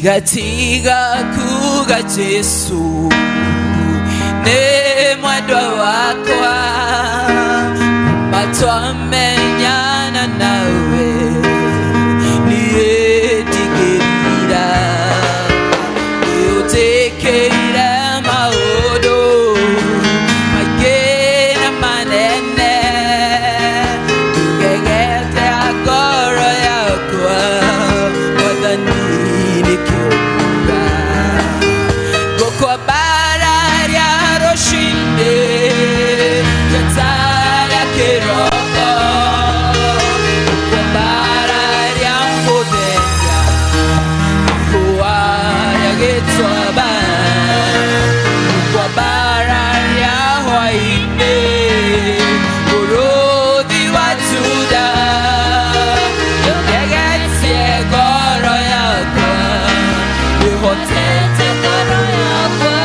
Ndigatiga kuga Jesu nĩ mwendwa wakwa, matwamenyana nawe niĩ ndigĩrira, nĩũnjĩkĩire maũndũ maingĩ na manene, ngegete ngoro yakwa, Mwathani nĩkĩo nguga ngũkwambararia rũcinĩ njata kĩroko, ngũkwambararia mũthenya ihũa rĩa gĩtuamba, ngũkwambararia hwaĩ-inĩ mũrũthi wa Juda, ngegetie ngoro yakwa, nĩhotete ngoro yakwa,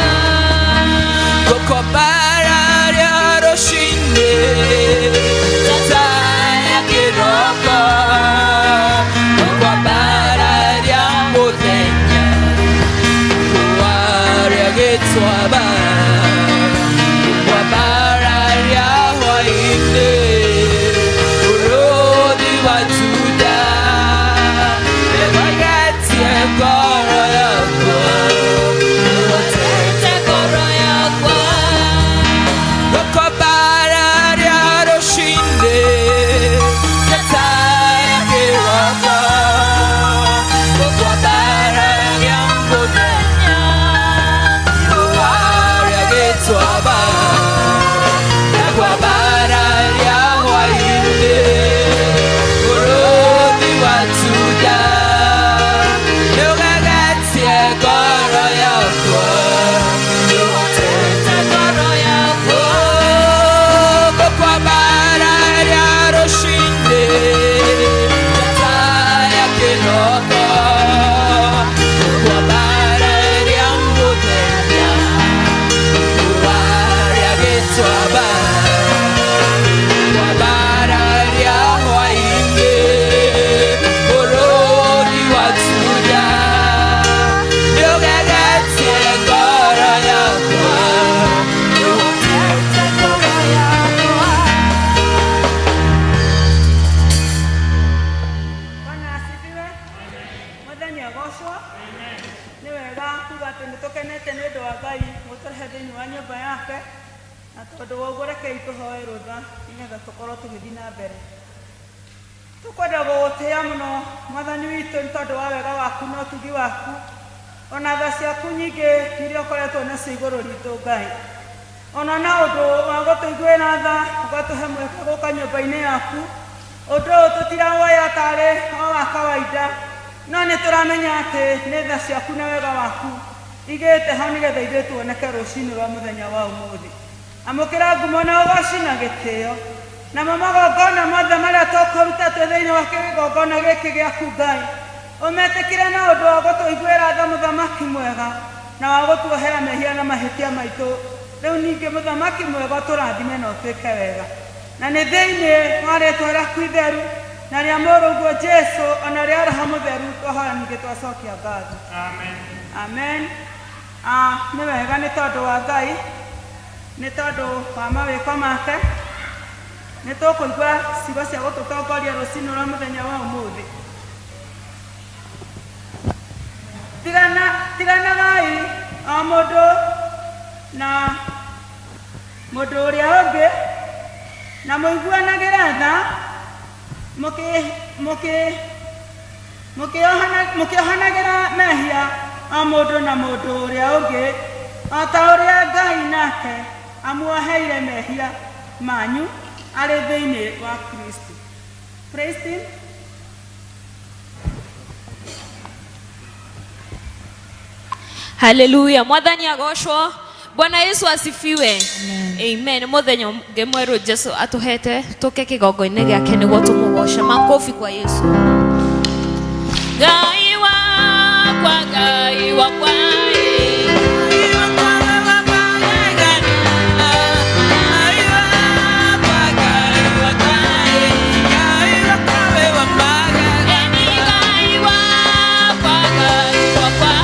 ngũkwambararia rũcinĩ njata ya kĩroko, ngũkwambararia mũthenya ihũa rĩa gĩtuamba, ngũkwambararia hwaĩ-inĩ mũrũthi wa Juda, nĩngegetie ngoro yakwa, nĩhotete ngoro yakwa, ngũkwambararia rũcinĩ njata ya kĩroko, ngũkwambararia mũthenya ihũa rĩa gĩtuamba, ngũkwambararia hwaĩ-inĩ mũrũthi wa Juda, nĩũgegetie ngoro yakwa, nĩhotete ngoro yakwa, ngũkwambararia rũcinĩ njata ya kĩroko, ngũkwambararia mũthenya ihũa rĩa gĩtuamba, ngũkwambararia hwaĩ-inĩ mũrũthi wa Juda, nĩũgegetie ngoro yakwa, nĩhotete ngoro yakwa. Bwana asifiwe. Mwathani agocwo. Nĩ wega kuga atĩ nĩ tũkenete nĩ ũndũ wa Ngai gũtũrehe thĩinĩ wa nyũmba yake, na tondũ wa ũguo rekei tũhoe rũtha nĩgetha tũkorwo tũgĩthiĩ na mbere. Tũkwenda gũgũtĩĩa mũno Mwathani witũ nĩ tondũ wa wega waku na ũtugi waku, ona tha ciaku nyingĩ iria ũkoretwo nacio igũrũ ritũ Ngai. Ona na ũndũ wa gũtũiguĩra tha ũgatũhe mweke gũka nyũmba-inĩ yaku, ũndũ ũyũ tũtirawoya tarĩ o wa kawaida, no nĩ tũramenya atĩ nĩ tha ciaku na wega waku igĩte ho nĩgetha ithuĩ tuoneke rũcinĩ rwa mũthenya wa ũmũthĩ. Amũkĩra ngumo na ũgoci na gĩtĩo, namo magongona mothe marĩa tũkũruta twĩ thĩinĩ wa kĩgongona gĩkĩ gĩaku Ngai, ũmetĩkĩre na ũndũ wa gũtũiguĩra tha mũthamaki mwega, na wa gũtuohera mehia na mahĩtia maitũ. Rĩu ningĩ mũthamaki mwega ũtũrathime na ũtwĩke wega, na nĩ thĩinĩ wa rĩtwa rĩaku itheru na rĩa mũrũguo Jesu ona rĩa Roho Mũtheru twahoya ningĩ twacokia ngatho. Amen. Amen. Nĩ wega nĩ tondũ wa Ngai, nĩ tondũ wa mawĩko make, nĩ tũkũigua ciugo cia gũtũtongoria rũcinĩ rwa mũthenya wa ũmũthĩ. Tiganagai o mũndũ na mũndũ ũrĩa ũngĩ, na mũiguanagĩre tha, mũkĩohanagĩra mehia o mũndũ na mũndũ ũrĩa ũngĩ, o ta ũrĩa Ngai nake amuoheire mehia manyu arĩ thĩinĩ wa Kristo. Praise him. Haleluya. Mwathani agocwo. Bwana Yesu asifiwe. Amen. Muthenya ũngĩ mwerũ Jesu atũhete tũke kĩgongo-inĩ gĩake nĩguo tũmũgoce. Makofi kwa Yesu. Ngai wakwa, Ngai wakwa, Ngai wakwa, Ngai wakwa.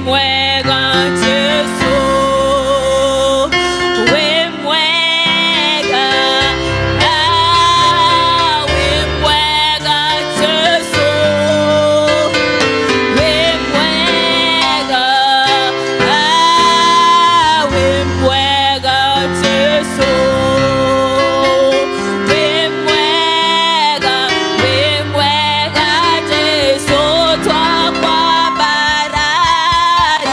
Mwega Jesu, wĩ mwega, ah, wĩ mwega Jesu, wĩ mwega, ah, wĩ mwega Jesu, wĩ mwega, wĩ mwega Jesu, twakwambararia.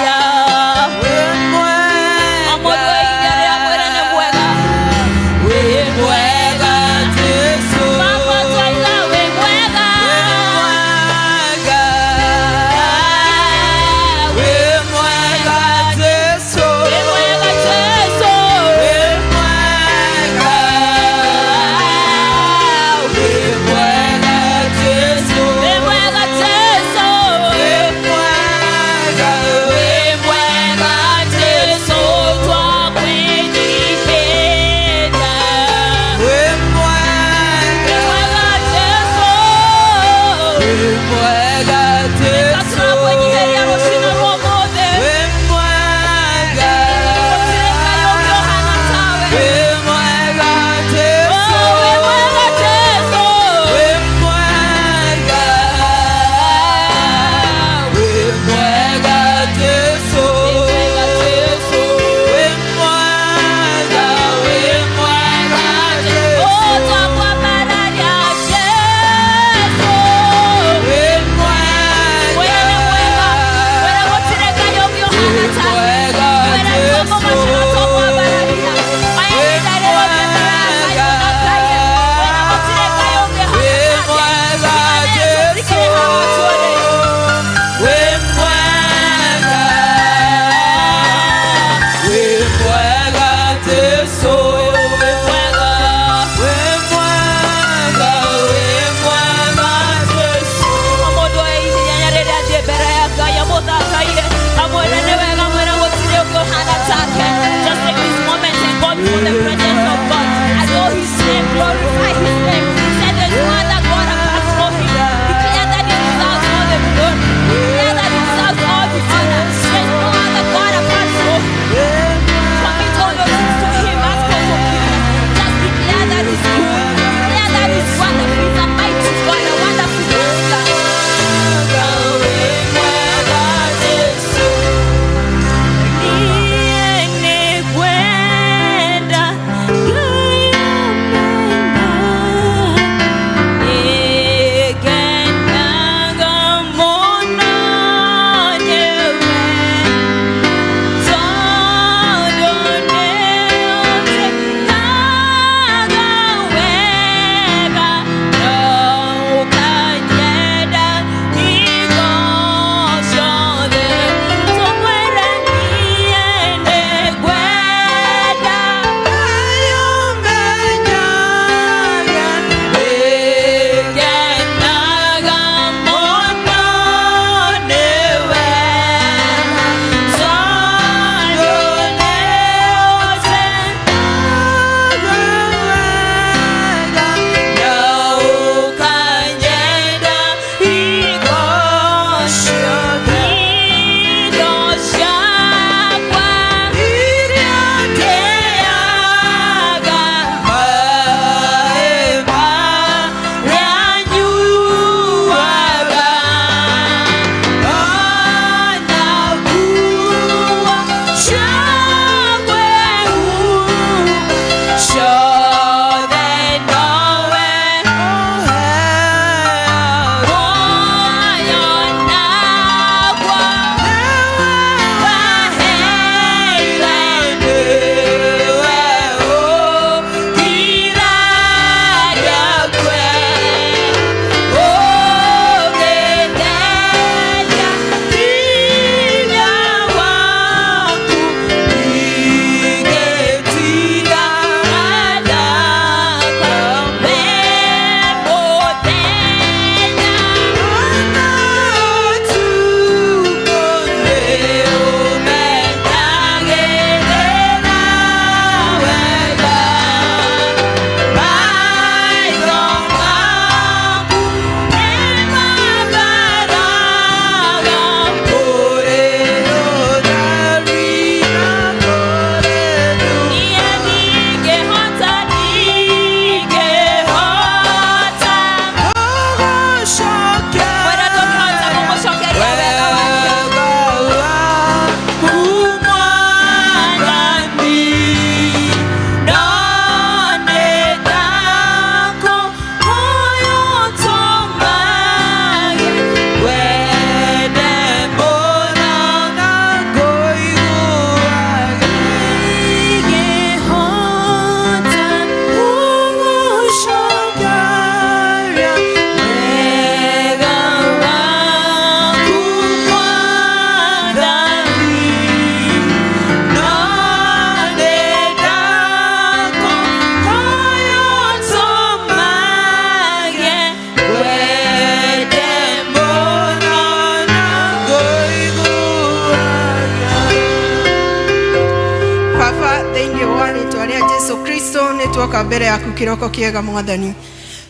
Kristo, nĩ tuoka mbere yaku kĩroko kĩega Mwathani,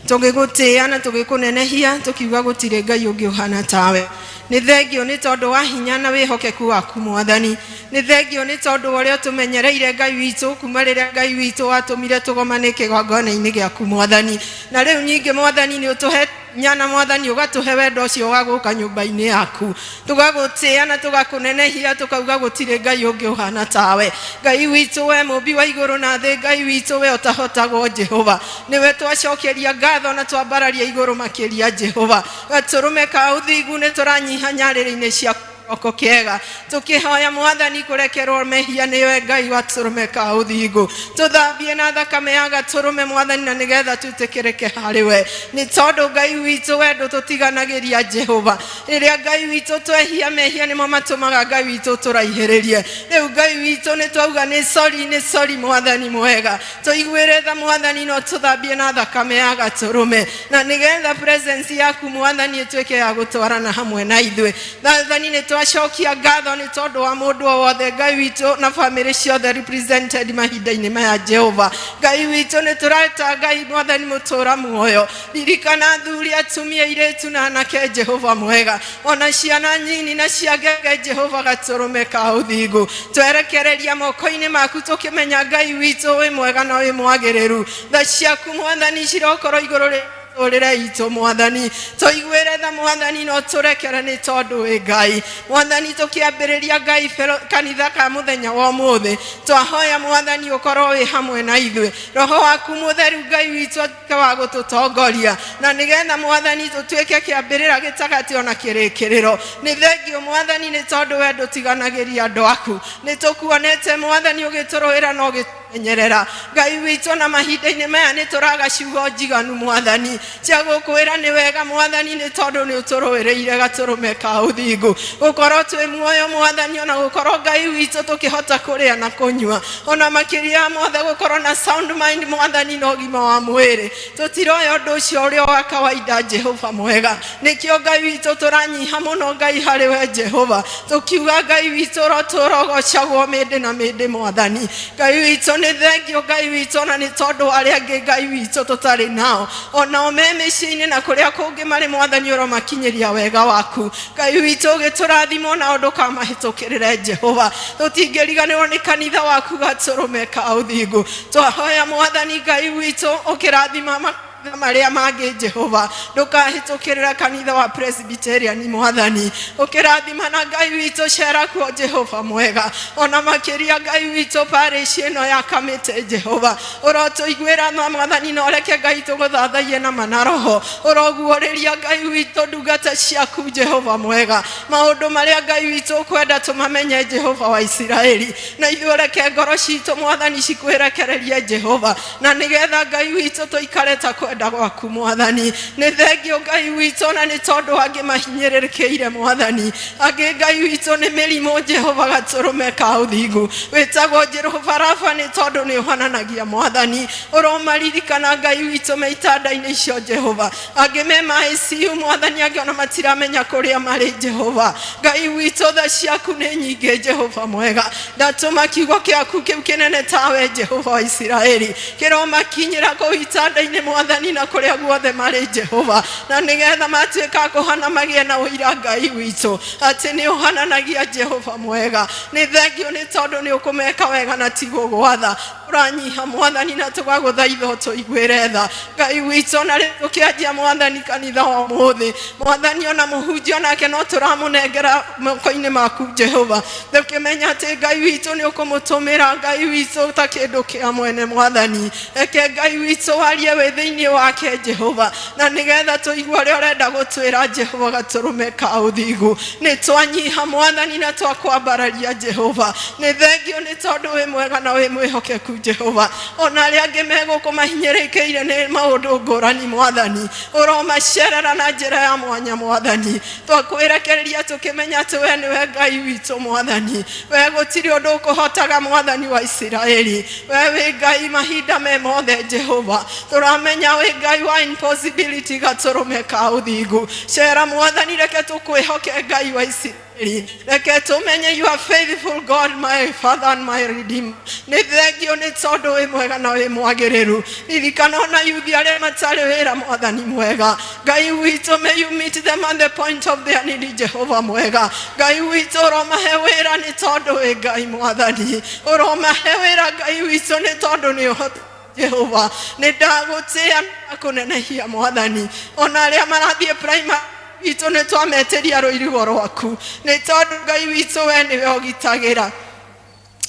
tũgĩgũtĩĩa na tũgĩkũnenehia, tũkiuga gũtirĩ Ngai ũngĩ ũhana tawe. Nĩ thengio nĩ tondũ wa hinya na wĩhokeku waku Mwathani. Nĩ thengio nĩ tondũ wa ũrĩa ũtũmenyereire Ngai witũ kuma rĩrĩa Ngai witũ watũmire tũgomane kĩgongona-inĩ gĩaku Mwathani. Na rĩu nyingĩ Mwathani nĩ ũtũhe nyana Mwathani, ũgatũhe wendo ũcio wa gũka nyũmba-inĩ yaku, tũgagũtĩĩa na tũgakũnenehia, tũkauga gũtirĩ Ngai ũngĩ ũhana tawe. Ngai witũ, we mũmbi wa igũrũ na thĩ, Ngai witũ, we ũtahotagwo Jehova, nĩwe twacokeria ngatho na twambararia igũrũ makĩria Jehova. Gatũrũme ka ũthingu, nĩ tũranyiha nyarĩrĩ-inĩ ciaku kĩroko kĩega, tũkĩhoya Mwathani kũrekerwo mehia nĩwe Ngai gatũrũme ka ũthingu. Tũthambie na thakame ya gatũrũme Mwathani, na nĩgetha twĩtĩkĩrĩke harĩ we, nĩ tondũ Ngai witũ we ndũtũtiganagĩria Jehova. Rĩrĩa Ngai witũ twehia, mehia nĩmo matũmaga Ngai witũ tũraihĩrĩrie. Rĩu Ngai witũ nĩ twauga nĩ sorry, nĩ sorry Mwathani mwega, tũiguĩre tha Mwathani, no tũthambie na thakame ya gatũrũme, na nĩgetha presence yaku Mwathani ĩtuĩke ya gũtwarana hamwe na ithuĩ. Mwathani, nĩ twacokia ngatho nĩ tondũ wa mũndũ o wothe Ngai witũ na famĩlĩ ciothe represented mahinda-inĩ maya Jehova. Ngai witũ, nĩ tũreta Ngai Mwathani mũtũra muoyo, ririkana athuri, atumia, airĩtu na anake Jehova mwega, ona ciana nyini na cia ngenge Jehova gatũrũme ka ũthingu. Twerekereria moko-inĩ maku tũkĩmenya Ngai witũ wĩ mwega na wĩ mwagĩrĩru. Tha ciaku Mwathani cirokorwo igũrũ rĩ tũrĩre itũ Mwathani, tũiguĩre tha Mwathani, no tũrekere nĩ tondũ wĩ Ngai Mwathani. Tũkĩambĩrĩria Ngai kanitha ka mũthenya wa ũmũthĩ, twahoya Mwathani ũkorwo wĩ hamwe na ithuĩ, Roho waku mũtheru Ngai witũ atuĩke wa gũtũtongoria, na nĩgetha Mwathani tũtuĩke kĩambĩrĩra, gĩtagatĩ ona kĩrĩkĩrĩro. Nĩ thengio Mwathani nĩ tondũ we ndũtiganagĩria andũ aku. Nĩ tũkuonete Mwathani ũgĩtũrũĩra na ũgĩtũmenyerera Ngai witũ, na mahinda-inĩ maya nĩ tũraga ciugo njiganu Mwathani cia gũkwĩra nĩ wega Mwathani, nĩ tondũ nĩ ũtũrũĩrĩire gatũrũme ka ũthingu. Gũkorwo twĩ muoyo Mwathani, ona gũkorwo Ngai witũ tũkĩhota kũrĩa na kũnyua, ona makĩria ya mothe gũkorwo na sound mind Mwathani na ũgima wa mwĩrĩ, tũtiroya ũndũ ũcio ũrĩa wa kawaida Jehova mwega. Nĩkĩo Ngai witũ tũranyiha mũno Ngai harĩ we Jehova, tũkiuga Ngai witũ ũrotũrogocagwo mĩndĩ na mĩndĩ Mwathani. Ngai witũ, nĩ thengio Ngai witũ, ona nĩ tondũ arĩa angĩ Ngai witũ tũtarĩ nao, onao me mĩciĩ-inĩ na kũrĩa kũngĩ marĩ Mwathani, ũromakinyĩria wega waku Ngai witũ, ũgĩtũrathima onao ndũkamahĩtũkĩrĩre Jehova. Tũtingĩriganĩrwo nĩ kanitha waku gatũrũme ka ũthingu. Twahoya Mwathani Ngai witũ ũkĩrathima marĩa mangĩ Jehova, ndũkahĩtũkĩrĩra kanitha wa Presbyterian Mwathani, ũkĩrathima na Ngai witũ cera kuo Jehova mwega, ona makĩria Ngai witũ parish ĩno ya Kamĩtĩ Jehova, ũrotũiguĩra tha Mwathani, na ũreke Ngai tũgũthathaiye na ma na roho. Ũroguũrĩria Ngai witũ ndungata ciaku Jehova mwega maũndũ marĩa Ngai witũ ũkwenda tũmamenye Jehova wa Isiraeli, na ithuĩ ũreke ngoro citũ Mwathani cikwĩrekererie Jehova, na nĩgetha Ngai witũ tũikare ta kwenda gwaku Mwathani. Nĩ thengio Ngai witũ, na nĩ tondũ angĩ mahinyĩrĩrĩkĩire Mwathani, angĩ Ngai witũ nĩ mĩrimũ Jehova gatũrũme ka ũthingu wĩtagwo Jehova Rafa, nĩ tondũ nĩ ũhananagia Mwathani. Ũromaririkana Ngai witũ me itanda-inĩ icio Jehova, angĩ me ma ICU Mwathani, angĩ ona matiramenya kũrĩa marĩ Jehova Ngai witũ. Tha ciaku nĩ nyingĩ Jehova mwega, ndatũma kiugo gĩaku kĩu kĩnene tawe Jehova wa Isiraeli kĩromakinyĩra kũu itanda-inĩ Mwathani, na kũrĩa guothe marĩ Jehova, na nĩgetha matuĩka kũhana magĩe na ũira Ngai witũ atĩ nĩ ũhananagia Jehova mwega. Nĩ thengio nĩ tondũ nĩ ũkũmeka wega na ti gũgwatha. Tũranyiha Mwathani na tũgagũthaitha ũtũiguĩre tha Ngai witũ, na rĩu tũkĩanjia Mwathani kanitha wa ũmũthĩ Mwathani, ona mũhunjia nake no tũramũnengera moko-inĩ maku Jehova, tũkĩmenya atĩ Ngai witũ nĩ ũkũmũtũmĩra Ngai witũ ta kĩndũ kĩa mwene Mwathani. Reke Ngai witũ warie wĩ thĩinĩ wake Jehova, na nĩgetha tũigue ũrĩa ũrenda gũtwĩra Jehova gatũrũme ka ũthingu. Nĩ twanyiha Mwathani na twakwambararia Jehova. Nĩ thengio nĩ tondũ wĩ mwega na wĩ mwĩhokeku Jehova. Ona arĩa angĩ me gũkũ mahinyĩrĩkĩire nĩ maũndũ ngũrani Mwathani, ũromacerera na njĩra ya mwanya Mwathani. Twakwĩrekereria tũkĩmenya atĩ we nĩwe Ngai witũ Mwathani, we gũtirĩ ũndũ ũkũhotaga Mwathani wa Isiraeli, we wĩ Ngai mahinda me mothe Jehova. Tũramenya wĩ Ngai wa impossibility gatũrũme ka ũthingu. Cera Mwathani, reke tũkwĩhoke Ngai wa Isiraeli. Reke tũmenye you are faithful God, my Father and my Redeemer. Nĩ thengio nĩ tondũ wĩ mwega na wĩ mwagĩrĩru. Ririkana ona yuthi arĩa matarĩ wĩra, Mwathani mwega. Ngai witũ, may you meet them at the point of their need, Jehova mwega. Ngai witũ, ũromahe wĩra nĩ tondũ wĩ Ngai Mwathani. Ũromahe wĩra Ngai witũ nĩ tondũ nĩ ũhoti Jehova. Nĩ ndagũtĩa na kũnenehia Mwathani. Ona arĩa marathiĩ primary witũ nĩ twametĩria rũirigo rwaku nĩ tondũ Ngai witũ we nĩwe ũgitagĩra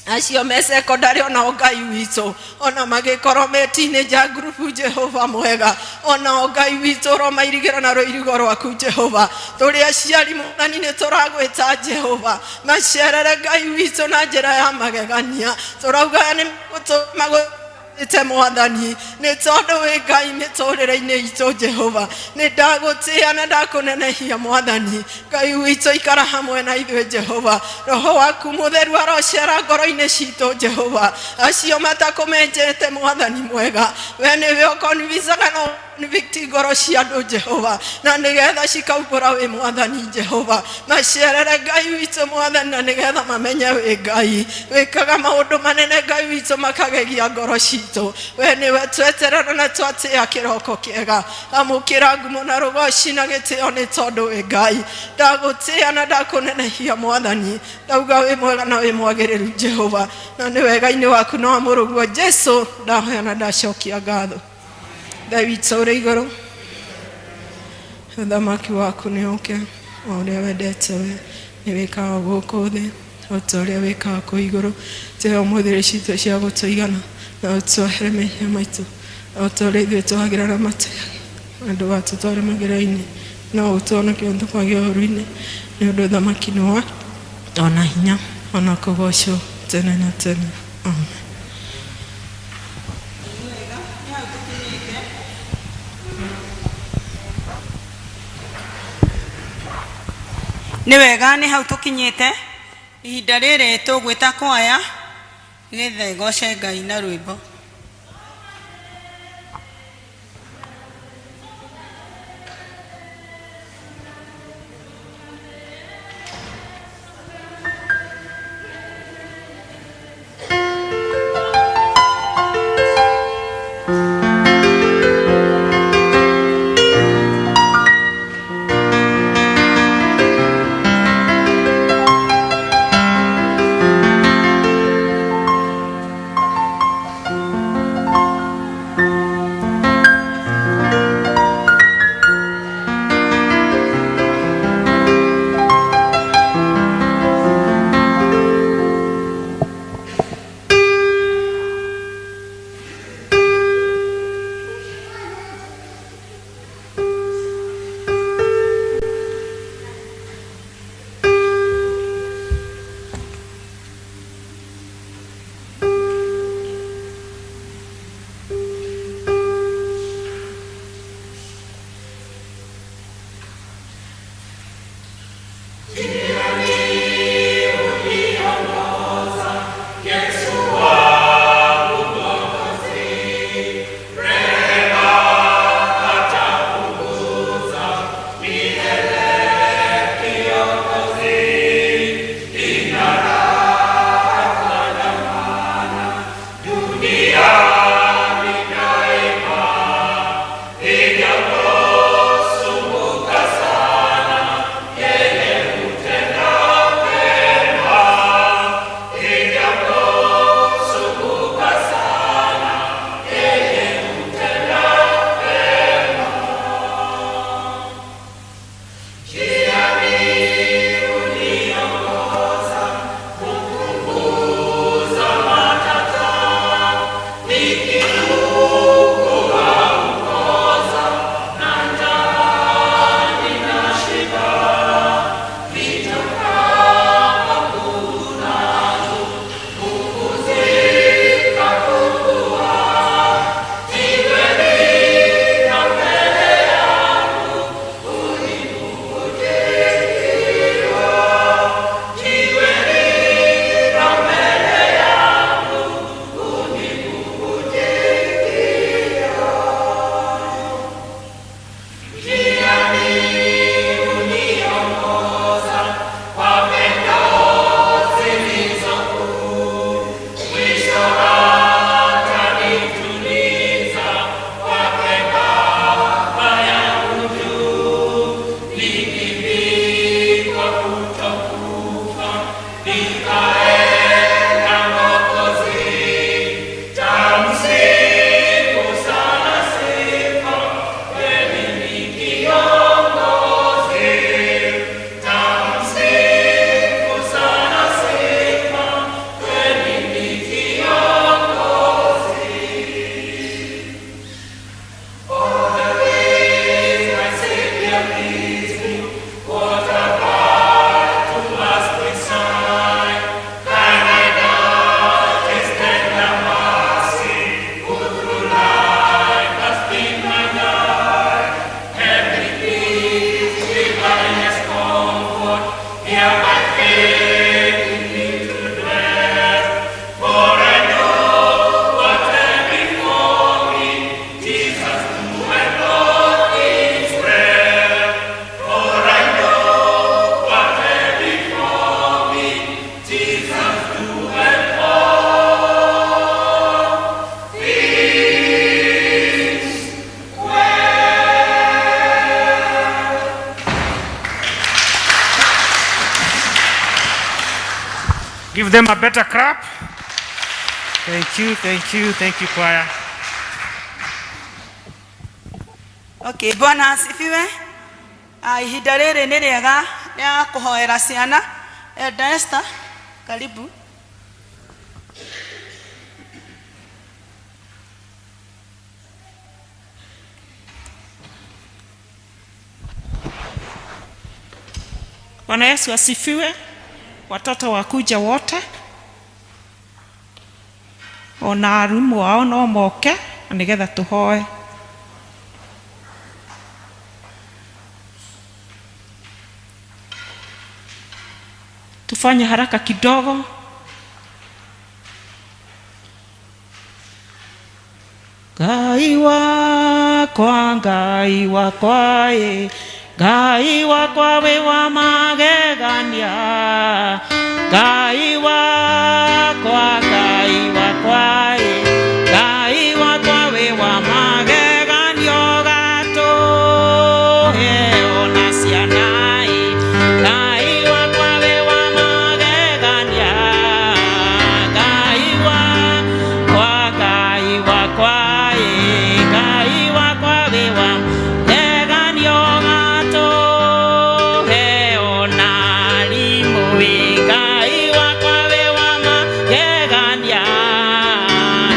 acio me secondary, onao Ngai witũ, ona magĩkorwo me teenager group, Jehova mwega, onao Ngai witũ ũromairigĩra na rũirigo rwaku Jehova. Tũrĩ aciari Mwathani nĩ tũragwĩta Jehova, macerere Ngai witũ na njĩra ya magegania. Tũrauga nĩ magũ ite Mwathani nĩ tondũ wĩ Ngai mĩtũrĩre-inĩ itũ Jehova. Nĩ ndagũtĩa na ndakũnenehia Mwathani Ngai witũ, ikara hamwe na ithuĩ Jehova. Roho waku mũtheru arocera ngoro-inĩ citũ Jehova. Acio matakũmenjete Mwathani mwega, we nĩwe ũkonvicaga na convict ngoro cia andũ Jehova, na nĩgetha cikaumbũra wĩ Mwathani Jehova. Macerere Ngai witũ Mwathani, na nĩgetha mamenye wĩ Ngai wĩkaga maũndũ manene Ngai witũ, makagegia ngoro citũ. We nĩwe tweterera na twatĩa kĩroko kĩega. Amũkĩra ngumo na rũgoci na gĩtĩo nĩ tondũ wĩ Ngai. Ndagũtĩa na ndakũnenehia Mwathani, ndauga wĩ mwega na wĩ mwagĩrĩru Jehova, na nĩ wega-inĩ waku na wa mũrũguo Jesu ndahoya na ndacokia ngatho. Ngai witũ ũrĩ igũrũ, ũthamaki waku nĩ ũke, o ũrĩa wendete we nĩ wĩkaga gũkũ thĩ o ta ũrĩa wĩkaga kũu igũrũ. Tũhe ũmũthĩ irio citũ cia gũtũigana, na ũtuohere mehia maitũ o ta ũrĩa ithuĩ tuohagĩra arĩa matwĩhagia, na ndũgatũtware magerio-inĩ, no ũtũhonokie ũtũkwage ũũru-inĩ, nĩ ũndũ ũthamaki nĩ waku, ona hinya, ona kũgocwo tene na tene. Amen. Wega, nĩ hau tũkinyĩte. Nĩ wega, nĩ hau tũkinyĩte. Ihinda rĩrĩ tũgwĩta kwaya nĩgetha ĩgoce Ngai na rwĩmbo. Give them a better clap. Thank you, thank you, thank you, choir. Okay, Bwana asifiwe. Ah, ihinda rĩrĩ nĩ rĩega rĩa kũhoera ciana. Elder Esther, karibu. Bwana Yesu asifiwe. Watoto wakuja wote, ona arimũ ao no moke na nĩgetha tũhoe. Tufanye haraka kidogo. Ngai wakwa, Ngai wakwa, ĩ, Ngai wakwa wĩ wa magegania. Ngai wakwa, Ngai wakwa, ĩ, Ngai wakwa wĩ wa mageganio gatũhe ona ciana ĩ. Ngai wakwa wĩ wa magegania. Ngai wakwa, Ngai wakwa, ĩ, Ngai wakwa wĩ wa mageganio gatũhe ona arimũ ĩ. Ngai wakwa wĩ wa magegania.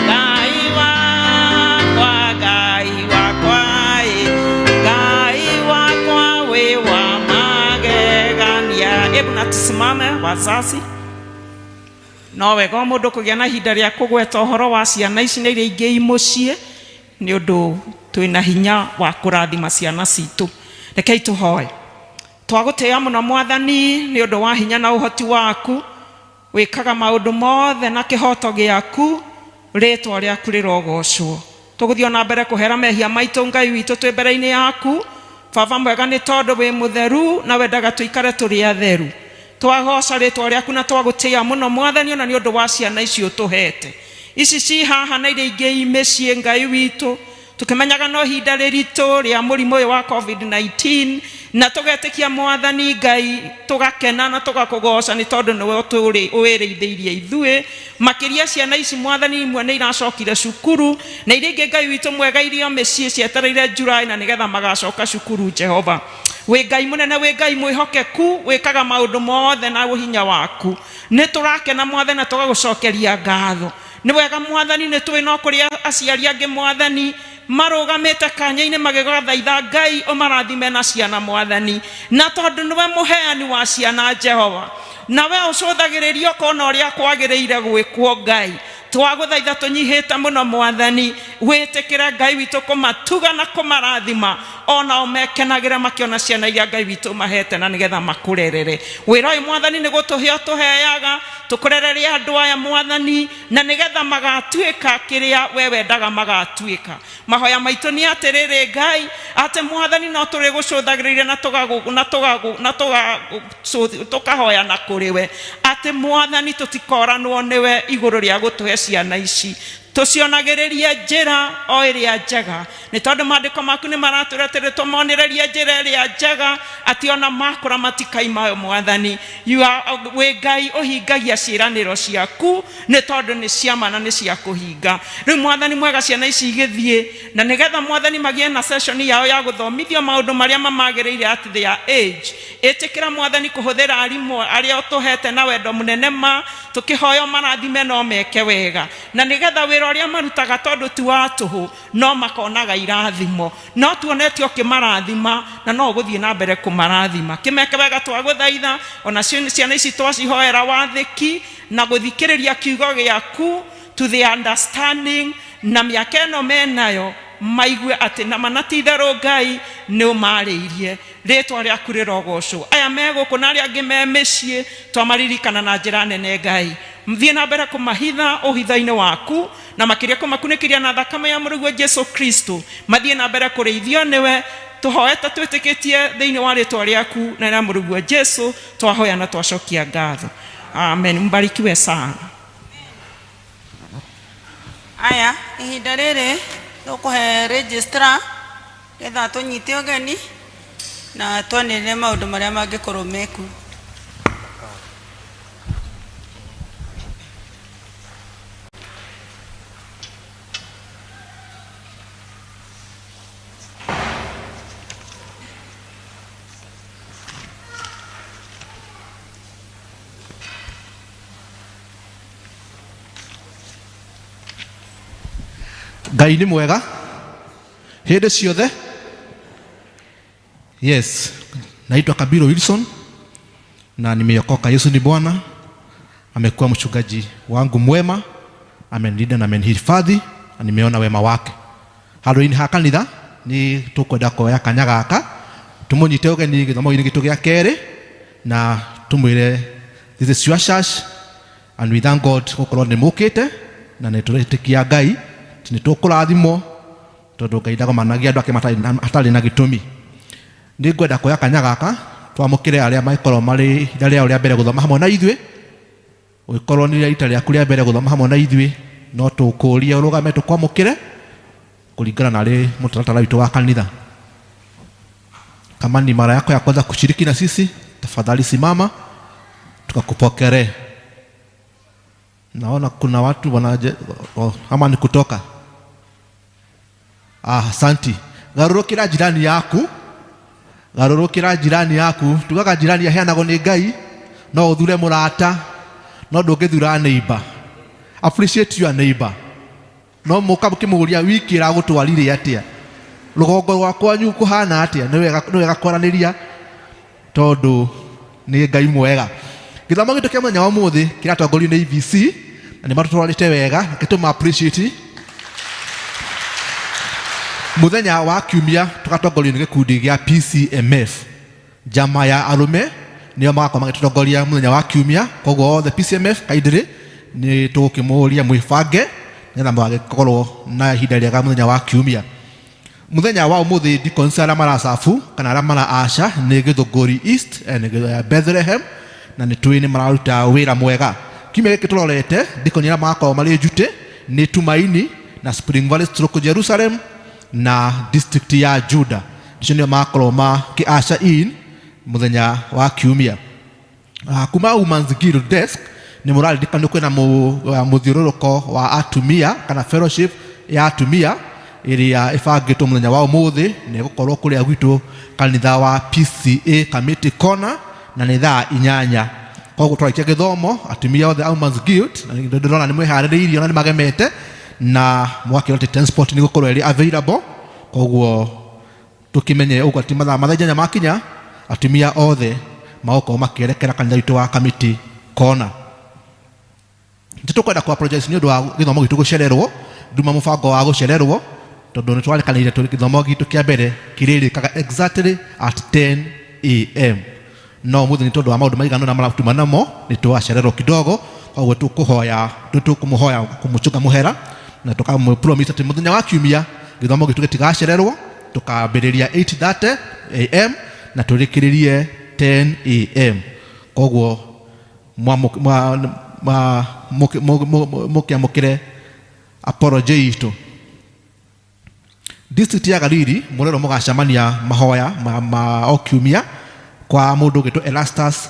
Ngai wakwa, Ngai wakwa, ĩ, Ngai wakwa wĩ wa magegania. Hebu na tusimame wazazi. No wega o mũndũ kũgĩa na ihinda rĩa kũgweta ũhoro wa ciana ici na iria ingĩ i mũciĩ nĩ ũndũ twĩna hinya wa kũrathima ciana citũ. Rekei tũhoe. Twagũtĩĩa mũno Mwathani nĩ ũndũ wa hinya na ũhoti waku, wĩkaga maũndũ mothe na kĩhoto gĩaku, rĩtwa rĩaku rĩrogocwo. Tũgũthiĩ ona mbere kũhera mehia maitũ Ngai witũ twĩ mbere-inĩ yaku. Baba mwega nĩ tondũ wĩ mũtheru na wendaga tũikare tũrĩ atheru. Twagoca rĩtwa rĩaku na twagũtĩĩa mũno Mwathani ona nĩ ũndũ wa ciana ici ũtũhete. Ici ci haha na iria ingĩ i mĩciĩ Ngai witũ, tũkĩmenyaga no ihinda rĩritũ rĩa mũrimũ ũyũ wa COVID-19, na tũgetĩkia Mwathani Ngai, tũgakena na tũgakũgoca nĩ tondũ nĩwe ũwĩrĩithĩirie ithuĩ. Makĩria ciana ici Mwathani imwe nĩ iracokire cukuru na iria ingĩ Ngai witũ mwega irio mĩciĩ cietereire July na nĩgetha magacoka cukuru. Jehova wĩ Ngai mũnene, wĩ Ngai mwĩhokeku, wĩkaga maũndũ mothe na ũhinya waku. Nĩ tũrakena Mwathani na tũgagũcokeria ngatho. Nĩ wega Mwathani, nĩ tũĩ no kũrĩ aciari angĩ Mwathani marũgamĩte kanya-inĩ magĩgathaitha Ngai ũmarathime na ciana Mwathani, na tondũ nĩwe mũheani wa ciana Jehova, na we ũcũthagĩrĩria ũkona ũrĩa kwagĩrĩire gwĩkwo Ngai, twagũthaitha tũnyihĩte mũno Mwathani, wĩtĩkĩre Ngai witũ kũmatuga na kũmarathima, onao mekenagĩre makĩona ciana iria Ngai witũ mahete na nĩgetha makũrerere. Wĩra ũyũ Mwathani nĩ gũtũhe ũtũheaga tũkũrerere andũ aya Mwathani, na nĩgetha magatuĩka kĩrĩa we wendaga magatuĩka. Mahoya maitũ nĩ atĩrĩrĩ Ngai, atĩ Mwathani no tũrĩgũcũthagĩrĩria na tũkahoya na kũrĩ we, atĩ Mwathani tũtikoranwo nĩwe igũrũ rĩa gũtũhe ciana ici, tũcionagĩrĩrie njĩra o ĩrĩa njega, nĩ tondũ maandĩko maku nĩ maratwĩra atĩrĩ tũmonererie njĩra ĩrĩa njega, atĩ ona makũra matikaima yo Mwathani. Wĩ Ngai ũhingagia ciĩranĩro ciaku, nĩ tondũ nĩ cia ma na nĩ cia kũhinga. Rĩu Mwathani mwega, ciana ici igĩthiĩ na nĩgetha Mwathani magĩe na session yao ya gũthomithio maũndũ marĩa mamagĩrĩire at their age. Ĩtĩkĩra Mwathani kũhũthĩra arimũ arĩa ũtũhete na wendo mũnene ma tũkĩhoya marathime no meke wega, na nĩgetha wĩra ũrĩa marutaga tondũ ti wa tũhũ no makonaga irathimo, no tuonete ũkĩmarathima na no ũgũthiĩ na mbere kũmarathima. Kĩmeke wega twagũthaitha, ona ciana ici twacihoera wathĩki na gũthikĩrĩria kiugo gĩaku to the understanding, na mĩaka ĩno menayo maigue atĩ na mana ti itherũ Ngai nĩ ũmarĩirie. Rĩtwa rĩaku rĩrogocwo. Aya me gũkũ na arĩa angĩ me mĩciĩ twamaririkana na njĩra nene Ngai, thiĩ na mbere kũmahitha ũhitho-inĩ waku, na makĩria kũmakunĩkĩria na thakame ya mũrũguo Jesu Kristo, mathiĩ na mbere kũrĩithio nĩwe. Tũhoete twĩtĩkĩtie thĩinĩ wa rĩtwa rĩaku na rĩa mũrũguo Jesu, twahoya na twacokia ngatho. Amen. Mbarikiwe sana. Aya, ihinda rĩrĩ tũkũhe registrar getha tũnyite ũgeni na twanĩrĩre maũndũ marĩa mangĩkorwo meku. Ngai nĩ mwega hĩndĩ ciothe. Yes, naitwa Kabiro Wilson na nimeokoka. Yesu ni Bwana, amekuwa mchungaji wangu mwema, amenilinda na amenihifadhi na nimeona wema wake. Handũ-inĩ ha kanitha nĩ tũkwenda kuoya kanya gaka tũmũnyite ũgeni gĩthomo-inĩ gitũ gĩa kerĩ na tũmwĩre this is your church and we thank God gũkorwo nĩ mũkĩte na nĩ tũretĩkia Ngai atĩ nĩ tũkũrathimwo tondũ Ngai ndagomanagia andũ ake hatarĩ na gĩtũmi. Nĩ ngwenda kuoya kanya gaka twamũkĩre arĩa mangĩkorwo marĩ ihinda rĩao rĩa mbere gũthoma hamwe na ithuĩ. Ũngĩkorwo nĩ rita rĩaku rĩa mbere gũthoma hamwe na ithuĩ, no tũkũrie ũrũgame tũkwamũkĩre kũringana na arĩ mũtaratara witũ wa kanitha. Kama ni mara yako ya kwanza kushiriki na sisi, tafadhali simama tukakupokere. Naona kuna watu wanaje, oh, ama ni kutoka. Asanti. Garũrũkĩra jirani yaku, garũrũkĩra jirani yaku. Tugaga jirani aheanagwo nĩ Ngai, no ũthure mũrata, no ndũngĩthura neighbor. Appreciate your neighbor. No mũka mũkĩmũria wiki ĩragũtwarire atĩa, rũgongo rwa kwanyu kũhana atĩa. Nĩ wega, nĩ wega kwaranĩria tondũ nĩ Ngai mwega. Gĩthomo gitũ kĩa mũthenya wa ũmũthĩ kĩratongorio nĩ EVC na nĩ matũtwarĩte wega, reke tũma appreciate. Mũthenya wa kiumia tũgatongorio nĩ gĩkundi gĩa PCMF, njama ya arũme nĩo magakorwo magĩtũtongoria mũthenya wa kiumia. Koguo othe PCMF kaindĩrĩ nĩ tũgũkĩmũria mwĩbange nĩgetha mũgagĩkorwo na ihinda rĩega mũthenya wa kiumia. Mũthenya wa ũmũthĩ deacons arĩa maracabu kana arĩa mara-aca nĩ Gĩthũngũri East, nĩ ya Bethlehem, na nĩ tũĩ nĩ mararuta wĩra mwega. Kiumia gĩkĩ tũrorete deacon arĩa magakorwo marĩ njutĩ nĩ Tumaini na Spring Valley stroke Jerusalem na district ya Juda. Icio nĩo magakorwo makĩ-aca in mũthenya wa kiumia. Kuma Women's Guild Desk nĩ mũraririkana kwĩna mũthiũrũrũko wa atumia kana fellowship ya atumia ĩrĩa ĩbangĩtwo mũthenya wa ũmũthĩ, na ĩgũkorwo kũrĩa gwitũ kanitha wa PCA Committee Corner na nĩ thaa 8. Koguo twarĩkia gĩthomo atumia othe a Women's Guild na ndĩrona nĩ mwĩharĩrĩirie na nĩ magemete na mwakĩrwo atĩ transport nĩ gũkorwo ĩrĩ available. Koguo tũkĩmenye ũguo atĩ mathaa 8 makinya atumia othe magũkorwo makĩerekera kanitha witũ wa Committee Corner. Nĩ tũkwenda ku apologize nĩ ũndũ wa gĩthomo gitũ gũcererwo, nduma mũbango wa gũcererwo tondũ nĩ twarĩkanĩire tũrĩ gĩthomo gitũ kĩa mbere kĩrĩrĩkaga exactly at 10 a.m. No ũmũthĩ nĩ tondũ wa maũndũ maigana ũna maratuma namo nĩ twacererwo kidogo. Koguo tũkũhoya, tũkũmũhoya kũmũcũnga mũhera na tũkamũ promise atĩ mũthenya wa kiumia gĩthomo gitũ gĩtigacererwo, tũkambĩrĩria 8:30 a.m. na tũrĩkĩrĩrie 10 a.m. Koguo mũkĩamũkĩre apology itũ. District ya Galili mũrero mũgacemania mahoya ma o kiumia kwa mũndũ ũgĩtwo Erastus,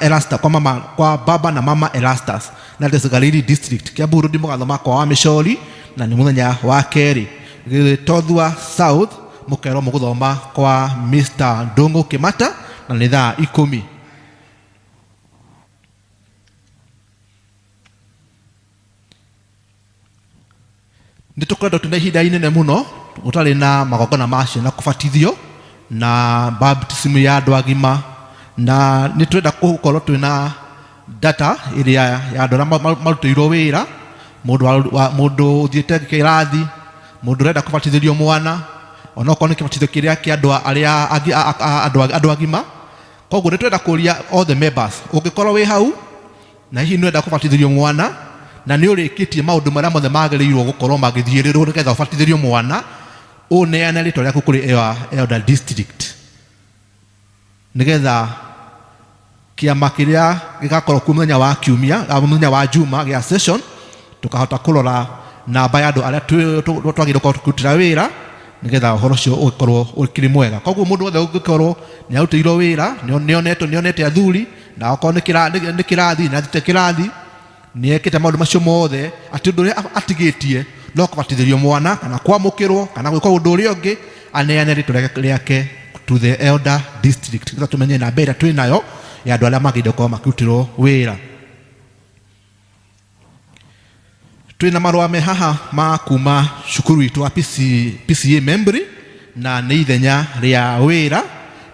Erasta, kwa mama, kwa baba na mama Erastus, na this Galili district. Kiambu Road mũgathoma kwa wa Mĩcori na nĩ mũthenya wa kerĩ. Gĩtothua South mũkerwo mũgũthoma kwa Mr. Ndung'u Kĩmata na nĩ thaa 10. Nĩ tũkoretwo twĩna ihinda inene mũno gũtarĩ na magongona ma ciana kũbatithio na baptism ya andũ agima, na nĩ twenda gũkorwo twĩna data ĩrĩa ya andũ arĩa marutĩirwo wĩra, mũndũ ũthiĩte kĩrathi, mũndũ ũrenda kũbatithĩrio mwana, onokorwo nĩ kĩbatithio kĩrĩa kĩa andũ arĩa andũ agima. Koguo nĩ twenda kũria all the members, ũngĩkorwo wĩ hau na hihi nĩ ũrenda kũbatithĩrio mwana na nĩ ũrĩkĩtie maũndũ marĩa mothe magĩrĩirwo gũkorwo magĩthiĩrĩrwo nĩgetha ũbatithĩrio mwana, ũneane rĩtwa rĩaku kũrĩ Elder District nĩgetha kĩama kĩrĩa gĩgakorwo kuo mũthenya wa kiumia, mũthenya wa Juma gĩa session, tũkahota kũrora namba ya andũ arĩa twagĩrĩirwo gũkorwo tũkĩrutĩra wĩra nĩgetha ũhoro ũcio ũgĩkorwo ũkĩrĩ mwega. Koguo mũndũ wothe ũngĩkorwo nĩ arutĩirwo wĩra, nĩonete athuri, na okorwo nĩ kĩrathi, nĩ athiĩte kĩrathi, nĩ ekĩte maũndũ macio mothe, atĩ ũndũ ũrĩa atigĩtie no kũbatithĩrio mwana kana kwamũkĩrwo kana gwĩka ũndũ ũrĩa ũngĩ, aneane rĩtwa rĩake to the Elder District nĩgetha tũmenye namba ĩrĩa twĩ nayo ya andũ arĩa magĩrĩire gũkorwo makĩrutĩrwo wĩra. Twina marũa me haha ma kuma cukuru witũ wa PC, PCA Membry na nĩ ithenya rĩa wĩra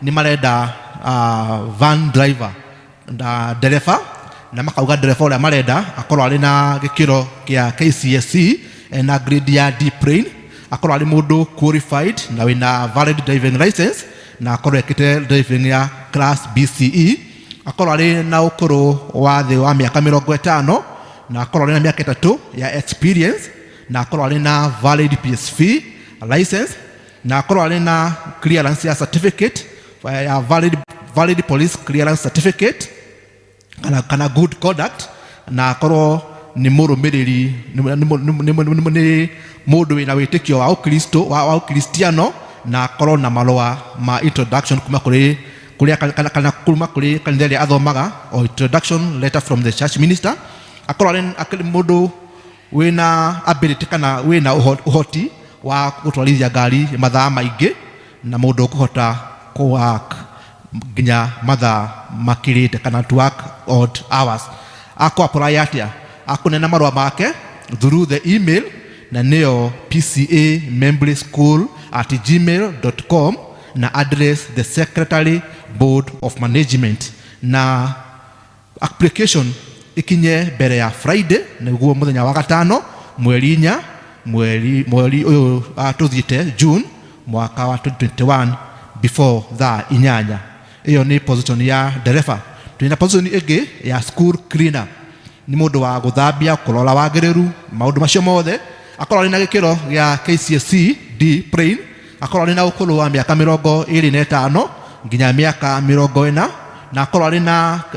nĩ marenda van driver na ndereba na makauga ndereba ũrĩa marenda akorwo arĩ na gĩkĩro kĩa KCSE na grade ya D plane, akorwo arĩ mũndũ qualified na wĩna valid driving license na akorwo ekĩte driving ya class BCE, akorwo arĩ na ũkũrũ wa thĩ wa mĩaka 50 na akorwo arĩ na mĩaka 3 ya experience na akorwo arĩ na valid PSV license na akorwo arĩ na clearance ya certificate ya valid police clearance certificate kana good conduct na akorwo nĩ mũrũmĩrĩri nĩ mũndũ wĩna wĩtĩkio wa Ũkristo wa Ũkristiano na akorwo na marũa ma introduction kuma kũrĩ kũrĩa kana kuma kũrĩ kanitha ĩrĩa athomaga o introduction letter from the church minister, akorwo arĩ mũndũ wĩna ability kana wĩna ũhoti wa gũtwarithia ngari mathaa maingĩ na mũndũ ũkũhota kũ-work nginya mathaa makĩrĩte kana to work odd hours. Akũ apply atĩa? Akũneana marũa make through the email na nĩyo pcamembryschool@gmail.com na address the secretary, board of management, na application ikinye mbere ya Friday nĩguo mũthenya wa gatano mweri 4 mweri ũyũ tũthiĩte June mwaka wa 2021 before thaa 8. Ĩyo nĩ position ya ndereba. Twĩna position ĩngĩ ya school cleaner, nĩ mũndũ wa gũthambia, kũrora wagĩrĩru, maũndũ macio mothe, akorwo arĩ na gĩkĩro gĩa KCSE D plain, akorwo arĩ na ũkũrũ wa mĩaka 25 nginya mĩaka 40 na akorwo arĩ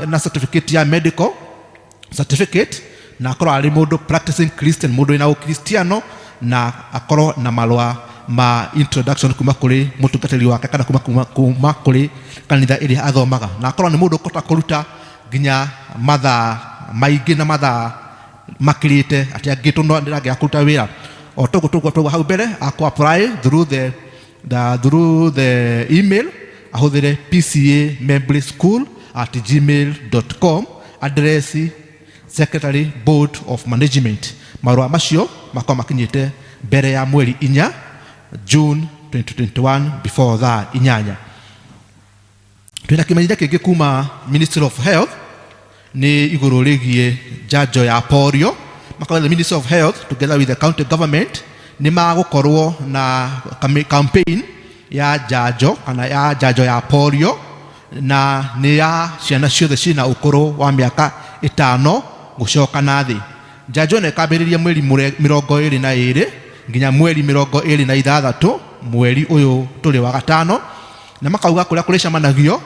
na certificate ya medical certificate na akorwo arĩ mũndũ practicing Christian, mũndũ wĩna ũkristiano na akorwo na marũa ma introduction kuma kũrĩ mũtungatĩri wake kana kuma kũrĩ kanitha ĩrĩa athomaga na akorwo nĩ mũndũ ũkũhota kũruta nginya mathaa maingĩ na mathaa makĩrĩte atĩ angĩtũnwo ndĩrangĩaga kũruta wĩra o toguo hau mbere. Akũ apply through the email ahũthĩre pcamembryschool@gmail.com, address secretary, board of management. Marũa macio makorwo makinyĩte mbere ya mweri 4 June 2021 before thaa 8. Twĩna kĩmenyithia kĩngĩ kuma Ministry of Health nĩ igũrũ rĩgiĩ njanjo ya polio. Makauga the Ministry of Health together with the county government nĩ magũkorwo na campaign ya njanjo kana ya njanjo ya polio na nĩ ya ciana ciothe ciĩna ũkũrũ wa mĩaka 5 gũcoka na thĩ. Njanjo ĩno ĩkambĩrĩria mweri 22 nginya mweri 26 mweri ũyũ tũrĩ wa gatano, na makauga kũrĩa kũrĩcemanagio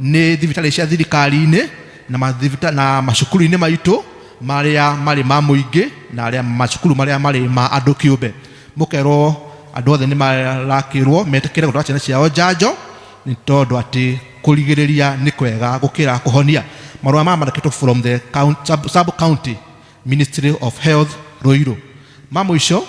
nĩ thibitarĩ cia thirikari-inĩ na macukuru-inĩ maitũ marĩa marĩ ma mũingĩ na arĩa macukuru marĩa marĩ ma andũ kĩũmbe. Mũkerwo andũ othe nĩ marakĩrwo metĩkĩre gũtwara ciana ciao njanjo nĩ tondũ atĩ kũrigĩrĩria nĩ kwega gũkĩra kũhonia. Marũa maya mandĩkĩtwo from the sub county Ministry of Health, Ruiru. Ma mũico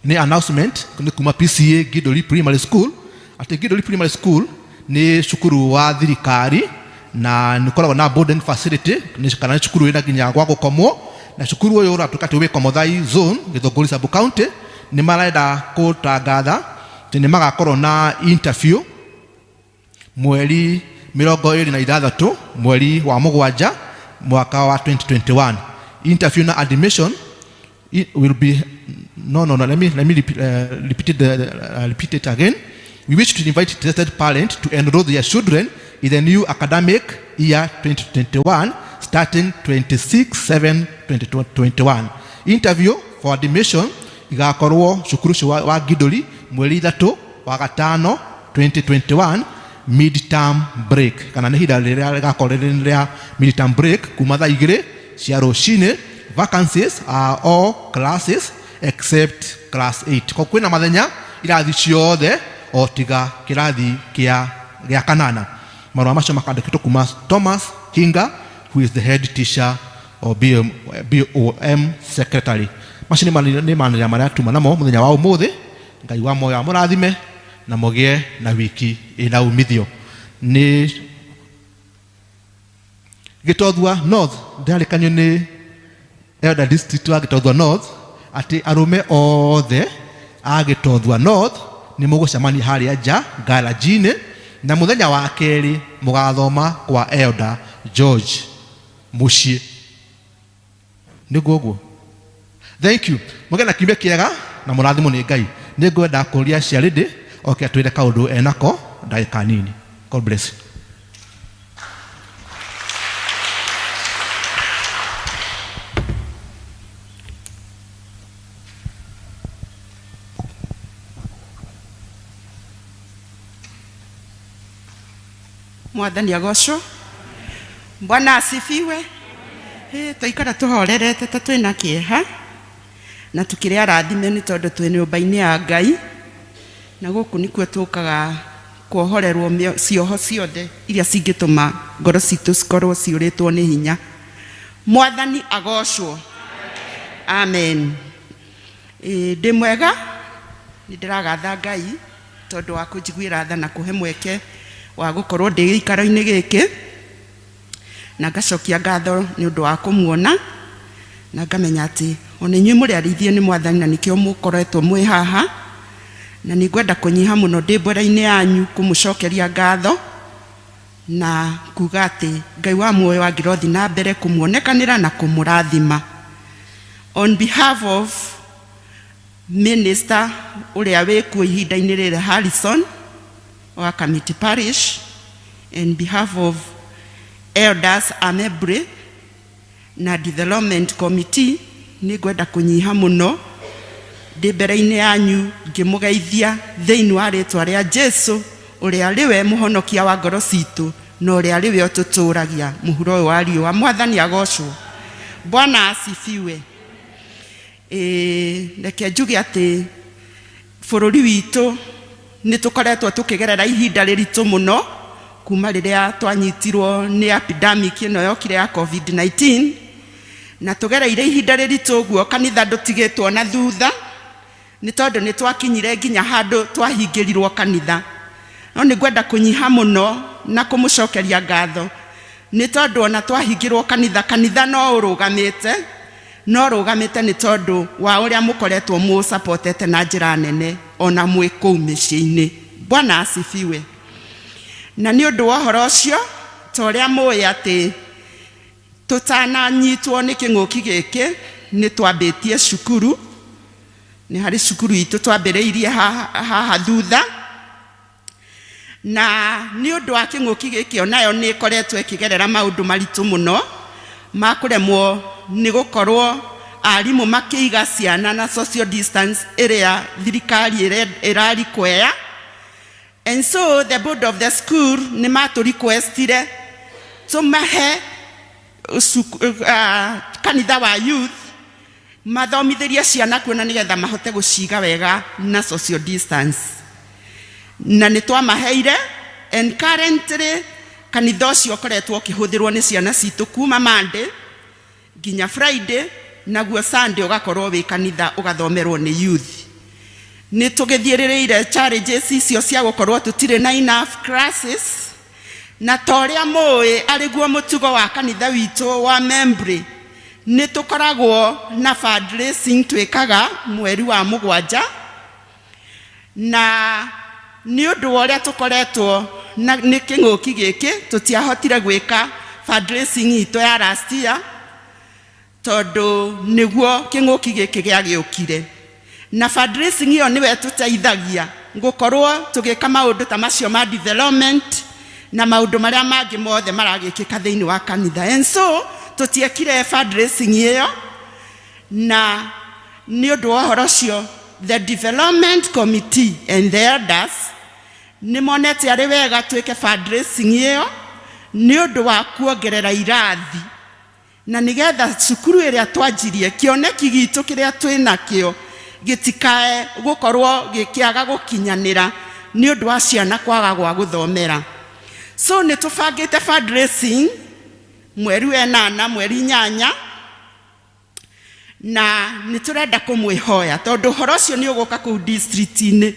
nĩ announcement nĩ kuma PCA Gidori Primary School atĩ Gidori Primary School nĩ cukuru wa thirikari na nĩ ũkoragwo na boarding facility nĩ kana nĩ cukuru wĩna nginya gwa gũkomwo, na cukuru ũyũ ũratuĩka atĩ wĩ Komothai zone, Githũngũri sub county. Nĩ marenda kũtangatha atĩ nĩ magakorwo na interview mweri 26 mweri wa 7 mwaka wa 2021. Interview na admission it will be no, let me repeat it again. We wish to invite interested parents to enroll their children in the new academic year 2021 starting 26/7/2021. Interview for admission igakorwo cukuru ũcio wa Gidori mweri 3 wa gatano 2021 mid-term break, kana nĩ ihinda rĩrĩa rĩgakorwo rĩrĩ rĩa mid-term break kuma thaa 2 cia rũcinĩ. Vacancies are all classes except class 8. Kwa kwĩna mathenya irathi ciothe o tiga kĩrathi gĩa kanana. Marũa macio makandĩkĩtwo kuma Thomas Hinga, who is the head teacher or BOM secretary. Macio nĩ manĩrĩra marĩa tuma namo mũthenya wa ũmũthĩ. Ngai wa moyo amũrathime na mũgĩe na wiki ĩna umithio. Nĩ Gĩtothua North ndĩrarikanio nĩ Elder District wa Gĩtothua North atĩ arũme othe a Gĩtothua North nĩ mũgũcemania harĩa nja garage-inĩ, na mũthenya wa kerĩ mũgathoma kwa Elder George mũciĩ. Nĩguo ũguo. Thank you. Mũgĩe na kiumia kĩega na mũrathimwo nĩ Ngai. Nĩ ngwenda kũria Charity oke atwĩre kaũndũ enako ndagĩka nini. God bless you. Mwathani agocwo. Bwana asifiwe. Twaikara tũhorerete ta twĩna kĩeha na tũkĩrĩ arathime nĩ tondũ twĩ nyũmba-inĩ ya Ngai, na gũkũ nĩkuo tũkaga kuohorerwo cioho ciothe iria cingĩtũma ngoro citũ cikorwo ciũrĩtwo nĩ hinya. Mwathani agocwo. Amen. Ndĩ mwega, nĩ ndĩragatha Ngai tondũ wa kũnjiguĩra tha na kũhe mweke wa gũkorwo ndĩ gĩikaro-inĩ gĩkĩ, na ngacokia ngatho nĩ ũndũ wa kũmuona, na ngamenya atĩ ona inyuĩ mũrĩ arĩithie nĩ Mwathani na nĩkĩo mũkoretwo mwĩ haha, na nĩ ngwenda kũnyiha mũno ndĩ mbere-inĩ yanyu kũmũcokeria ngatho na kuga atĩ Ngai wa muoyo angĩrothi na mbere kũmuonekanĩra na kũmũrathima. On behalf of Minister ũrĩa wĩkuo ihinda-inĩ rĩrĩ Harrison wa Kamiti Parish, in behalf of Elders Amebre na Development Committee, nĩ ngwenda kũnyiha mũno ndĩ mbere-inĩ yanyu ngĩmũgeithia thĩinĩ wa rĩtwa rĩa Jesu ũrĩa rĩwe mũhonokia wa ngoro citũ na ũrĩa rĩwe ũtũtũragia mũhuro ũyũ wa riũa. Mwathani agocwo. Bwana asifiwe. Reke njuge atĩ bũrũri witũ nĩ tũkoretwo tũkĩgerera ihinda rĩritũ mũno kuma rĩrĩa twanyitirwo nĩ epidemic ĩno yokire ya COVID-19, na tũgereire ihinda rĩritũ ũguo kanitha ndũtigĩtwo na thutha nĩ tondũ nĩ twakinyire nginya handũ twahingĩrirwo kanitha. No nĩ ngwenda kũnyiha mũno na kũmũcokeria ngatho nĩ tondũ ona twahingĩrwo kanitha, kanitha no ũrũgamĩte, no ũrũgamĩte nĩ tondũ wa ũrĩa mũkoretwo mũũsupportete na njĩra nene ona mwĩ kũu mĩciĩ-inĩ. Bwana asifiwe. Na nĩ ũndũ wa ũhoro ũcio, ta ũrĩa mũĩ atĩ tũtananyitwo nĩ kĩng'ũki gĩkĩ nĩ twambĩtie cukuru. Nĩ harĩ cukuru itũ twambĩrĩirie haha thutha, na nĩ ũndũ wa kĩng'ũki gĩkĩ onayo nĩ ĩkoretwo ĩkĩgerera maũndũ maritũ mũno ma kũremwo nĩ gũkorwo arimũ makĩiga ciana na social distance ĩrĩa thirikari ĩrarikwea. And so the board of the school nĩ matũrequestire tũmahe kanitha wa youth mathomithĩrie ciana kuo na nĩgetha mahote gũciga wega na social distance. Na nĩ twamaheire, and currently kanitha ũcio ũkoretwo ũkĩhũthĩrwo nĩ ciana citũ kuma Monday nginya Friday, naguo Sunday ũgakorwo wĩ kanitha ũgathomerwo nĩ youth. Nĩ tũgĩthiĩrĩrĩire challenges icio cia gũkorwo tũtirĩ na enough classes, na ta ũrĩa mũĩ arĩguo mũtugo wa kanitha witũ wa Membre, nĩ tũkoragwo na fundraising twĩkaga mweri wa mũgwanja, na nĩ ũndũ wa ũrĩa tũkoretwo na nĩ kĩng'ũki gĩkĩ tũtiahotire gwĩka fundraising itũ ya last year tondũ nĩguo kĩng'ũki gĩkĩ gĩagĩũkire. Na fundraising ĩyo nĩwe ĩtũteithagia gũkorwo tũgĩka maũndũ ta macio ma development na maũndũ marĩa mangĩ mothe maragĩkĩka thĩinĩ wa kanitha. And so tũtiekire fundraising ĩyo, na nĩ ũndũ wa ũhoro ũcio the development committee and the elders nĩ monete arĩ wega twĩke fundraising ĩyo nĩ ũndũ wa kuongerera irathi, na nĩgetha cukuru ĩrĩa twanjirie kĩoneki gitũ kĩrĩa twĩnakĩo gĩtikae gũkorwo gĩkĩaga gũkinyanĩra nĩ ũndũ wa ciana kwaga gwa gũthomera. So nĩ tũbangĩte fundraising mweri wa ĩnana, mweri inyanya, na nĩ tũrenda kũmwĩhoya tondũ ũhoro ũcio nĩ ũgũka kũu district-inĩ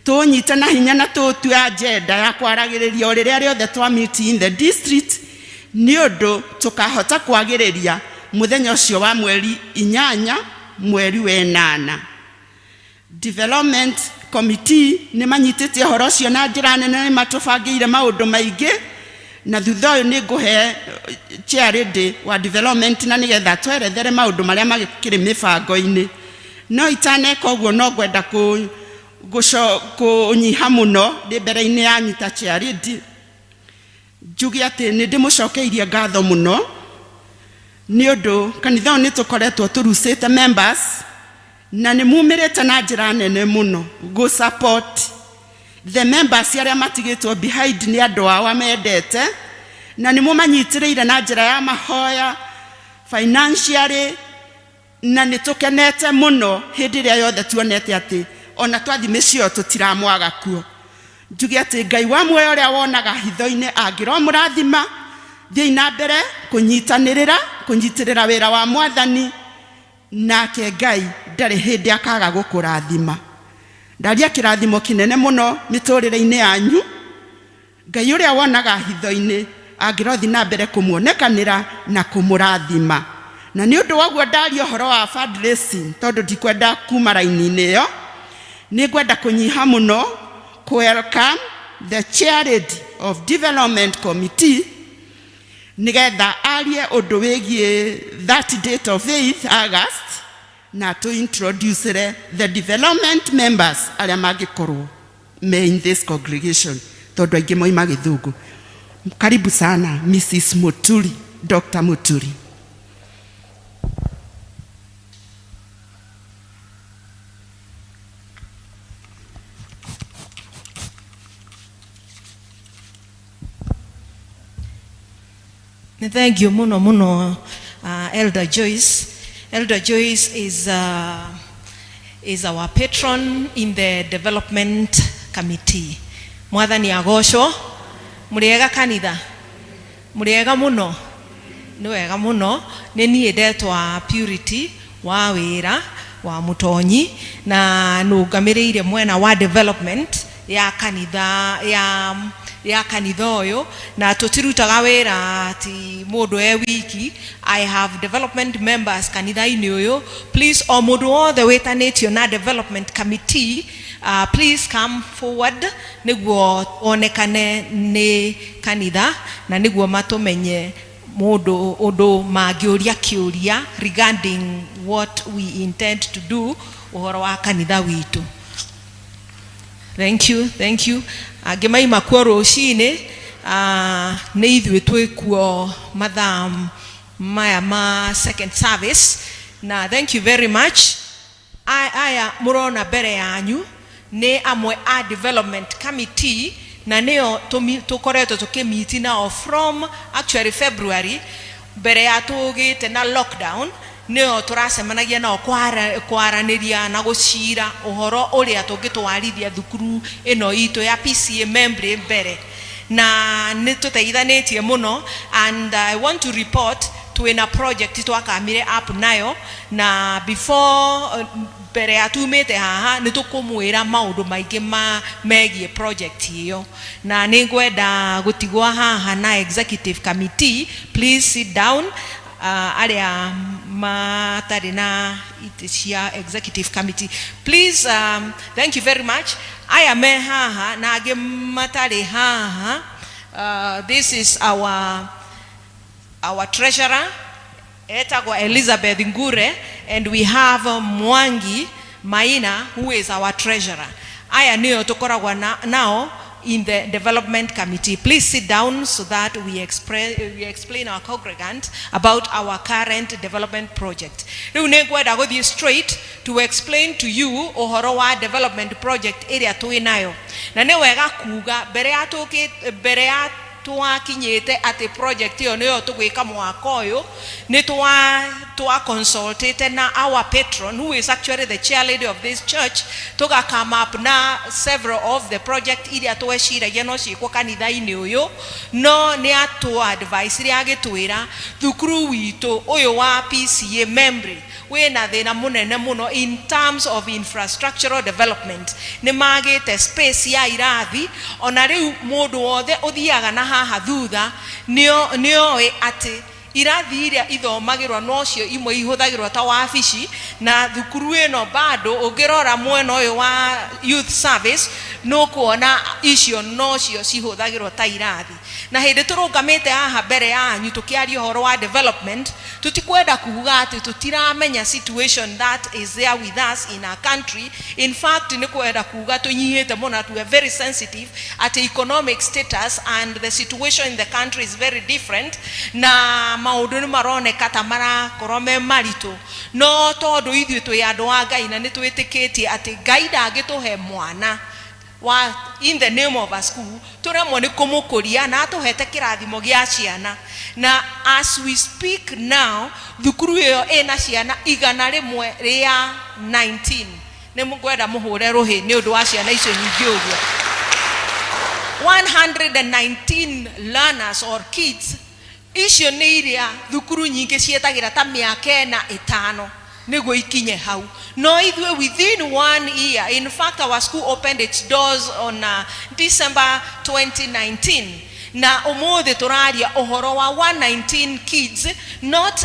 tũnyite na hinya na tũtue agenda ya kwaragĩrĩria o rĩrĩa rĩothe twa meet in the district, nĩ ũndũ tũkahota kwagĩrĩria Mũthenya ũcio wa mweri 8 mweri wa 8. Development committee nĩ manyitĩte ũhoro ũcio na njĩra nene, nĩ matũbangĩire maũndũ maingĩ, na thutha ũyũ nĩ ngũhe chair lady wa development na nĩgetha twerethere maũndũ marĩa makĩrĩ mĩbango-inĩ. No itaneka ũguo, no ngwenda kũnyiha mũno ndĩ mbere-inĩ yanyu ta chair lady, njuge atĩ nĩ ndĩmũcokeirie ngatho mũno nĩ ũndũ kanitha ũyũ nĩ tũkoretwo tũrucĩte members na nĩ mumĩrĩte na njĩra nene mũno gũ support the members arĩa matigĩtwo behind nĩ andũ ao amendete, na nĩ mũmanyitĩrĩire na njĩra ya mahoya, financially, na nĩ tũkenete mũno hĩndĩ ĩrĩa yothe tuonete atĩ ona twathi mĩciĩ tũtiramwaga kuo. Njuge atĩ Ngai wa muoyo ũrĩa wonaga hitho-inĩ angĩromũrathima. Thiĩi na mbere kũnyitanĩrĩra, kũnyitĩrĩra wĩra wa Mwathani, nake Ngai ndarĩ hĩndĩ akaga gũkũrathima. Ndaria kĩrathimo kĩnene mũno mĩtũrĩre-inĩ yanyu. Ngai ũrĩa wonaga hitho-inĩ angĩrothi na mbere kũmuonekanĩra na kũmũrathima. Na nĩ ũndũ wa ũguo ndaria ũhoro wa fundraising, tondũ ndikwenda kuma raini-inĩ ĩyo, nĩ ngwenda kũnyiha mũno kũ welcome the chair lady of development committee nĩgetha arie ũndũ wĩgiĩ that date of 8th August na to introduce the development members arĩa mangĩkorwo me in this congregation, tondũ aingĩ moima Gĩthũngũ. Karibu sana, Mrs. Muturi, Dr. Muturi. Nĩ thank you mũno mũno, Elder Joyce. Elder Joyce is our patron in the development committee. Mwathani agocwo. Mũrĩega kanitha? Mũrĩega mũno? Nĩ wega mũno. Nĩ niĩ ndetwa Purity wa wĩra wa Mũtonyi na nũngamĩrĩire mwena wa development ya kanitha ya kanitha ũyũ, na tũtirutaga wĩra ti mũndũ e wiki. I have development members kanitha-inĩ ũyũ. Please, o mũndũ wothe wĩtanĩtio na development committee, please come forward nĩguo onekane nĩ kanitha na nĩguo matũmenye mũndũ ũndũ mangĩũria kĩũria regarding what we intend to do ũhoro wa kanitha witũ. Thank you, thank you. Angĩ maima kuo rũcinĩ, nĩ ithuĩ twĩkuo mathaa maya ma second service, na thank you very much. Aya mũrona mbere yanyu nĩ amwe a development committee, na nĩo tũkoretwo tũkĩmiti nao from actually February, mbere ya tũgĩte na lockdown. Nĩo tũracemanagia nao kwaranĩria na gũcira ũhoro ũrĩa tũngĩtwarithia thukuru ĩno itũ ya PCEA Membley mbere, na nĩ tũteithanĩtie mũno. And I want to report twĩna project twakamire up nayo, na before mbere ya tumĩte haha nĩ tũkũmwĩra maũndũ maingĩ ma megiĩ project ĩyo. Na nĩ ngwenda gũtigwo haha na executive committee. Please sit down, arĩa matarĩ na itĩ cia executive committee, please. Thank you very much. Aya me haha na angĩ matarĩ haha, this is our treasurer, etagwo Elizabeth Ngure, and we have Mwangi Maina, who is our treasurer. Aya nĩo tũkoragwo nao in the development committee. Please sit down so that we explain our congregant about our current development project. Rĩu nĩ ngwenda gũthiĩ straight to explain to you ũhoro wa development project ĩrĩa twĩ nayo. Na nĩ wega kuga mbere ya tũkĩ mbere ya twakinyĩte atĩ project ĩyo nĩyo tũgwĩka mwaka ũyũ, nĩ twa consultĩte na our patron, who is actually the chair lady of this church, tũga come up na several of the project iria tweciragia no ciĩkwo kanitha-inĩ ũyũ. No nĩ atũ advice rĩa agĩtwĩra thukuru witũ ũyũ wa PCEA Membley wĩna thĩna mũnene mũno in terms of infrastructural development. Nĩ magĩte space ya irathi. Ona rĩu mũndũ wothe ũthiaga na haha thutha nĩoĩ atĩ Irathi iria ithomagĩrwo nocio imwe ihũthagĩrwo ta wabici, na thukuru ĩno bado ũngĩrora mwena ũyũ wa youth service nũkuona icio nocio cihũthagĩrwo ta irathi. Na hĩndĩ tũrũgamĩte haha mbere yanyu tũkĩaria ũhoro wa development, tũtikwenda kuga atĩ tũtiramenya situation that is there with us in our country. In fact, nĩ kwenda kuga tũnyihĩte mũno, we are very sensitive at economic status and the situation in the country is very different, na maũndũ nĩ maroneka ta marakorwo me maritũ. No tondũ ithuĩ twĩ andũ a Ngai na nĩ twĩtĩkĩtie atĩ Ngai ndangĩtũhe mwana wa in the name of a school tũremwo nĩ kũmũkũria, na atũhete kĩrathimo gĩa ciana. Na as we speak now, thukuru ĩyo ĩna ciana 119. Nĩ ngwenda mũhũre rũhĩ nĩ ũndũ wa ciana icio nyingĩ ũguo, 119 learners or kids. Icio nĩ iria thukuru nyingĩ cietagĩra ta mĩaka 4 5 nĩguo ikinye hau. No ithuĩ within one year, in fact our school opened its doors on December 2019, na ũmũthĩ tũraria ũhoro wa 119 kids. Not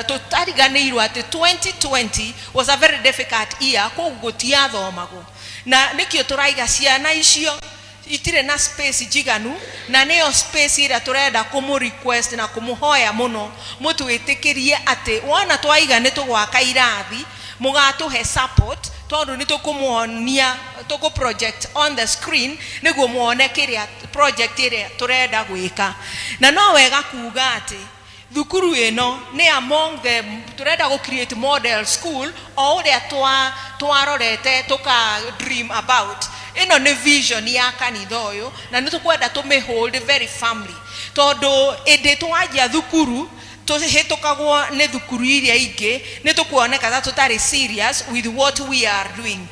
tũtariganĩirwo atĩ 2020 was a very difficult year, koguo gũtiathomagwo, na nĩkĩo tũraiga ciana icio itirĩ na space njiganu, na nĩyo space ĩrĩa tũrenda kũmũ request na kũmũhoya mũno mũtwĩtĩkĩrie atĩ wona twaiga nĩ tũgwaka irathi, mũgatũhe support, tondũ nĩ tũkũmuonia, tũkũ project on the screen nĩguo muone kĩrĩa project ĩrĩa tũrenda gwĩka. Na no wega kuga atĩ thukuru ĩno nĩ among the tũrenda gũ create model school o ũrĩa twarorete tũka dream about. Ĩno nĩ vision ya kanitha ũyũ, na nĩ tũkwenda tũmĩ hold very firmly, tondũ ĩndĩ twanjia thukuru tũhĩtũkagwo nĩ thukuru iria ingĩ, nĩ tũkuoneka ta tũtarĩ serious with what we are doing.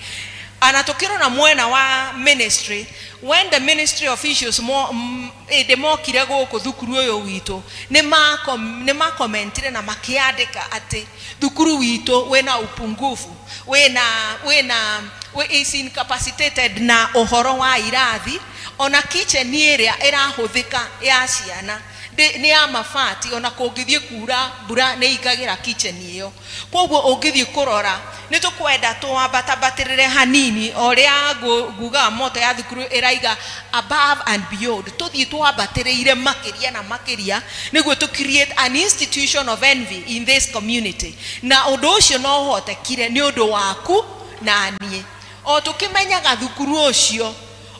Ana tũkĩrora mwena wa ministry, when the ministry officials ĩndĩ mokire gũkũ thukuru ũyũ witũ, nĩ makomentire na makĩandĩka atĩ thukuru witũ wĩna upungufu, wĩna is incapacitated na ũhoro wa irathi, ona kitchen ĩrĩa ĩrahũthĩka ya ciana nĩ ya mabati, ona kũngĩthiĩ kura mbura nĩ ingagĩra kitchen ĩyo. Koguo ũngĩthiĩ kũrora, nĩ tũkwenda twambatambatĩrĩre hanini o ũrĩa ngugaga moto ya thukuru ĩraiga above and beyond, tũthiĩ twambatĩrĩire makĩria na makĩria nĩguo tũ create an institution of envy in this community. Na ũndũ ũcio no ũhotekire nĩ ũndũ waku na niĩ, o tũkĩmenyaga thukuru ũcio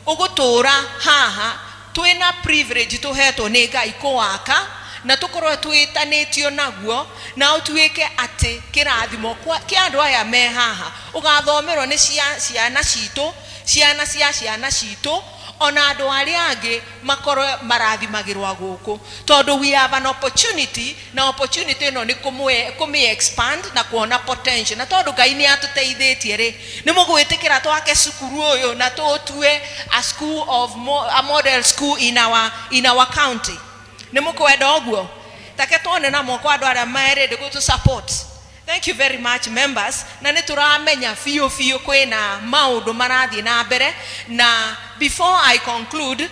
ũgũtũra haha twĩna privilege tũhetwo nĩ Ngai kũwaka, na tũkorwo twĩtanĩtio naguo, na ũtuĩke atĩ kĩrathimo kĩa andũ aya me haha, ũgathomerwo nĩ ciana citũ, ciana cia ciana citũ, ona andũ arĩa angĩ makorwo marathimagĩrwo gũkũ, tondũ we have an opportunity, na opportunity ĩno nĩ kũmĩ expand na kuona potential. Na tondũ Ngai nĩ atũteithĩtie rĩ, nĩ mũgwĩtĩkĩra twake cukuru ũyũ na tũtue a school of a model school in our county? Nĩ mũkwenda ũguo? Take tuone na moko andũ arĩa marĩ gũtũ support. Thank you very much, members. Na nĩ tũramenya biũ biũ kwĩna maũndũ marathiĩ na mbere. Na before I conclude,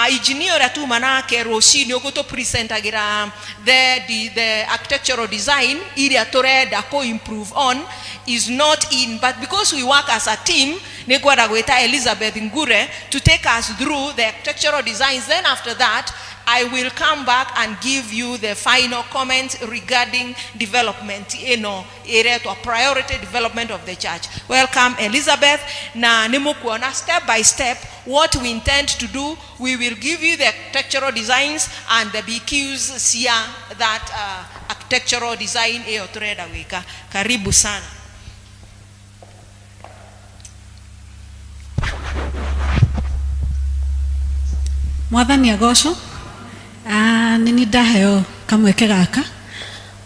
engineer ũrĩa tuma nake rũcinĩ ũgũtũ presentagĩra the architectural design iria tũrenda kũ improve on is not in, but because we work as a team, nĩ ngwenda gwĩta Elizabeth Ngure to take us through the architectural designs. Then after that I will come back and give you the final comment regarding development ĩno ĩretwo priority development of the church. Welcome, Elizabeth. Na nĩ mũkuona step by step what we intend to do. We will give you the architectural designs and the BQs cia that architectural design ĩyo tũrenda gwĩka. Karibu sana. Mwathani agocwo. Nĩ ni ndaheo kamweke gaka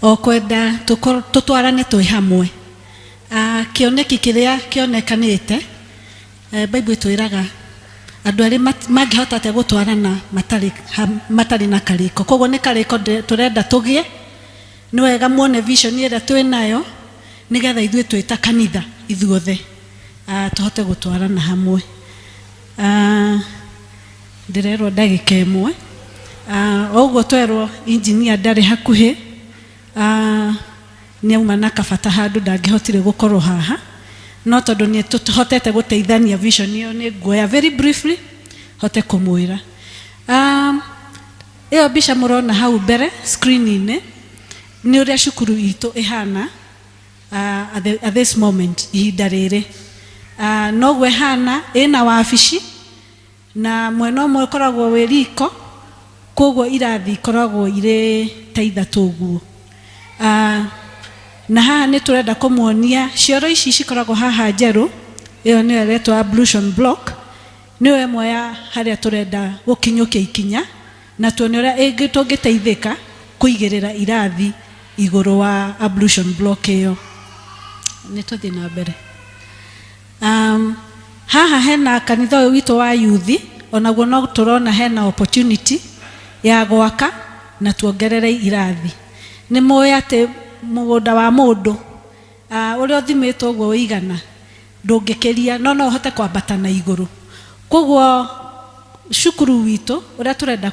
o kwenda tũtwarane twĩ hamwe. Kĩoneki kĩrĩa kĩonekanĩte, Bible ĩtwĩraga andũ arĩa mangĩhota atĩa gũtwarana matarĩ na karĩko. Koguo nĩ karĩko tũrenda tũgĩe. Nĩ wega muone vision ĩrĩa twĩ nayo, nĩgetha ithuĩ twĩ ta kanitha ithuothe tũhote gũtwarana hamwe. Ndĩrerwo ndagĩka 1. O ũguo twerwo engineer ndarĩ hakuhĩ. Nĩ auma na kabata handũ ndangĩhotire gũkorwo haha, no tondũ nĩ tũhotete gũteithania vision ĩyo, nĩ nguoya very briefly hote kũmwĩra. Ĩyo mbica mũrona hau mbere screen-inĩ nĩ ũrĩa cukuru itũ ĩhana at this moment, ihinda rĩrĩ. Noguo ĩhana, ĩna wabici na mwena ũmwe ũkoragwo wĩ riko, koguo irathi ikoragwo irĩ ta ithatũ ũguo. Na haha nĩ tũrenda kũmuonia cioro ici cikoragwo haha njerũ, ĩyo nĩyo ĩretwo ablution block, nĩyo ĩmwe ya harĩa tũrenda gũkinyũkia ikinya na tuone ũrĩa tũngĩteithĩka kũigĩrĩra irathi igũrũ wa ablution block ĩyo. Nĩ tũthiĩ na mbere. Haha hena kanitha ũyũ witũ wa yuthi, onaguo no tũrona hena opportunity ya gwaka na tuongerere irathi. Nĩ mũĩ atĩ mũgũnda wa mũndũ ũrĩa ũthimĩtwo ũguo ũigana ndũngĩkĩria, no no ũhote kwambata na igũrũ. Koguo cukuru witũ ũrĩa tũrenda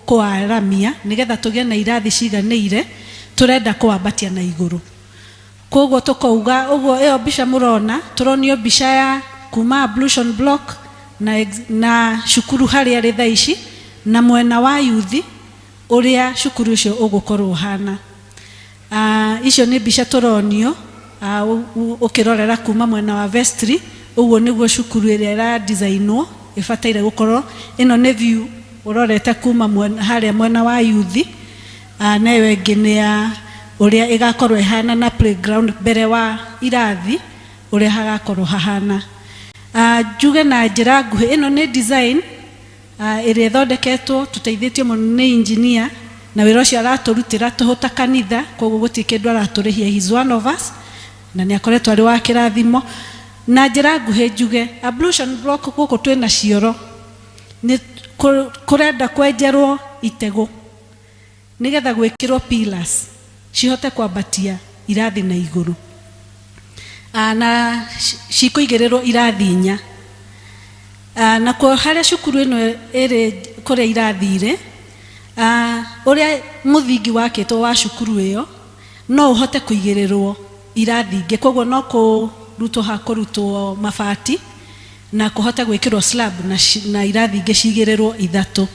kũwaramia nĩgetha tũgĩe na irathi ciganĩire, tũrenda kũwambatia na igũrũ. Koguo tũkauga ũguo ĩyo mbica mũrona, tũronio mbica ya kuma ablution block na cukuru harĩa rĩ thaa ici, na mwena wa yuthi ũrĩa cukuru ũcio ũgũkorwo ũhana. Icio nĩ mbica tũronio ũkĩrorera kuma mwena wa vestry, ũguo nĩguo cukuru ĩrĩa ĩra-designwo ĩbataire gũkorwo. Ĩno nĩ view ũrorete kuma harĩa mwena wa yuthi, na ĩyo ĩngĩ nĩ ya ũrĩa ĩgakorwo ĩhana na playground mbere wa irathi ũrĩa hagakorwo hahana. Njuge na njĩra nguhĩ, ĩno nĩ design ĩrĩa ĩthondeketwo tũteithĩtio mũno nĩ engineer, na wĩra ũcio aratũrutĩra tũhũ ta kanitha, koguo gũtirĩ kĩndũ aratũrĩhia, he is one of us na nĩ akoretwo arĩ wa kĩrathimo. Na njĩra nguhĩ njuge ablution block gũkũ twĩna cioro, nĩ kũrenda kwenjerwo itegũ nĩgetha gwĩkĩrwo pillars cihote kwambatia irathi na igũrũ. Na cikũigĩrĩrwo irathi inya. Nakuo harĩa cukuru ĩno ĩrĩ kũrĩa irathi irĩ, ũrĩa mũthingi wakĩtwo wa cukuru ĩyo no ũhote kũigĩrĩrwo irathi ingĩ, koguo no kũrutwo hakũrutwo mabati na kũhote gwĩkĩrwo slab na irathi ingĩ cigĩrĩrwo ithatũ.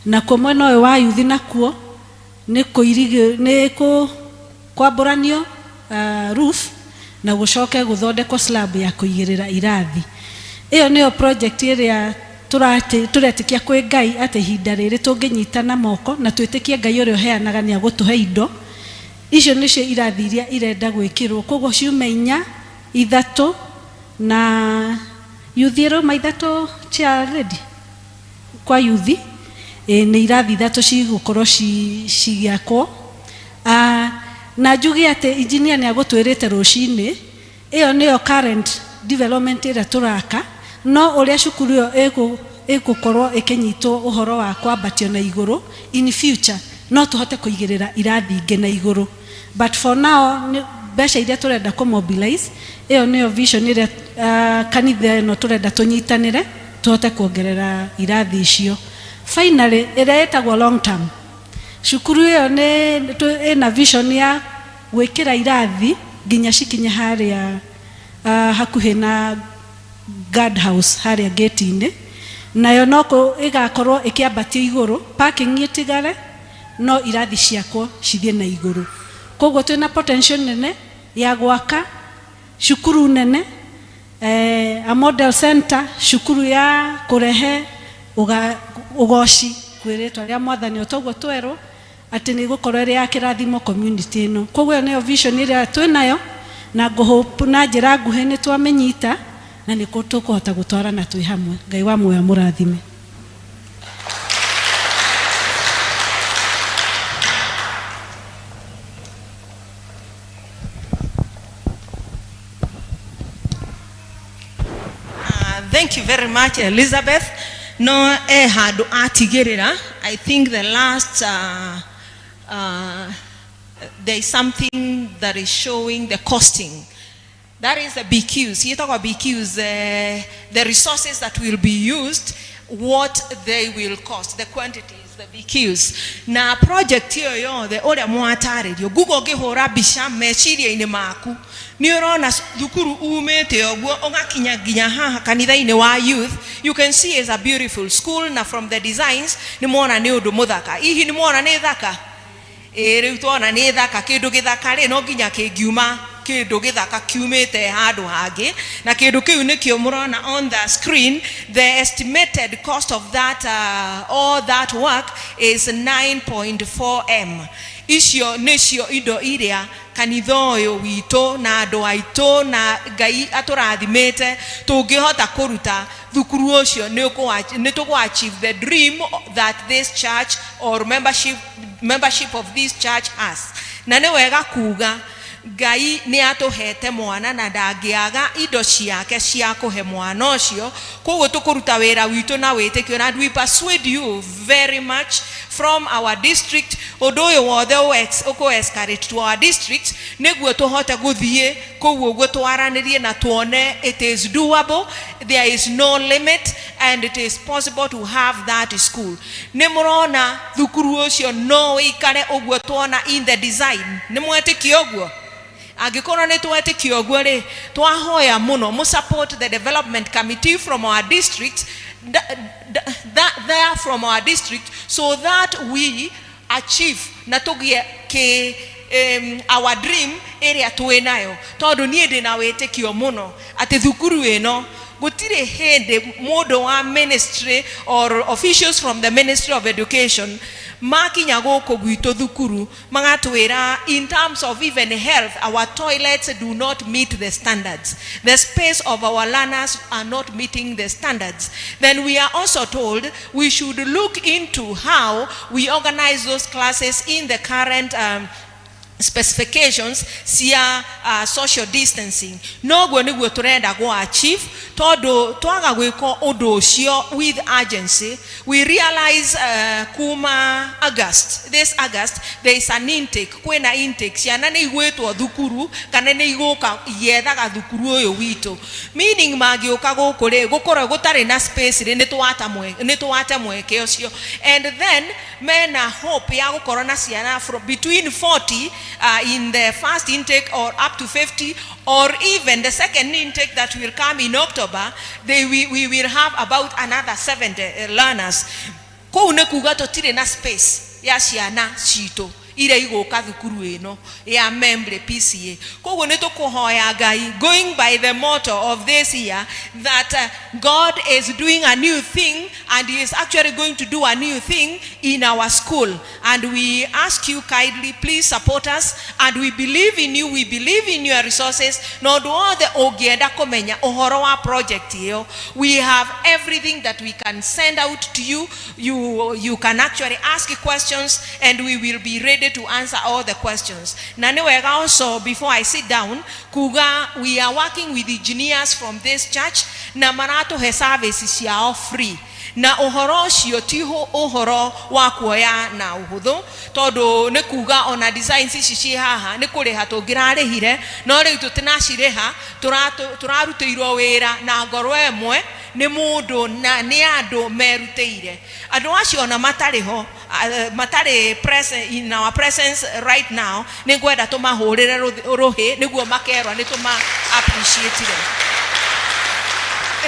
Nakuo mwena ũyũ wa yuthi nakuo nĩ kwambũranio roof na gũcoke gũthondekwo slab ya kũigĩrĩra irathi. Ĩyo nĩyo project ĩrĩa tũretĩkia kwĩ Ngai atĩ ihinda rĩrĩ tũngĩnyitana moko na twĩtĩkie Ngai ũrĩa ũheanaga nĩ agũtũhe indo. Icio nĩcio irathi iria irenda gwĩkĩrwo, koguo ciume inya, ithatũ na yuthi ĩrauma ithatũ chair lady kwa yuthi, nĩ irathi ithatũ cigũkorwo cigĩakwo. Na njuge atĩ engineer nĩ agũtwĩrĩte rũcinĩ, ĩyo nĩyo current development ĩrĩa tũraka, no ũrĩa cukuru ĩyo ĩgũkorwo ĩkĩnyitwo ũhoro wa kwambatio na igũrũ in future no tũhote kũigĩrĩra irathi ingĩ na igũrũ, but for now mbeca iria tũrenda kũ-mobilize, ĩyo nĩyo vision ĩrĩa kanitha ĩno tũrenda tũnyitanĩre tũhote kuongerera irathi icio. Finally, ĩrĩa ĩtagwo long term, cukuru ĩyo nĩ ĩna vision ya gwĩkĩra irathi nginya cikinye harĩa hakuhĩ na guard house harĩa gate-inĩ, nayo no ĩgakorwo ĩkĩambatio igũrũ, parking ĩtigare no irathi ciakwo cithiĩ na igũrũ. Koguo twĩna potential nene ya gwaka cukuru nene, a model center, cukuru ya kũrehe ũgoci kwĩ rĩtwa rĩa Mwathani, o toguo twerwo atĩ nĩ ĩgũkorwo ĩrĩ ya kĩrathimo community ĩno. Koguo ĩyo nĩyo vision ĩrĩa twĩnayo, na ngũhope na njĩra nguhĩ nĩ twamĩnyita na nĩ tũkũhota gũtwarana twĩ hamwe. Ngai wa muoyo amũrathime. Thank you very much, Elizabeth. No handũ atigĩrĩra. I think the last there is something that is showing the costing. That is the BQs. You talk about BQs, the resources that will be used, what they will cost, the quantities, the BQs. Na project ĩyo yothe ũrĩa mwatarĩrio, Google ũngĩhũra mbica meciria-inĩ maku, nĩ ũrona thukuru umĩte ũguo ũgakinya nginya haha kanitha-inĩ wa youth. You can see it's a beautiful school, na from the designs nĩ mwona nĩ ũndũ mũthaka. Hihi nĩ mwona nĩ thaka? Ĩĩ, rĩu twona nĩ thaka. Kĩndũ gĩthaka rĩ, no nginya kĩngiuma kĩndũ gĩthaka kiumĩte handũ hangĩ, na kĩndũ kĩu nĩkĩo mũrona on the screen. The estimated cost of that all that work is 9.4 M. Icio nĩcio indo iria kanitha ũyũ witũ na andũ aitũ na Ngai atũrathimĩte tũngĩhota kũruta thukuru ũcio. Nĩ tũgũ achieve the dream that this church or membership of this church has. Na nĩ wega kuga Ngai nĩ atũhete mwana na ndangĩaga indo ciake cia kũhe mwana ũcio. Koguo tũkũruta wĩra witũ na wĩtĩkio, and we persuade you very much from our district, ũndũ ũyũ wothe ũkũ escalate to our district nĩguo tũhote gũthiĩ kũu ũguo, twaranĩrie na tuone it is doable. There is no limit and it is possible to have that school. Nĩ mũrona thukuru ũcio no ũikare ũguo tuona in the design? Nĩ mwetĩkia ũguo? Angĩkorwo nĩ twetĩkia ũguo rĩ, twahoya mũno mũ support the development committee from our district there from our district so that we achieve na tũgĩe kĩ our dream ĩrĩa twĩ nayo, tondũ niĩ ndĩ na wĩtĩkio mũno atĩ thukuru ĩno gũtirĩ hĩndĩ mũndũ wa ministry or officials from the Ministry of Education makinya gũkũ gwitũ thukuru magatwĩra in terms of even health, our toilets do not meet the standards, the space of our learners are not meeting the standards. Then we are also told we should look into how we organize those classes in the current specifications cia social distancing. Noguo nĩguo tũrenda gũ achieve, tondũ twaga gwĩka ũndũ ũcio with urgency, we realize kuma August, this August, there is an intake, kwĩna intake, ciana nĩ igwĩtwo thukuru kana nĩ igũka igethaga thukuru ũyũ witũ, meaning mangĩũka gũkũ rĩ, gũkorwo gũtarĩ na space rĩ, nĩ twate mweke ũcio. And then mena hope ya gũkorwo na ciana from between 40 in the first intake or up to 50, or even the second intake that will come in October, we will have about another 70 learners. Kũu nĩ kuga tũtirĩ na space ya ciana citũ iria igũka thukuru ĩno ya Membley PCEA. Koguo nĩ tũkũhoya Ngai, going by the motto of this year, that God is doing a new thing and he is actually going to do a new thing in our school, and we ask you kindly, please support us, and we believe in you, we believe in your resources. Na ũndũ wothe ũngĩenda kũmenya ũhoro wa project ĩyo, we have everything that we can send out to you. You can actually ask questions and we will be ready to answer all the questions. Na nĩ wega also, before I sit down, kuga we are working with engineers from this church na maratũhe services ciao free, na ũhoro ũcio ti ũhoro wa kuoya na ũhũthũ, tondũ nĩ kuga ona designs ici ciĩ haha nĩ kũrĩha tũngĩrarĩhire, no rĩu tũtinacirĩha, tũrarutĩirwo wĩra na ngoro ĩmwe nĩ mũndũ na nĩ andũ merutĩire. Andũ acio ona matarĩ ho, matarĩ present in our presence right now, nĩ ngwenda tũmahũrĩre rũhĩ nĩguo makerwo nĩ tũma appreciate.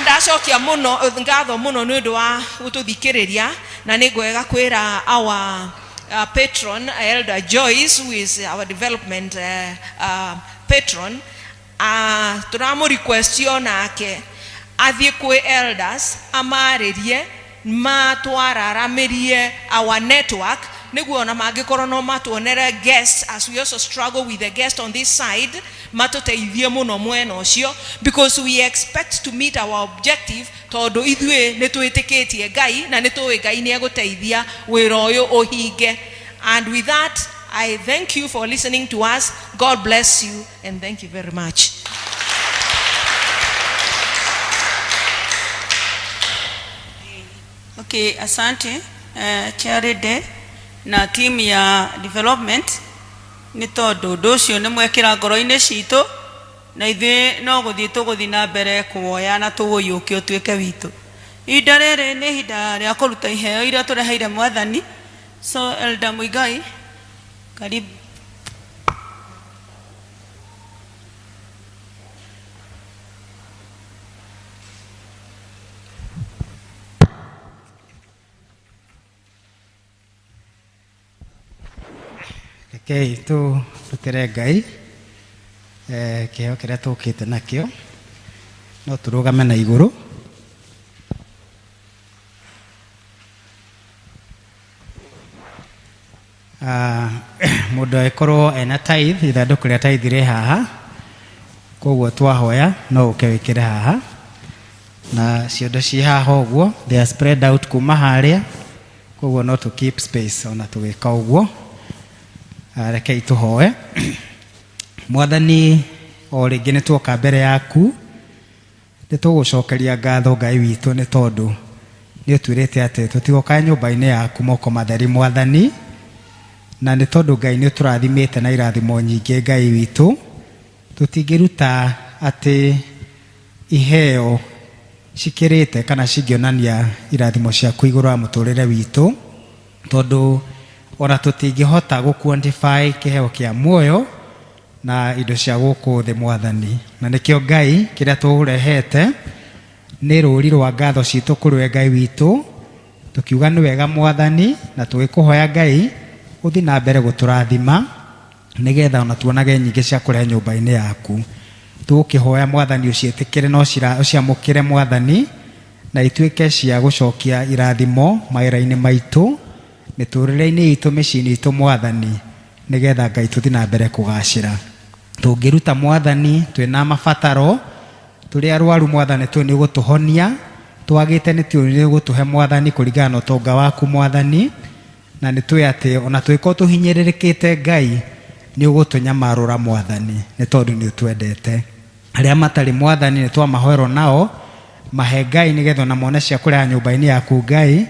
Ndacokia mũno ngatho mũno nĩ ũndũ wa gũtũthikĩrĩria, na nĩ ngwega kwĩra our patron, Elder Joyce, who is our development patron, tũramũ request onake athiĩ kwĩ elders amarĩrie matwararamĩrie our network, nĩguo ona mangĩkorwo no matuonere guest, as we also struggle with the guest on this side, matũteithie mũno mwena ũcio, because we expect to meet our objective, tondũ ithuĩ nĩ twĩtĩkĩtie Ngai na nĩ tũĩ Ngai nĩ egũteithia wĩra ũyũ ũhinge. And with that, I thank you for listening to us. God bless you and thank you very much. Okay, asante Charity na team ya development, nĩ tondũ ũndũ ũcio nĩ mwekĩra ngoro-inĩ citũ, na ithuĩ no gũthiĩ tũgũthiĩ na mbere kũwoya na tũũiyũkie ũtuĩke witũ. Ihinda rĩrĩ nĩ ihinda rĩa kũruta iheo iria tũreheire Mwathani. So Elder Muigai, karibu. Rekei tũrutĩre Ngai kĩheo kĩrĩa tũkĩte nakĩo, no tũrũgame na igũrũ. Mũndũ angĩkorwo ena tithe, ithandũkũ rĩa tithe rĩ haha, koguo twahoya no ũke wĩkĩre haha, na ciondo ciĩ haha ũguo, they are spread out kuma harĩa, koguo no to keep space ona tũgĩka ũguo. Rekei tũhoe. Mwathani, o rĩngĩ nĩ tuoka mbere yaku, nĩ tũgũcokeria ngatho Ngai witũ nĩ tondũ nĩ ũtwĩrĩte atĩ tũtigoka nyũmba-inĩ yaku moko matheri Mwathani, na nĩ tondũ Ngai nĩ ũtũrathimĩte na irathimo nyingĩ Ngai witũ, tũtingĩruta atĩ iheo cikĩrĩte kana cingĩonania irathimo ciaku igũrũ wa mũtũrĩre witũ, tondũ ona tũtingĩhota gũ quantify kĩheo kĩa muoyo na indo cia gũkũ thĩ Mwathani. Na nĩkĩo Ngai kĩrĩa tũrehete nĩ rũri rwa ngatho citũ kũrĩ we Ngai witũ, tũkiuga nĩ wega Mwathani, na tũgĩkũhoya Ngai ũthiĩ na mbere gũtũrathima nĩgetha ona tuonage nyingĩ cia kũrehe nyũmba-inĩ yaku. Tũgũkĩhoya Mwathani ũciĩtĩkĩre na ũciamũkĩre Mwathani, na ituĩke cia gũcokia irathimo mawĩra-inĩ maitũ, mĩtũrĩre-inĩ itũ, mĩciĩ-inĩ itũ Mwathani, nĩgetha Ngai tũthiĩ na mbere kũgacĩra. Tũngĩruta Mwathani twĩna mabataro, tũrĩ arwaru Mwathani tũĩ nĩ ũgũtũhonia, twagĩte nĩ tũĩ nĩ ũgũtũhe Mwathani kũringana na ũtonga waku Mwathani, na nĩ tũĩ atĩ ona tũngĩkorwo tũhinyĩrĩrĩkĩte Ngai nĩ ũgũtũnyamarũra Mwathani nĩ tondũ nĩ ũtwendete. Arĩa matarĩ Mwathani nĩ twamahoerwo nao mahe Ngai nĩgetha ona mone cia kũreha nyũmba-inĩ yaku Ngai,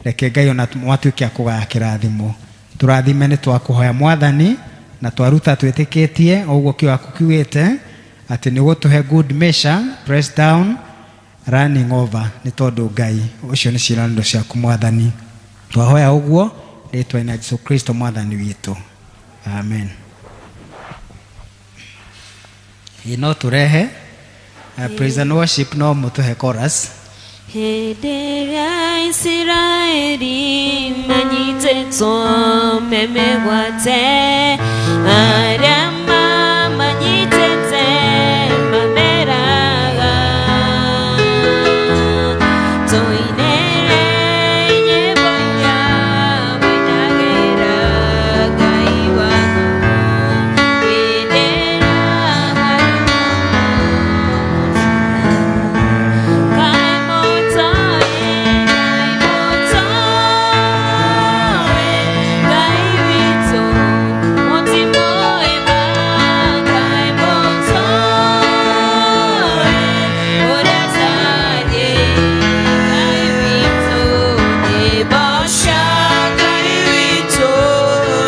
reke Ngai ona matuĩke a kũgaya kĩrathimo. Tũrathime nĩ twakũhoya Mwathani, na twaruta twĩtĩkĩtie o ũguo kiugo gĩaku kiugĩte atĩ nĩ ũgũtũhe good measure, press down, running over, nĩ tondũ Ngai ũcio nĩ ciĩranĩro ciaku Mwathani. Twahoya ũguo rĩtwa-inĩ rĩa Jesũ Kristo Mwathani witũ, amen. Ĩ no tũrehe praise and worship, no mũtũhe chorus. Hĩndĩ ĩrĩa Isiraeli manyitĩtwo me mĩgwate, arĩa mamanyitĩte mameraga, tũinĩre nyĩmbo iria mainagĩra Ngai waku, wĩnĩra Ngai mũtoe, Ngai mũtoe, Ngai witũ, mũtimoe ma, Ngai mũtoe, ũrĩa atariĩ, Ngai witũ, nyĩmbo cia Ngai witũ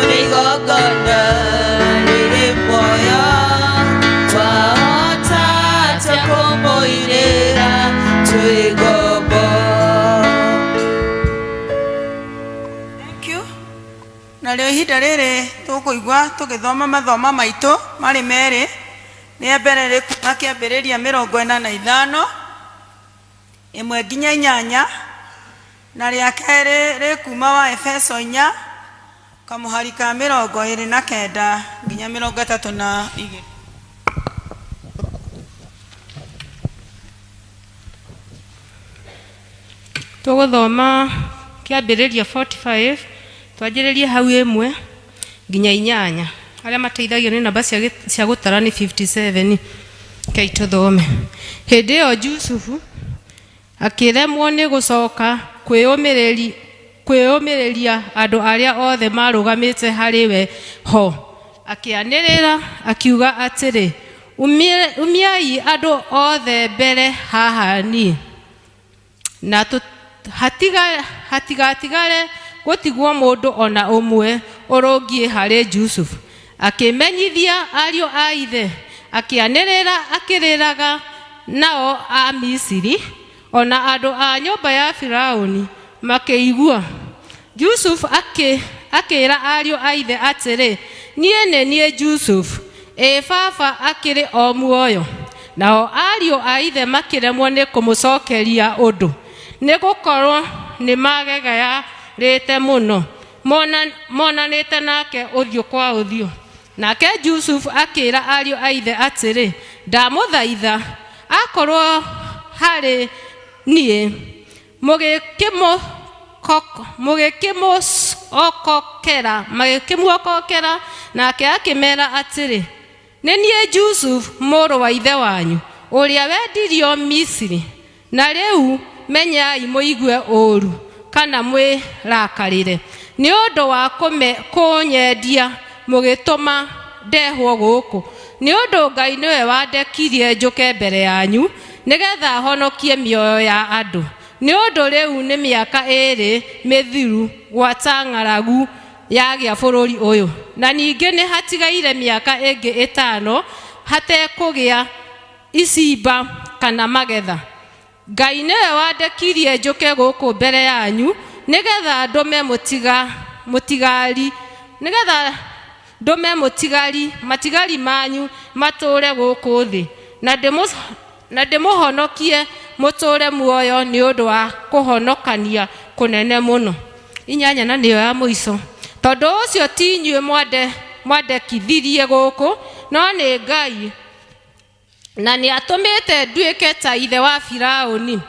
nĩ igongona rĩrĩ muoyo, twahota atĩa kũmũinĩra twĩ ngombo. Thank you. Narĩo ihinda rĩrĩ tũkũigua tũgĩthoma mathoma maitũ marĩ merĩ, rĩa mbere rĩ kuma kĩambĩrĩria 45 1 nginya 8, na rĩa kerĩ rĩ kuma wa Efeso 4 kamũhari ka 29 nginya 32. Tũgũthoma kĩambĩrĩria 45 twanjĩrĩrie hau 1 nginya 8. Arĩa mateithagio nĩ namba cia gũtara nĩ 57. Rekei tũthome. Hĩndĩ ĩyo Jusufu akĩremwo nĩ gũcoka kwĩyũmĩrĩria andũ arĩa othe marũgamĩte harĩ we ho, akĩanĩrĩra akiuga atĩrĩ, umiai andũ othe mbere haha niĩ, na hatigatigare gũtigwo mũndũ ona ũmwe ũrũngiĩ harĩ Jusufu. Akĩmenyithia ariũ a ithe, akĩanĩrĩra akĩrĩraga nao a Misiri ona andũ a nyũmba ya Firaũni makĩigua. Yusuf akĩra ariũ a ithe atĩrĩ, niĩ nĩ niĩ Yusuf, ĩ baba akĩrĩ o muoyo. Nao ariũ a ithe makĩremwo nĩ kũmũcokeria ũndũ, nĩ gũkorwo nĩ magegayarĩte mũno monanĩte nake ũthiũ kwa ũthiũ. Nake Yusuf akĩra ariũ a ithe atĩrĩ, ndamũthaitha akorwo harĩ niĩ mũgĩkĩmũokokera. Nake akĩmera atĩrĩ, nĩ niĩ Yusuf mũrũ wa ithe wanyu ũrĩa wendirio Misiri, na rĩu menyai mũigue ũũru kana mwĩrakarĩre nĩ ũndũ wa kũnyendia mũgĩtũma ndehwo gũkũ, nĩ ũndũ Ngai nĩwe wandekirie njũke mbere yanyu nĩgetha honokie mĩoyo ya andũ. Nĩ ũndũ rĩu nĩ mĩaka 2 mĩthiru gwata ng'aragu yagĩa bũrũri ũyũ, na ningĩ nĩ hatigaire mĩaka ĩngĩ 5 hatekũgĩa icimba kana magetha. Ngai nĩwe wandekirie njũke gũkũ mbere yanyu nĩgetha ndũme matigari manyu matũũre gũkũ thĩ, na ndĩmũhonokie mũtũũre muoyo nĩ ũndũ wa kũhonokania kũnene mũno. 8 na nĩyo ya mũico. Tondũ ũcio ti inyuĩ mwandekithirie gũkũ, no nĩ Ngai, na nĩ atũmĩte nduĩke ta ithe wa Firaũni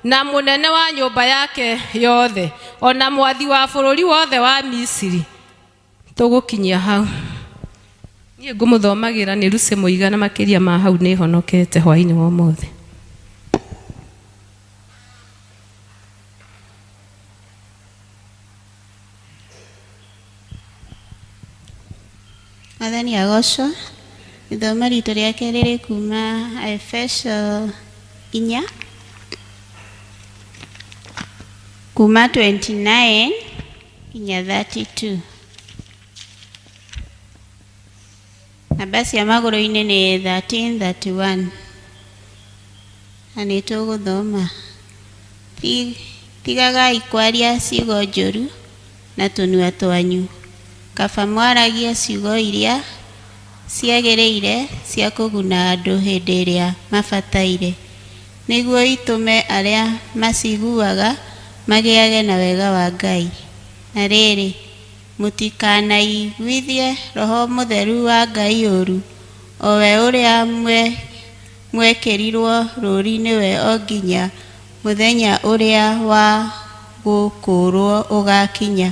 na mũnene wa nyũmba yake yothe, ona mwathi wa bũrũri wothe wa Misiri. Tũgũkinyia hau. Niĩ ngũmũthomagĩra nĩ Lucy Mũigana, makĩria ma hau nĩ honokete hwaĩ-inĩ wa ũmũthĩ. Mwathani agocwo. Ithomo ritũ rĩa kerĩ rĩ kuma Efeso 4 kuma 29 nginya 32. Namba cia magũrũ-inĩ nĩ 1331. Na nĩ tũgũthoma. Tigagai kwaria ciugo njũru na tũnua twanyu, kaba mwaragie ciugo iria ciagĩrĩire cia kũguna andũ hĩndĩ ĩrĩa mabataire, nĩguo itũme arĩa maciguaga magĩage na wega wa Ngai. Na rĩrĩ, mũtikanaiguithie Roho Mũtheru wa Ngai ũũru, o we ũrĩa mwekĩrirwo rũũri nĩwe o nginya mũthenya ũrĩa wa gũkũũrwo ũgakinya.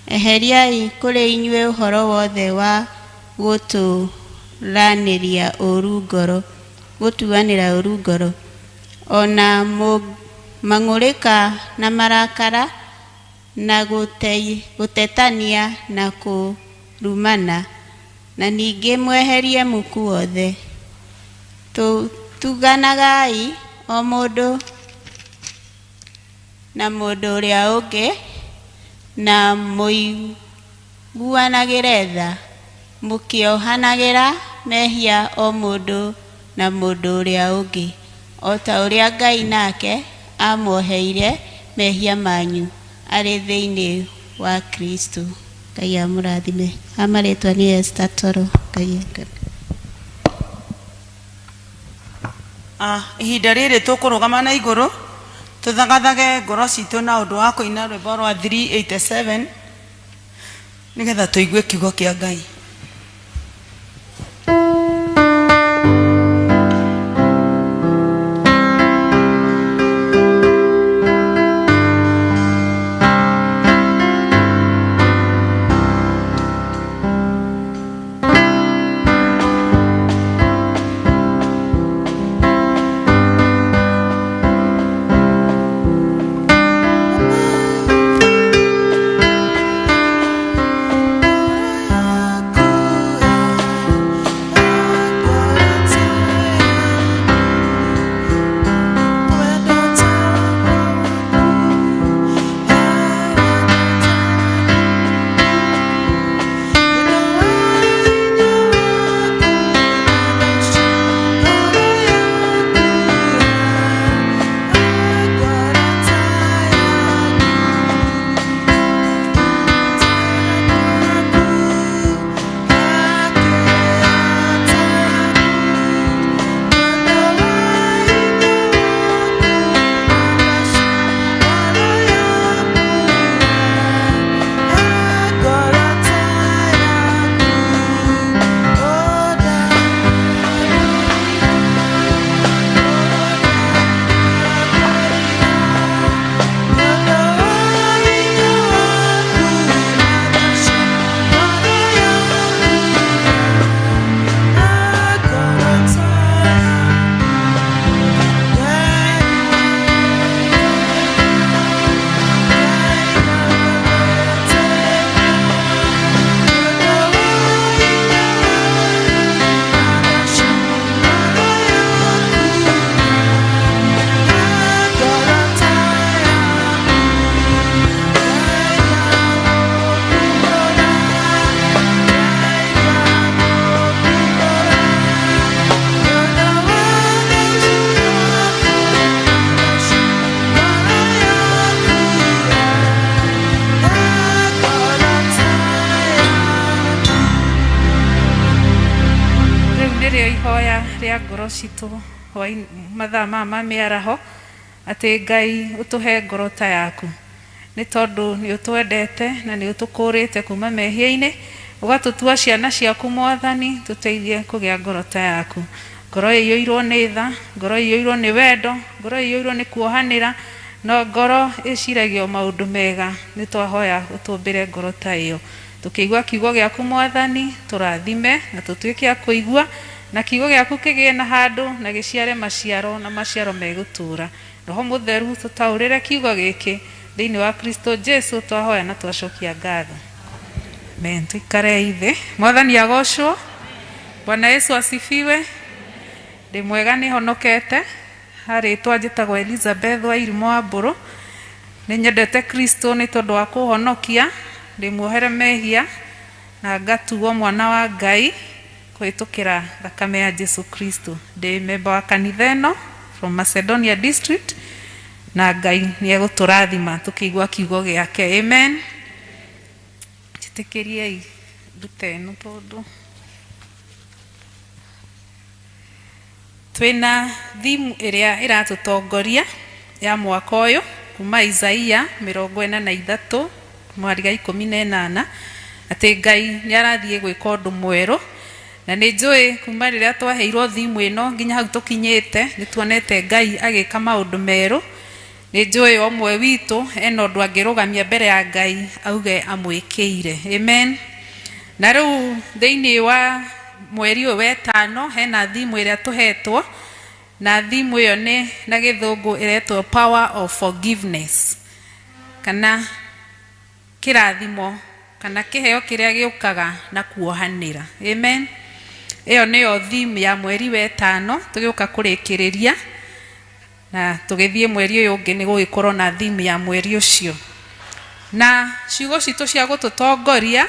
Eheriai kũrĩ inyuĩ ũhoro wothe wa gũtũranĩra ũũru ngoro, ona mang'ũrĩka na marakara na gũtetania na kũrumana, na ningĩ mweherie muku wothe. Tuganagai o mũndũ na mũndũ ũrĩa ũngĩ, na mũiguanagĩre tha, mũkĩohanagĩra mehia o mũndũ na mũndũ ũrĩa ũngĩ, o ta ũrĩa Ngai nake amuoheire mehia manyu arĩ thĩinĩ wa Kristo. Ngai amũrathime. Amarĩtwa nĩ Esther Toro. Ngai ihinda rĩrĩ tũkũrũgama na igũrũ tũthagathage ngoro citũ na ũndũ wa kũina rwĩmbo rwa 387 nĩgetha tũigue kiugo kĩa Ngai. Nĩrĩo ihoya rĩa ngoro citũ mathaa maya ma mĩaraho, atĩ Ngai ũtũhe ngoro ta yaku, nĩ tondũ nĩ ũtwendete na nĩ ũtũkũrĩte kuma mehia-inĩ, ũgatũtua ciana ciaku. Mwathani, tũteithie kũgĩa ngoro ta yaku, ngoro ĩiyũirwo nĩ tha, ngoro ĩiyũirwo nĩ wendo, ngoro ĩiyũirwo nĩ kuohanĩra, no ngoro ĩciragia o maũndũ mega. Nĩ twahoya ũtũmbĩre ngoro ta ĩyo. Tũkĩigua kiugo gĩaku, Mwathani, tũrathime na tũtuĩke a kũigua, na kiugo gĩaku kĩgĩe na handũ na gĩciare maciaro, na maciaro megũtũũra. Roho Mũtheru, tũtaũrĩre kiugo gĩkĩ. Thĩinĩ wa Kristo Jesu twahoya na twacokia ngatho, amen. Tũikarei thĩ. Mwathani agocwo. Bwana Yesu asifiwe. Ndĩ mwega, nĩ honokete. Harĩtwa njĩtagwo Elizabeth wa Irimũ wa Mbũrũ. Nĩ nyendete Kristo nĩ tondũ wa kũhonokia, ndĩ muohere mehia na ngatuo mwana wa Ngai kũhĩtũkĩra thakame ya Jesu Kristo. Ndĩ memba wa kanitha ĩno from Macedonia District, na Ngai nĩ egũtũrathima tũkĩigua kiugo gĩake. Amen. Njĩtĩkĩriei ndute ĩno tondũ twĩna thimu ĩrĩa ĩratũtongoria ya mwaka ũyũ, kuma Isaia 43 mwariga 18, atĩ Ngai nĩ arathiĩ gwĩka ũndũ mwerũ. Na nĩ njũĩ kuma rĩrĩa twaheirwo thimu ĩno nginya hau tũkinyĩte, nĩ tuonete Ngai agĩka maũndũ merũ. Nĩ njũĩ o ũmwe witũ ena ũndũ angĩrũgamia mbere ya Ngai auge amwĩkĩire. Amen. Na rĩu thĩinĩ wa mweri ũyũ wetano hena thimu ĩrĩa tũhetwo, na thimu ĩyo nĩ na gĩthũngũ ĩretwo Power of Forgiveness, kana kĩrathimo kana kĩheo kĩrĩa gĩũkaga na kuohanĩra. Amen. Ĩyo nĩyo theme ya mweri wetano tũgĩũka kũrĩkĩrĩria, na tũgĩthiĩ mweri ũyũ ũngĩ nĩ gũgĩkorwo na theme ya mweri ũcio. Na ciugo citũ cia gũtũtongoria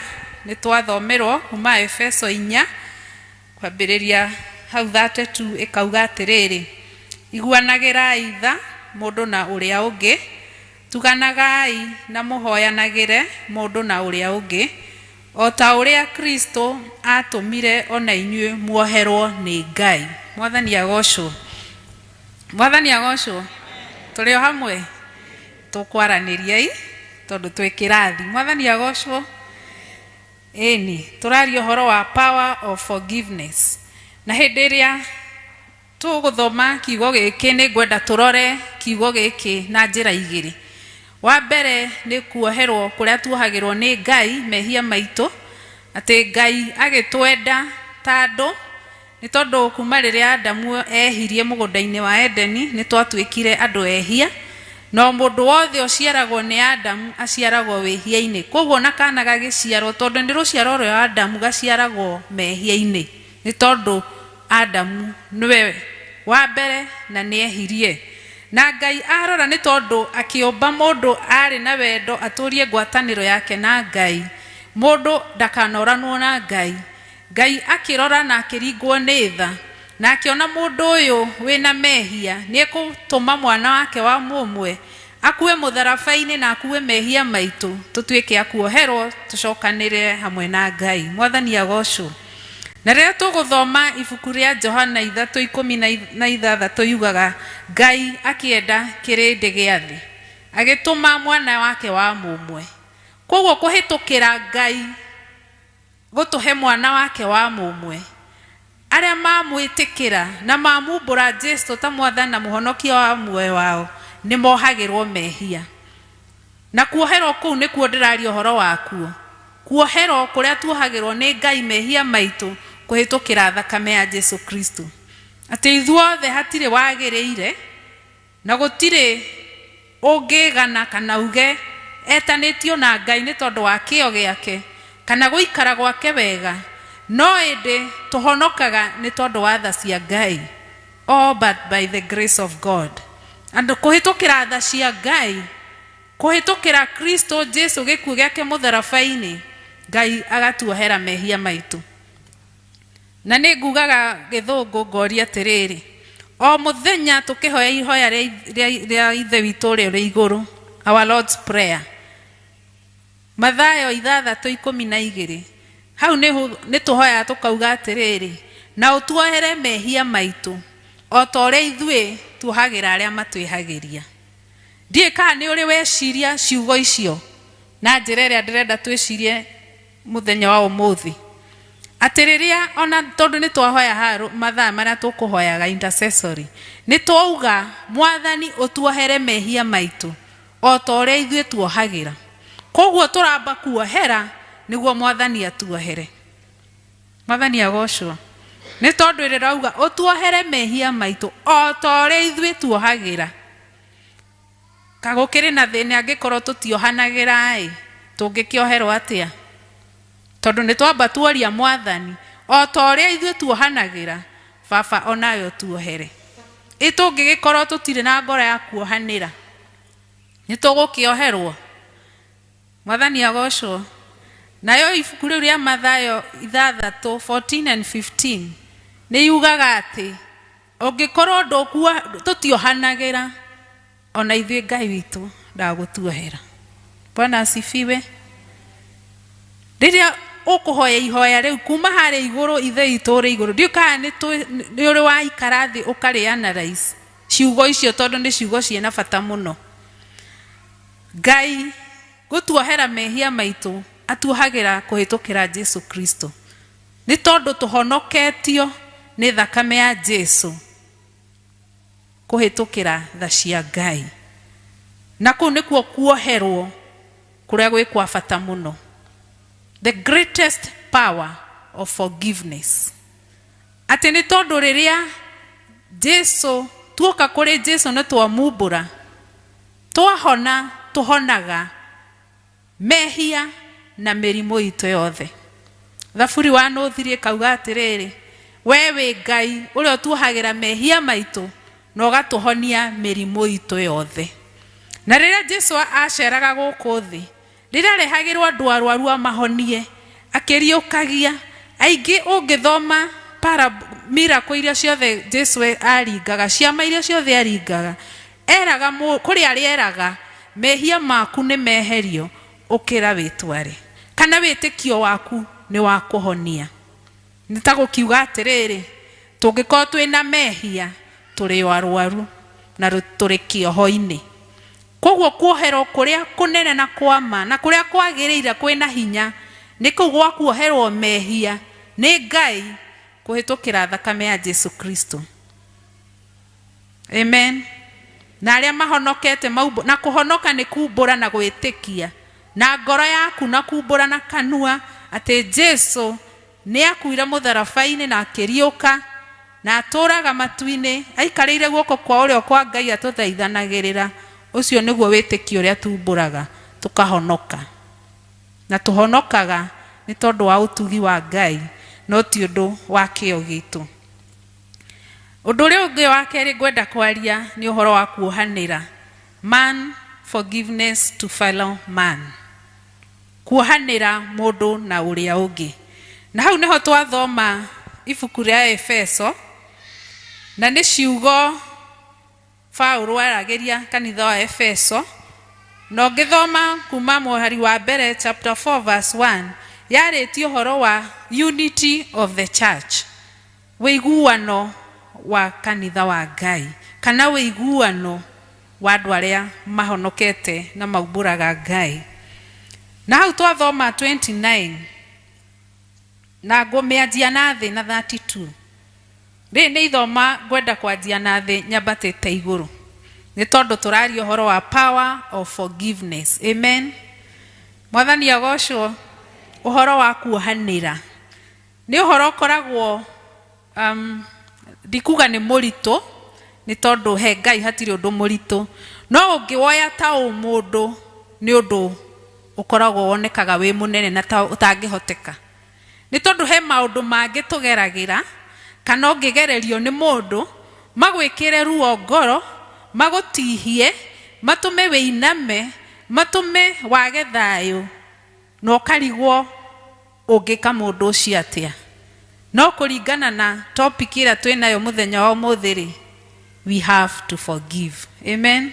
nĩ twathomerwo kuma Efeso 4 kwambĩrĩria hau 32, ĩkauga atĩrĩrĩ, iguanagĩrai tha mũndũ na ũrĩa ũngĩ, tuganagai na mũhoyanagĩre mũndũ na ũrĩa ũngĩ, o ta ũrĩa Kristo atũmire ona inyuĩ muoherwo nĩ Ngai. Mwathani agocwo. Mwathani agocwo. Tũrĩ o hamwe, tũkwaranĩriai tondũ twĩ kĩrathi. Mwathani agocwo. Ĩni, tũraria ũhoro wa power of forgiveness, na hĩndĩ ĩrĩa tũgũthoma kiugo gĩkĩ, nĩ ngwenda tũrore kiugo gĩkĩ na njĩra igĩrĩ. Wa mbere nĩ kuoherwo kũrĩa tuohagĩrwo nĩ Ngai mehia maitũ, atĩ Ngai agĩtwenda ta andũ, nĩ tondũ kuma rĩrĩa Adamu ehirie mũgũnda-inĩ wa Edeni, nĩ twatuĩkire andũ ehia, no mũndũ wothe ũciaragwo nĩ Adamu aciaragwo wĩhia-inĩ. Koguo na kana gagĩciarwo, tondũ nĩ rũciaro rwa Adamu, gaciaragwo mehia-inĩ, nĩ tondũ Adamu nĩwe wa mbere na nĩ ehirie. Na Ngai arora, nĩ tondũ akĩũmba mũndũ arĩ na wendo atũrie ngwatanĩro yake na Ngai, mũndũ ndakanoranwo na Ngai. Ngai akĩrora na akĩringwo nĩ tha, na akĩona mũndũ ũyũ wĩna mehia nĩ ekũtũma mwana wake wa mũmwe akue mũtharaba-inĩ na akue mehia maitũ, tũtuĩke a kuoherwo, tũcokanĩrĩre hamwe na Ngai. Mwathani agocwo. Na rĩrĩa tũgũthoma ibuku rĩa Johana 3:16, yugaga Ngai akĩenda kĩrĩndĩ gĩa thĩ, agĩtũma mwana wake wa mũmwe. Koguo kũhĩtũkĩra Ngai gũtũhe mwana wake wa mũmwe, arĩa mamwĩtĩkĩra na mamumbũra Jesu ta mwathani na mũhonokia wa muoyo wao nĩ mohagĩrwo mehia. Na kuoherwo kũu nĩkuo ndĩraria ũhoro wakuo, kuoherwo kũrĩa tuohagĩrwo nĩ Ngai mehia maitũ kũhĩtũkĩra thakame ya Jesu Kristo, atĩ ithuothe hatirĩ wagĩrĩire na gũtirĩ ũngĩgana kana uge etanĩtio na Ngai nĩ tondũ wa kĩo gĩake kana gũikara gwake wega, no ĩndĩ tũhonokaga nĩ tondũ wa tha cia Ngai, all but by the grace of God, and kũhĩtũkĩra tha cia Ngai, kũhĩtũkĩra Kristo Jesu, gĩkuũ gĩake mũtharaba-inĩ, Ngai agatuohera mehia maitũ. Na nĩ ngugaga gĩthũngũ ngoria atĩrĩrĩ, o mũthenya tũkĩhoya ihoya rĩa Ithe witũ ũrĩa ũrĩ igũrũ, our Lord's Prayer, Mathayo 6:12, hau nĩ tũhoyaga tũkauga atĩrĩrĩ, Na ũtuohere mehia maitũ, o ta ũrĩa ithuĩ tuohagĩra arĩa matwĩhagĩria. Ndiũĩ kana nĩ ũrĩ weciria ciugo icio na njĩra ĩrĩa ndĩrenda twĩcirie mũthenya wa ũmũthĩ. Atĩ rĩrĩa ona tondũ nĩ twahoya haha mathaa marĩa tũkũhoyaga intercessory, nĩ twauga Mwathani ũtuohere mehia maitũ o ta ũrĩa ithuĩ tuohagĩra. Koguo tũramba kuohera nĩguo Mwathani atuohere. Mwathani agocwo. Nĩ tondũ ĩrĩrauga ũtuohere mehia maitũ o ta ũrĩa ithuĩ tuohagĩra. Ka gũkĩrĩ na thĩna angĩkorwo tũtiohanagĩra-ĩ, tũngĩkĩoherwo atĩa? Tondũ nĩ twamba tuoria Mwathani o ta ũrĩa ithuĩ tuohanagĩra, Baba onawe ũtuohere. Ĩ tũngĩgĩkorwo tũtirĩ na ngoro ya kuohanĩra, nĩ tũgũkĩoherwo? Mwathani agocwo. Nayo ibuku rĩu rĩa Mathayo ithathatũ 14 and 15 nĩ yugaga atĩ ũngĩkorwo ndũkuo tũtiohanagĩra ona ithuĩ Ngai witũ ndagũtuohera. Bwana asifiwe. Rĩrĩa ũkũhoya ihoya rĩu kuma harĩa igũrũ Ithe witũ ũrĩ igũrũ, ndiũĩ kana nĩ ũrĩ waikara thĩ ũkarĩ analyze ciugo icio tondũ nĩ ciugo ciĩna bata mũno. Ngai gũtuohera mehia maitũ atuohagĩra kũhĩtũkĩra Jesu Kristo. Nĩ tondũ tũhonoketio nĩ thakame ya Jesu kũhĩtũkĩra tha cia Ngai. Na kũu nĩkuo kuoherwo kũrĩa gwĩ kwa bata mũno. The greatest power of forgiveness. Atĩ nĩ tondũ rĩrĩa Jesu tuoka kũrĩ Jesu nĩ twamumbũra, twahona tũhonaga mehia na mĩrimũ itũ yothe. Thaburi wa nũthiri ĩkauga atĩrĩrĩ, we wĩ Ngai ũrĩa ũtuohagĩra mehia maitũ na ũgatũhonia mĩrimũ itũ yothe. Na rĩrĩa Jesu aceraga gũkũ thĩ, rĩrĩa arehagĩrwo andũ arwaru amahonie, akĩriũkagia aingĩ, ũngĩthoma miracle iria ciothe Jesu aringaga, ciama iria ciothe aringaga, eraga kũrĩ arĩa eraga mehia maku nĩ meherio, ũkĩra wĩtware, kana wĩtĩkio waku nĩ wa kũhonia. Nĩ ta gũkiuga atĩrĩrĩ, tũngĩkorwo twĩna mehia tũrĩ o arwaru na tũrĩ kĩoho-inĩ. Koguo kuoherwo kũrĩa kũnene na kwama na kũrĩa kwagĩrĩire kwĩna hinya nĩ kũu gwa kuoherwo mehia nĩ Ngai kũhĩtũkĩra thakame ya Jesu Kristo. Amen. Na arĩa mahonokete na kũhonoka nĩ kumbũra na gwĩtĩkia na ngoro yaku na kumbũra na kanua atĩ Jesu nĩ akuire mũtharaba-inĩ na akĩriũka na atũraga matu-inĩ aikarĩire guoko kwa ũrĩo kwa Ngai atũthaithanagĩrĩra. Ũcio nĩguo wĩtĩkio ũrĩa tumbũraga tũkahonoka. Na tũhonokaga nĩ tondũ wa ũtugi wa Ngai, no ti ũndũ wa kĩo gitũ. Ũndũ ũrĩa ũngĩ wa kerĩ ngwenda kwaria nĩ ũhoro wa kuohanĩra. Man forgiveness to fellow man. Kuohanĩra mũndũ na ũrĩa ũngĩ. Na hau nĩho twathoma ibuku rĩa Efeso, na nĩ ciugo Paulo aragĩria kanitha wa Efeso, na ũngĩthoma kuma mũhari wa mbere chapter 4 verse 1, yarĩtie ũhoro wa unity of the church, wĩiguano wa kanitha wa Ngai, kana wĩiguano wa andũ arĩa mahonokete na maumbũraga Ngai. Na hau twathoma 29 na ngũmĩanjia na thĩ na 32. Rĩrĩ nĩ ithoma ngwenda kwanjia na thĩ nyambatĩte igũrũ, nĩ tondũ tũraria ũhoro wa power of forgiveness. Amen. Mwathani agocwo. Ũhoro wa kuohanĩra nĩ ũhoro ũkoragwo ndikuga nĩ mũritũ, nĩ tondũ he Ngai hatirĩ ũndũ mũritũ, no ũngĩwoya ta ũmũndũ nĩ ũndũ ũkoragwo wonekaga wĩ mũnene na ta ũtangĩhoteka. Nĩ tondũ he maũndũ mangĩ tũgeragĩra, kana ũngĩgererio nĩ mũndũ magwĩkĩre ruo ngoro, magũtihie, matũme wĩiname, matũme wage thayũ, na ũkarigwo ũngĩka mũndũ ũcio atĩa. No kũringana na topic ĩrĩa twĩnayo mũthenya wa ũmũthĩ rĩ, we have to forgive. Amen.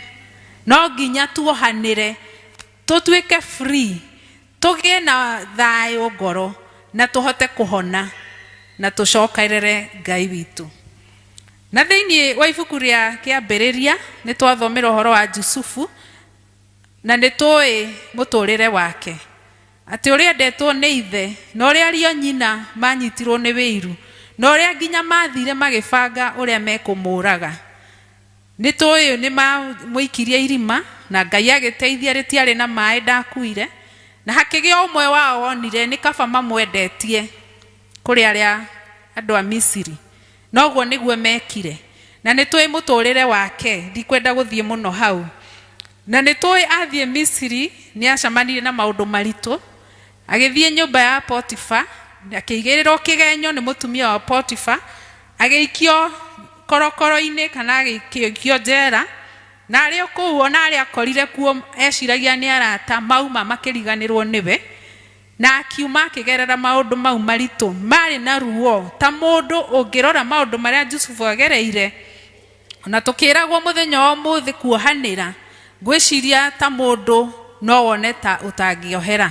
No nginya tuohanĩre, tũtuĩke free, tũgĩe na thayũ ngoro na tũhote kũhona. Na tũcokerere Ngai witũ. Na thĩinĩ wa ibuku rĩa Kĩambĩrĩria nĩ twathomera ũhoro wa Jusufu, na nĩ tũĩ mũtũrĩre wake, atĩ ũrĩa endetwo nĩ ithe na ũrĩa ariũ nyina manyitirwo nĩ wĩiru, na ũrĩa nginya mathire magĩbanga ũrĩa mekũmũraga. Nĩ tũĩ nĩ mamũikirie irima, na Ngai agĩteithia rĩtiarĩ na maĩ, ndakuire. Na hakĩgĩa ũmwe wao wonire nĩ kaba mamwendetie kũrĩ arĩa andũ a Misiri, noguo nĩguo mekire. Na nĩ tũĩ mũtũrĩre wake, ndikwenda gũthiĩ mũno hau. Na nĩ tũĩ athiĩ Misiri nĩ acemanirie na maũndũ maritũ. Agĩthiĩ nyũmba ya Potifa, akĩigĩrĩrwo kĩgenyo nĩ mũtumia wa Potifa, agĩikio korokoro-inĩ kana agĩikio njera. Na arĩ o kũu, ona arĩa akorire kuo eciragia nĩ arata, mauma makĩriganĩrwo nĩwe. Na akiuma akĩgerera maũndũ mau maritũ marĩ na ruo, ta mũndũ ũngĩrora maũndũ marĩa Jusufu agereire. Ona tũkĩragwo mũthenya wa ũmũthĩ kuohanĩra, ngwĩciria ta mũndũ no wone ta ũtangĩohera.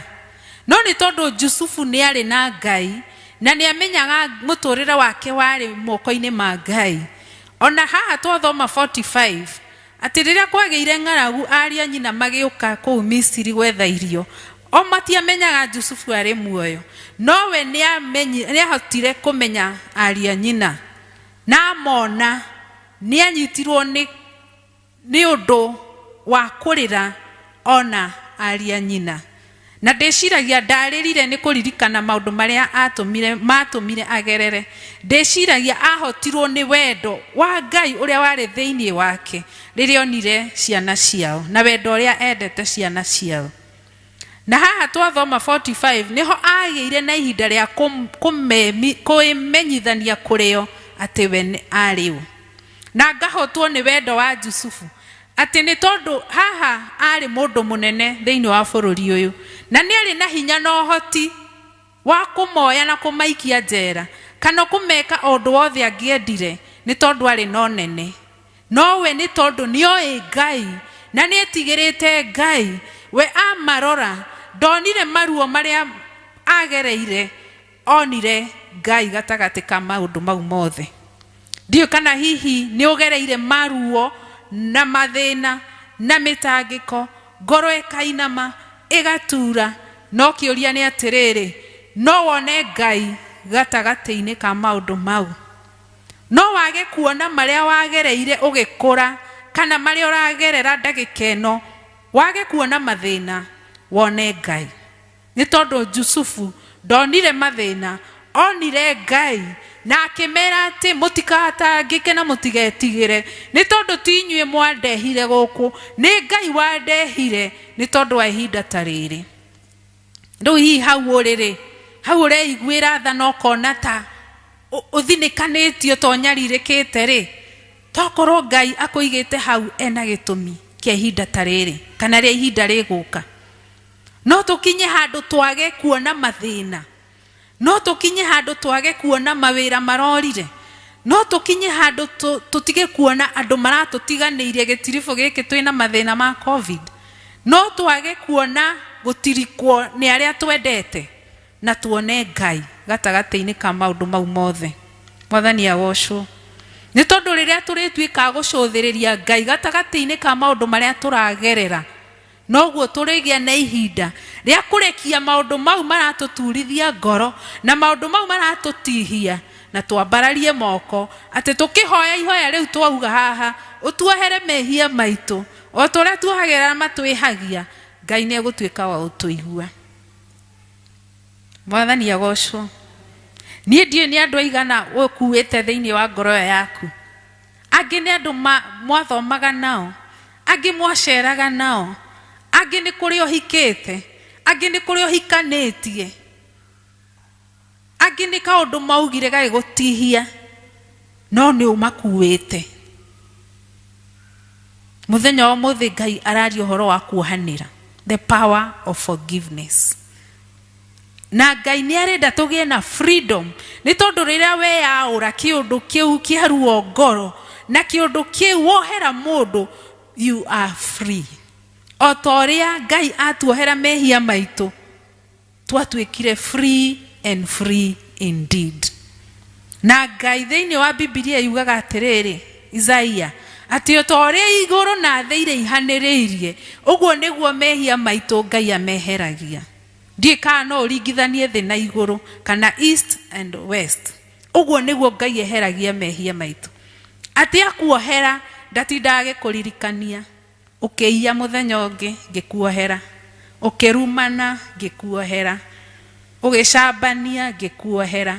No nĩ tondũ Jusufu nĩ arĩ na Ngai, na nĩ amenyaga mũtũrĩre wake warĩ moko-inĩ ma Ngai. Ona haha twathoma 45, atĩ rĩrĩa kwagĩire ng'aragu, ariũ a nyina magĩũka kũu Misiri gwetha irio, o matiamenyaga Jusufu arĩ muoyo, no we nĩ ahotire kũmenya ariũ a nyina. Na amona, nĩ anyitirwo nĩ nĩ ũndũ wa kũrĩra ona ariũ a nyina. Na ndĩciragia ndarĩrire nĩ kũririkana maũndũ marĩa atũmire matũmire agerere. Ndĩciragia ahotirwo nĩ wendo wa Ngai ũrĩa warĩ thĩinĩ wake rĩrĩa onire ciana ciao, na wendo ũrĩa endete ciana ciao. Na haha twathoma 45 nĩho agĩire na ihinda rĩa kwĩmenyithania kũrĩo atĩ we nĩ arĩ ũ. Na ngahotwo nĩ wendo wa Jusufu, atĩ nĩ tondũ haha arĩ mũndũ mũnene thĩinĩ wa bũrũri ũyũ, na nĩ arĩ na hinya na ũhoti wa kũmoya na kũmaikia njera, kana kũmeka o ũndũ wothe angĩendire, nĩ tondũ arĩ na ũnene. No we nĩ tondũ nĩ oĩ Ngai na nĩ etigĩrĩte Ngai, we amarora ndonire maruo marĩa agereire, onire Ngai gatagatĩ ka maũndũ mau mothe. Ndiũĩ kana hihi nĩ ũgereire maruo na mathĩna na mĩtangĩko, ngoro ĩkainama, ĩgatura, no kĩũria nĩ atĩrĩrĩ, no wone Ngai gatagatĩ-inĩ ka maũndũ mau? No wage kuona marĩa wagereire ũgĩkũra, kana marĩa ũragerera ndagĩka ĩno, wage kuona mathĩna, wone Ngai. Nĩ tondũ Jusufu ndonire mathĩna, onire Ngai, na akĩmera atĩ mũtikatangĩke na mũtigetigĩre, nĩ tondũ ti inyuĩ mwandehire gũkũ, nĩ Ngai wandehire nĩ tondũ wa ihinda ta rĩrĩ. Rĩu hihi hau ũrĩ rĩ, hau ũreiguĩra tha na ũkona ta ũthinĩkanĩtio, ta ũnyarirĩkĩte rĩ, tokorwo Ngai akũigĩte hau ena gĩtũmi kĩa ihinda ta rĩrĩ kana rĩa ihinda rĩgũka. No tũkinye handũ twage kuona mathĩna, no tũkinye handũ twage kuona mawĩra marorire, no tũkinye handũ tũtige kuona andũ maratũtiganĩirie gĩtiribũ gĩkĩ twĩna mathĩna ma COVID, no twage kuona gũtirikwo nĩ arĩa twendete, na tuone Ngai gatagatĩ-inĩ ka maũndũ mau mothe. Mwathani agocwo. Nĩ tondũ rĩrĩa tũrĩtuĩka a gũcũthĩrĩria Ngai gatagatĩ-inĩ ka maũndũ marĩa tũragerera, noguo tũrĩgĩa na ihinda rĩa kũrekia maũndũ mau maratũturithia ngoro na maũndũ mau maratũtihia, na twambararie moko atĩ tũkĩhoya ihoya rĩu twauga haha, ũtuohere mehia maitũ o ta ũrĩa tuohagĩra arĩa matwĩhagia. Ngai nĩ egũtuĩka wa gũtũigua. Mwathani agocwo. Niĩ ndiũĩ nĩ andũ aigana ũkuĩte thĩinĩ wa ngoro ĩyo yaku. Angĩ nĩ andũ mwathomaga nao, angĩ mwaceraga nao, angĩ nĩ kũrĩa ũhikĩte, angĩ nĩ kũrĩa ũhikanĩtie, angĩ nĩ kaũndũ maugire gagĩgũtihia, no nĩ ũmakuĩte. Mũthenya wa ũmũthĩ Ngai araria ũhoro wa kuohanĩra, the power of forgiveness. Na Ngai nĩ arenda tũgĩe na freedom, nĩ tondũ rĩrĩa weyaũra kĩũndũ kĩu kĩa ruo ngoro na kĩũndũ kĩu wohera mũndũ, you are free. O ta ũrĩa Ngai atuohera mehia maitũ, twatuĩkire free and free indeed. Na Ngai thĩinĩ wa Bibilia yugaga atĩrĩrĩ, Isaia, atĩ o ta ũrĩa igũrũ na thĩ iraihanĩrĩirie, ũguo nĩguo mehia maitũ Ngai ameheragia. Ndiũĩ kana no ũringithanie thĩ na igũrũ, kana east and west. Ũguo nĩguo Ngai eheragia mehia maitũ. Atĩ akuohera, ndatindaga agĩkũririkania. Ũkĩiya mũthenya ũngĩ, ngĩkuohera. Ũkĩrumana, ngĩkuohera. Ũgĩcambania, ngĩkuohera.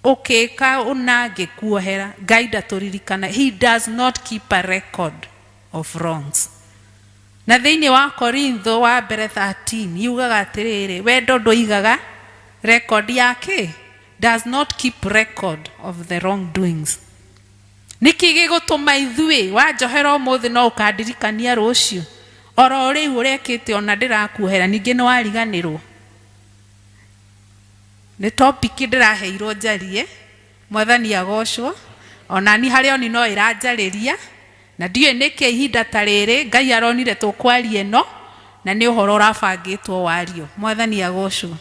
Ũkĩka ũna, ngĩkuohera. Ngai ndatũririkana. He does not keep a record of wrongs. Na thĩinĩ wa Korintho wa mbere 13 yugaga atĩrĩrĩ, wendo ndũigaga record ya kĩ? Does not keep record of the wrongdoings. Nĩkĩ gĩgũtũma ithuĩ wanjohera ũmũthĩ no ũkandirikania rũciũ? Oro rĩu ũrekĩte ona ndĩrakuohera ningĩ nĩ wariganĩrwo. Nĩ topic ndĩraheirwo njarie, Mwathani agocwo. Ona ni harĩ oni no ĩranjarĩria na ndiũĩ nĩkĩ ihinda ta rĩrĩ Ngai aronire tũkwaria ĩno na nĩ ũhoro ũrabangĩtwo wario. Mwathani agocwo.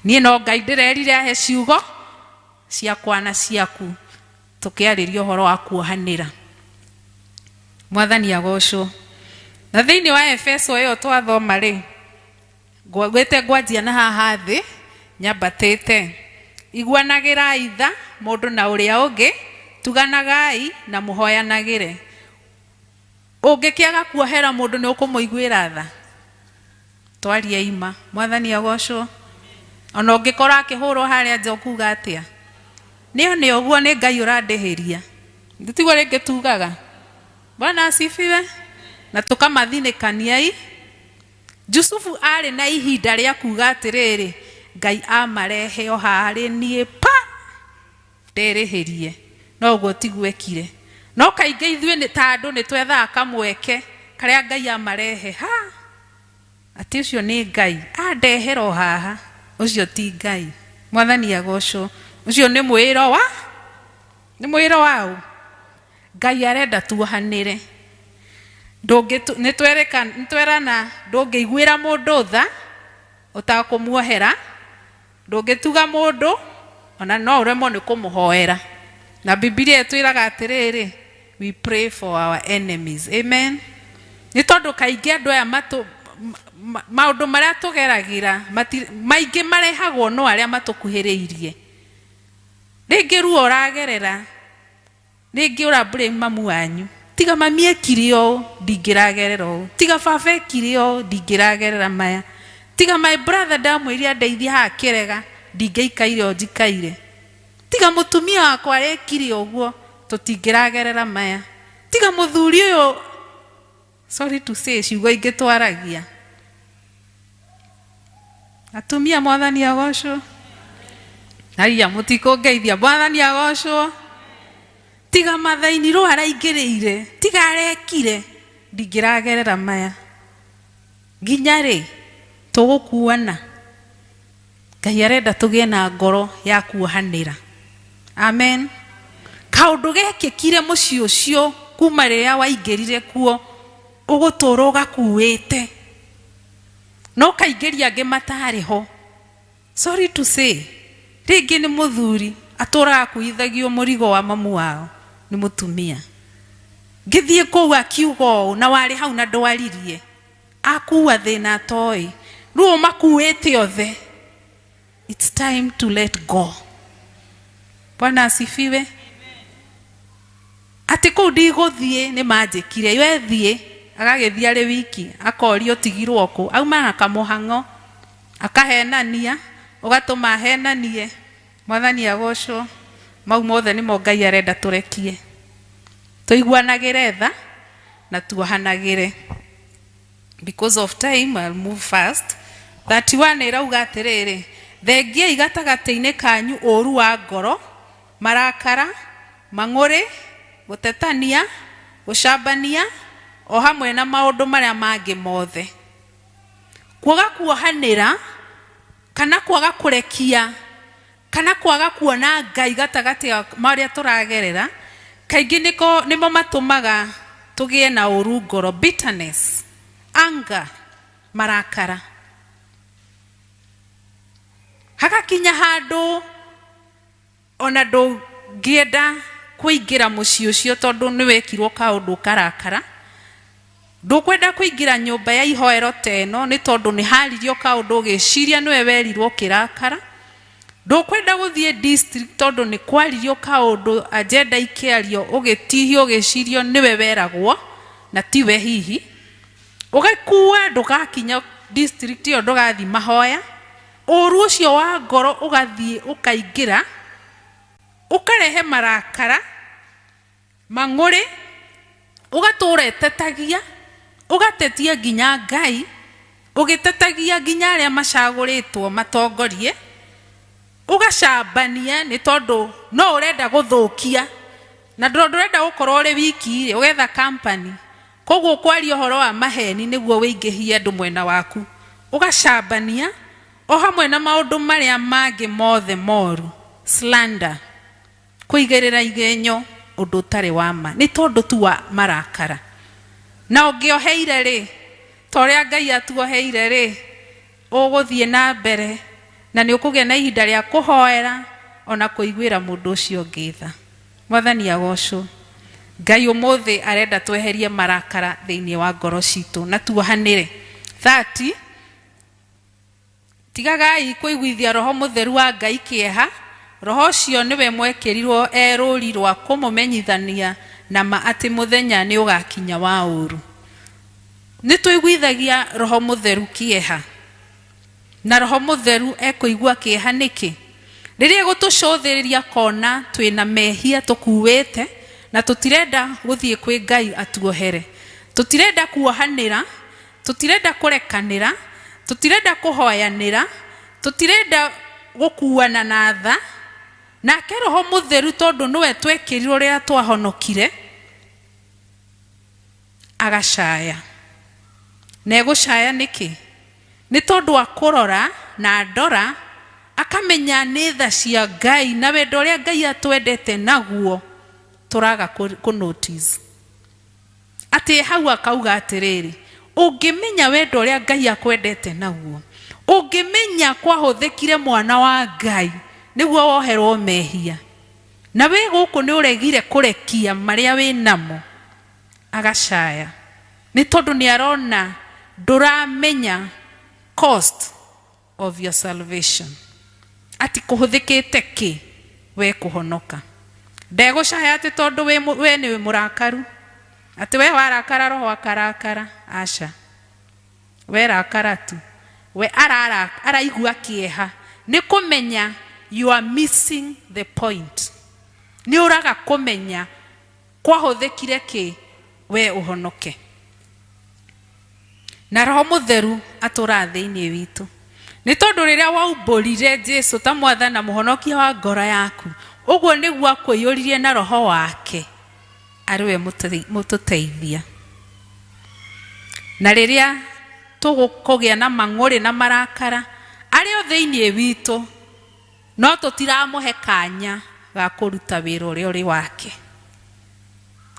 Niĩ no Ngai ndĩrerire ahe ciugo ciakwa na ciaku tũkĩarĩria ũhoro wa kuohanĩra. Mwathani agocwo. Na thĩinĩ wa Efeso ĩyo twathoma rĩ, ngwĩte ngwanjia na haha thĩ nyambatĩte. Iguanagĩrai tha mũndũ na ũrĩa ũngĩ, tuganagai na mũhoyanagĩre. Ũngĩkĩaga kuohera mũndũ nĩ ũkũmũiguĩra tha? Twarie ima. Mwathani agocwo. Ona ũngĩkorwo akĩhũrwo harĩa nja ũkuga atĩa? Nĩo nĩ ũguo nĩ Ngai ũrandĩhĩria. Tiguo rĩngĩ tugaga. Bwana asifiwe. Na tũkamathinĩkania i. Jusufu arĩ na ihinda rĩa kuga atĩrĩrĩ, Ngai amarehe o harĩ niĩ pa ndĩrĩhĩrie. No ũguo tiguo ekire. No kaingĩ ithuĩ nĩ ta andũ nĩ twethaga kamweke karĩa Ngai amarehe ha atĩ ũcio nĩ Ngai andehera o haha, ũcio ti Ngai. Mwathani agocwo. Ũcio nĩ mwĩro wa nĩ mwĩro waũ? Ngai arenda tuohanĩre. Nĩ twerana ndũngĩiguĩra mũndũ tha ũtakũmuohera, ndũngĩtuga mũndũ ona no ũremwo nĩ kũmũhoera. Na Bibilia ĩtwĩraga atĩrĩrĩ, we pray for our enemies. Amen. Nĩ tondũ kaingĩ andũ aya maũndũ marĩa tũgeragĩra maingĩ marehagwo no arĩa matũkuhĩrĩirie. Rĩngĩ ruo ũragerera, rĩngĩ ũra blame mamu wanyu. Tiga mami ekire ũũ, ndingĩragerera ũũ. Tiga baba ekire ũũ, ndingĩragerera maya. Tiga my brother ndamwĩrire andeithie haha kĩrega, ndingĩikaire o njikaire. Tiga mũtumia wakwa arekire ũguo, tũtingĩragerera maya. Tiga mũthuri ũyũ, sorry to say, ciugo ingĩ twaragia. Atumia Mwathani agocwo. Haiya mũtikũngeithia, Mwathani agocwo. Tiga mathainirwo araingĩrĩire, tiga arekire, ndingĩragerera maya. Nginya rĩ tũgũkuana. Ngai arenda tũgĩe na ngoro ya kuohanĩra. Amen. Kaũndũ gekĩkire mũciĩ ũcio kuma rĩrĩa waingĩrire kuo, ũgũtũra ũgakuĩte. No kaingĩria angĩ matarĩ ho. Sorry to say, rĩngĩ nĩ mũthuri atũraga akuithagio mũrigo wa mamu wao nĩ mũtumia. Ngĩthiĩ kũu akiuga ũũ na warĩ hau na ndwaririe. Akua thĩna atoĩ. Rĩu ũmakuĩte othe. It's time to let go. Bwana asifiwe. Atĩ kũu ndigũthiĩ nĩ manjĩkire. We thiĩ, agagĩthiĩ arĩ wiki, akorio ũtigirwo kũ. Auma na kamũhang'o, akahenania, ũgatũma ahenanie. Mwathani agocwo. Mau mothe nĩmo Ngai arenda tũrekie. Tũiguanagĩre tha na tuohanagĩre. Because of time, I'll move fast. 31 ĩrauga atĩrĩrĩ, thengiai gatagatĩ-inĩ kanyu ũũru wa ngoro, marakara, mang'ũrĩ, gũtetania, gũcambania, o hamwe na maũndũ marĩa mangĩ mothe. Kwaga kuohanĩra kana kwaga kũrekia kana kwaga kuona Ngai gatagatĩ marĩa tũragerera, kaingĩ nĩmo matũmaga tũgĩe na ũũru ngoro, bitterness, anger, marakara. Hagakinya handũ Ona ndũngĩenda kũingĩra mũciĩ ũcio tondũ nĩ wekirwo kaũndũ ũkarakara. Ndũkwenda kũingĩra nyũmba ya ihoero ta ĩno nĩ tondũ nĩ haririo kaũndũ ũgĩciria nĩwe werirwo ũkĩrakara. Ndũkwenda gũthiĩ district tondũ nĩ kwaririo kaũndũ agenda ikĩario ũgĩtihio ũgĩcirio nĩwe weragwo na tiwe hihi. Ũgakua ndũgakinya district ĩyo ndũgathiĩ mahoya. Ũru ũcio wa ngoro ũgathiĩ ũkaingĩra ũkarehe marakara, mang'ũrĩ, ũgatũra ĩtetagia, ũgatetia nginya Ngai, ũgĩtetagia nginya arĩa macagũrĩtwo matongorie, ũgacambania nĩ tondũ no ũrenda gũthũkia, na tondũ ndũrenda gũkorwo ũrĩ wiki rĩ, ũgetha company, koguo ũkwaria ũhoro wa maheni nĩguo wĩingĩhie andũ mwena waku, ũgacambania o hamwe na maũndũ marĩa mangĩ mothe moru, slander, kũigĩrĩra igenyo ũndũ ũtarĩ wa ma nĩ tondũ tu wa marakara. Na ũngĩoheire rĩ, ta ũrĩa Ngai atuoheire rĩ, ũgũthiĩ na mbere na nĩ ũkũgĩa na ihinda rĩa kũhoera ona kũiguĩra mũndũ ũcio ũngĩ tha. Mwathani agocwo. Ngai ũmũthĩ arenda tweherie marakara thĩinĩ wa ngoro citũ na tuohanĩre. 30 Tigagai kũiguithia Roho Mũtheru wa Ngai kĩeha, Roho ũcio nĩwe mwekĩrirũo e rũũri rũa kũmũmenyithania na ma atĩ mũthenya nĩũgakinya wa ũũru. Nĩtũiguithagia Roho Mũtheru kĩeha. Na Roho Mũtheru ekũigua kĩeha nĩkĩ? Rĩrĩa egũtũcũthĩrĩria akona twĩ na mehia tũkuĩte na tũtirenda gũthiĩ kwĩ Ngai atuohere. Tũtirenda kuohanĩra, Tũtirenda kũrekanĩra, tũtirenda kũhoyanĩra, tũtirenda gũkuana na tha. Nake Roho Mũtheru tondũ nĩwe twekĩrirwo rĩrĩa twahonokire, agacaya. Na egũcaya nĩkĩ? Nĩ tondũ akũrora na ndora, akamenya nĩ tha cia Ngai na wendo ũrĩa Ngai atwendete naguo tũraga kũ notice. Atĩ hau akauga atĩrĩrĩ, ũngĩmenya wendo ũrĩa Ngai akwendete naguo, ũngĩmenya kwahũthĩkire mwana wa Ngai nĩguo woherwo mehia, na wĩ gũkũ nĩ ũregire kũrekia marĩa wĩ namo, agacaya. Nĩ tondũ nĩ arona ndũramenya cost of your salvation. Ati kũhũthĩkĩte kĩ we kũhonoka. Ndegũcaya atĩ tondũ we nĩ mũrakaru, atĩ we warakara roho akarakara, aca. We rakara tu. We araigua kĩeha nĩ kũmenya you are missing the point. Nĩ ũraga kũmenya kwahũthĩkire kĩ we ũhonoke. Na Roho Mũtheru atũraga thĩinĩ witũ. Nĩ tondũ rĩrĩa waumbũrire Jesu ta Mwathani na Mũhonokia wa ngoro yaku, ũguo nĩguo akũiyũririe na Roho wake arĩ we mũtũteithia. Na rĩrĩa tũgũkũgĩa na mang'ũrĩ na marakara, arĩ o thĩinĩ witũ, no tũtiramũhe kanya ga kũruta wĩra ũrĩa ũrĩ wake.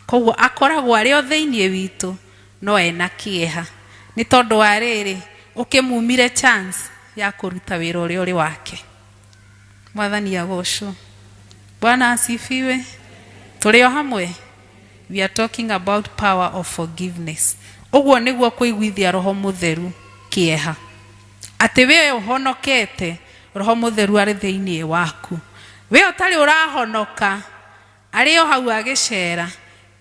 Koguo akoragwo arĩ o thĩinĩ witũ no ena kĩeha nĩ tondũ wa rĩrĩ, ũkĩmumire chance ya kũruta wĩra ũrĩa ũrĩ wake. Mwathani agocwo. Bwana asifiwe. Tũrĩ o hamwe? We are talking about power of forgiveness. Ũguo nĩguo kũiguithia Roho Mũtheru kĩeha. Atĩ we ũhonokete, Roho Mũtheru arĩ thĩinĩ waku. We ũtarĩ ũrahonoka, Arĩ o hau agĩceera,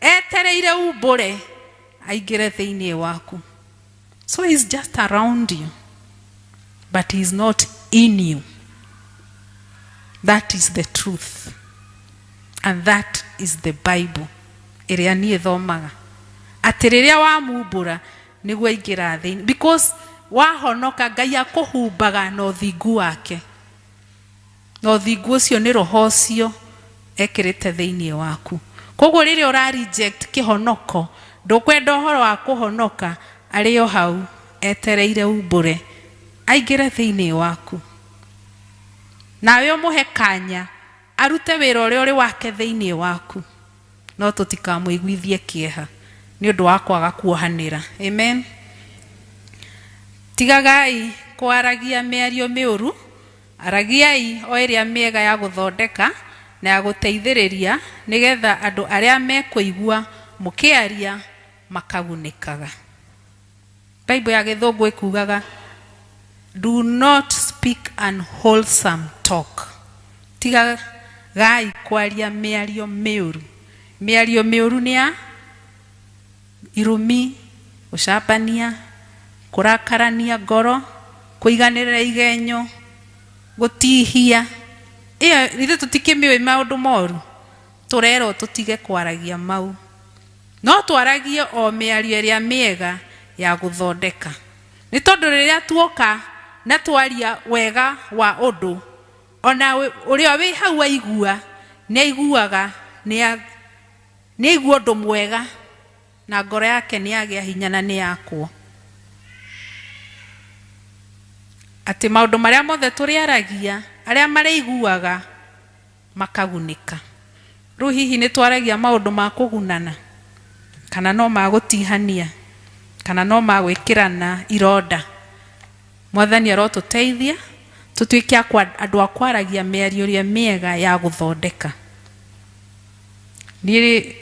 etereire umbũre aingĩre thĩinĩ waku. So he's just around you, but he's not in you. That is the truth. And that is the Bible ĩrĩa niĩ thomaga. Atĩ rĩrĩa wamumbũra nĩguo aingĩra thĩinĩ. Because wahonoka Ngai akũhumbaga na ũthingu wake. Na ũthingu ũcio nĩ Roho ũcio ekĩrĩte thĩinĩ waku. Koguo rĩrĩa ũra reject kĩhonoko, ndũkwenda ũhoro wa kũhonoka, arĩ o hau etereire umbũre aingĩre thĩinĩ waku. Nawe ũmũhe kanya arute wĩra ũrĩa ũrĩ wake thĩinĩ waku. No tũtikamũiguithie kĩeha nĩ ũndũ wa kwaga kuohanĩra. Amen. Tigagai kwaragia mĩario mĩũru, aragiai o ĩrĩa mĩega ya gũthondeka, na ya gũteithĩrĩria nĩgetha andũ arĩa mekũigua mũkĩaria makagunĩkaga. Bible ya gĩthũngũ ĩkugaga do not speak unwholesome talk. Tigagai kwaria mĩario mĩũru. Mĩario mĩũru nĩ ya irumi, gũcambania, kũrakarania ngoro, kũiganĩrĩra igenyo, gũtihia. Ĩyo ithuĩ tũtikĩmĩũĩ maũndũ moru, tũrerwo tũtige kwaragia mau, no twaragie o mĩario ĩrĩa mĩega ya gũthondeka, nĩ tondũ rĩrĩa tuoka na twaria wega wa ũndũ, ona ũrĩa wĩ hau aigua nĩ aiguaga nĩ aigua ũndũ mwega, na ngoro yake nĩ yagĩa hinya na nĩ yakwo. Atĩ maũndũ marĩa mothe tũrĩaragia, arĩa marĩiguaga makagunĩka. Rĩu hihi nĩ twaragia maũndũ ma kũgunana, kana no ma gũtihania, kana no ma gwĩkĩrana ironda? Mwathani arotũteithia tũtuĩke andũ a kwaragia mĩario ĩrĩa mĩega ya gũthondeka. Niĩ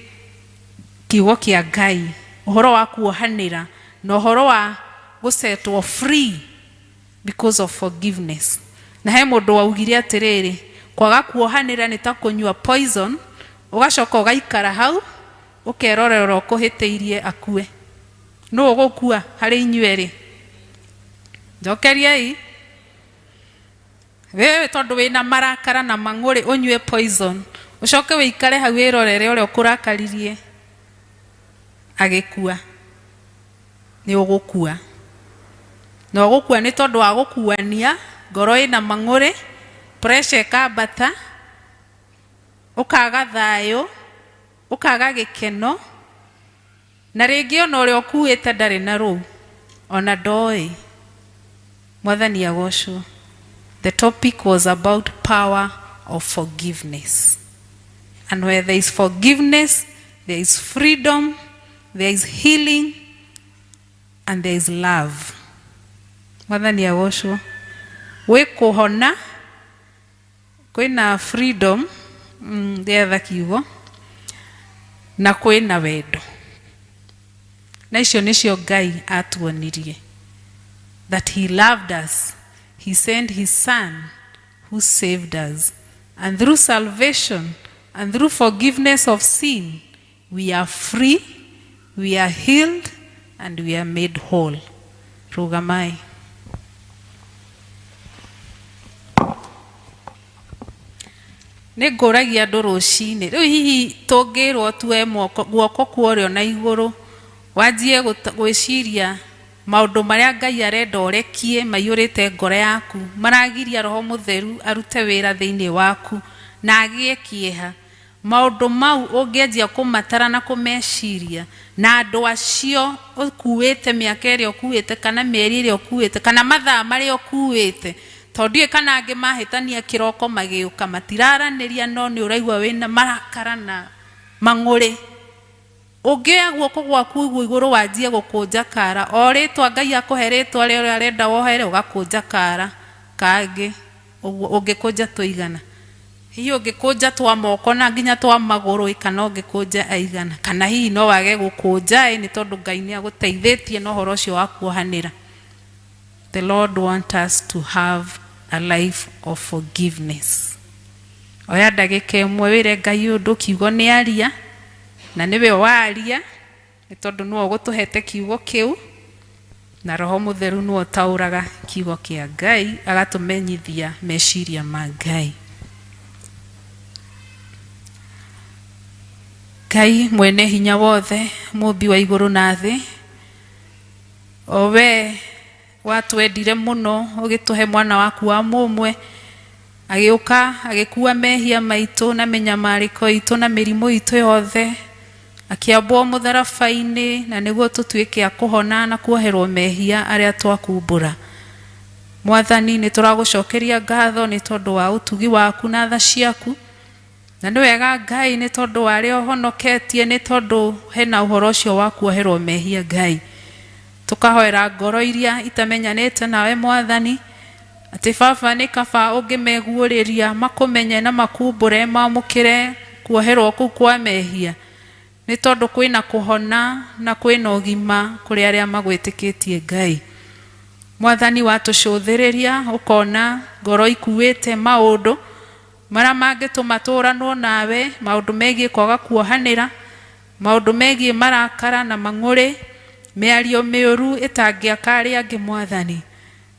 kiugo kĩa Ngai, ũhoro wa kuohanĩra na ũhoro wa gũsetwo free because of forgiveness. Na he mũndũ waugire atĩrĩrĩ, kwaga kuohanĩra nĩ ta kũnyua poison, ũgacoka ũgaikara hau ũkerorera ũkũhĩtĩirie akue. Nũ ũgũkua harĩ inyuĩ erĩ? Njokeriai. Wewe tondũ wĩna marakara na mang'ũrĩ ũnyue poison, ũcoke wĩikare hau wĩrorere ũrĩa ũkũrakaririe agĩkua, nĩ ũgũkua. Na ũgũkua nĩ tondũ wa gũkuania, ngoro ĩna mang'ũrĩ, pressure ĩkambata, ũkaga thayũ, ũkaga gĩkeno, na rĩngĩ ona ũrĩa ũkuĩte ndarĩ na rũu, ona ndoĩ. Mwathani agocwo. The topic was about power of forgiveness. And where there is forgiveness, there is freedom, there is healing, and there is love. Mwathani agocwo. Gwĩ kũhona, kwĩna freedom, ndĩretha kiugo, na kwĩna wendo. Na icio nĩcio Ngai atuonirie. That he loved us. He sent his son who saved us. And through salvation and through forgiveness of sin, we are free, we are healed, and we are made whole. Rugamai. Nĩ ngũragia andũ rũcinĩ. Rĩu hihi tũngĩrwo tuoe guoko kwa ũrĩo na igũrũ, wanjie gwĩciria maũndũ marĩa Ngai arenda ũrekie maiyũrĩte ngoro yaku, maragiria Roho Mũtheru arute wĩra thĩinĩ waku na agĩe kĩeha. Maũndũ mau ũngĩanjia kũmatara na kũmeciria, na andũ acio ũkuĩte mĩaka ĩrĩa ũkuĩte, kana mĩeri ĩrĩa ũkuĩte, kana mathaa marĩa ũkuĩte, tondũ ndiũĩ kana angĩ mahĩtania kĩroko magĩũka matiraranĩria, no nĩ ũraigua wĩna marakara na mang'ũrĩ. Ũngĩoya guoko gwaku ũguo igũrũ wanjie gũkũnja kara, o rĩtwa Ngai akũhe rĩtwa rĩrĩa arenda wohere, ũgakũnja kara kangĩ, ũguo ũngĩkũnja tũigana. Hihi ũngĩkũnja twa moko na nginya twa magũrũ, kana ũngĩkũnja aigana, kana hihi no wage gũkũnja nĩ tondũ Ngai nĩ agũteithĩtie na ũhoro ũcio wa kuohanĩra. The Lord wants us to have a life of forgiveness. Oya ndagĩka ĩmwe wĩre Ngai ũndũ, kiugo nĩ aria, na nĩwe waria, nĩ tondũ nĩwe ũgũtũhete kiugo kĩu, na Roho Mũtheru nĩwe ũtaũraga kiugo kĩa Ngai, agatũmenyithia meciria ma Ngai. Ngai mwene hinya wothe, mũmbi wa igũrũ na thĩ, o we watwendire mũno ũgĩtũhe mwana waku wa mũmwe, agĩũka agĩkua mehia maitũ na mĩnyamarĩko itũ na mĩrimũ itũ yothe, akĩambwo mũtharaba-inĩ, na nĩguo tũtuĩke a kũhona na kuoherwo mehia arĩa twakumbũra. Mwathani, nĩ tũragũcokeria ngatho nĩ tondũ wa ũtugi waku na tha ciaku, na nĩ wega Ngai nĩ tondũ wa arĩa ũhonoketie, nĩ tondũ hena ũhoro ũcio wa kuoherwo mehia. Ngai, tũkahoera ngoro iria itamenyanĩte nawe Mwathani, Atĩ baba nĩ kaba ũngĩmeguũrĩria makũmenye na makumbũre mamũkĩre kuoherwo kũu kwa mehia nĩ tondũ kwĩna kũhona na kwĩna ũgima kũrĩ arĩa magwĩtĩkĩtie Ngai. Mwathani watũcũthĩrĩria ũkona ngoro ikuĩte maũndũ marĩa mangĩtũma tũranwo nawe, maũndũ megiĩ kwaga kuohanĩra, maũndũ megiĩ marakara na mang'ũrĩ, mĩario mĩũru ĩtangĩaka arĩa angĩ. Mwathani,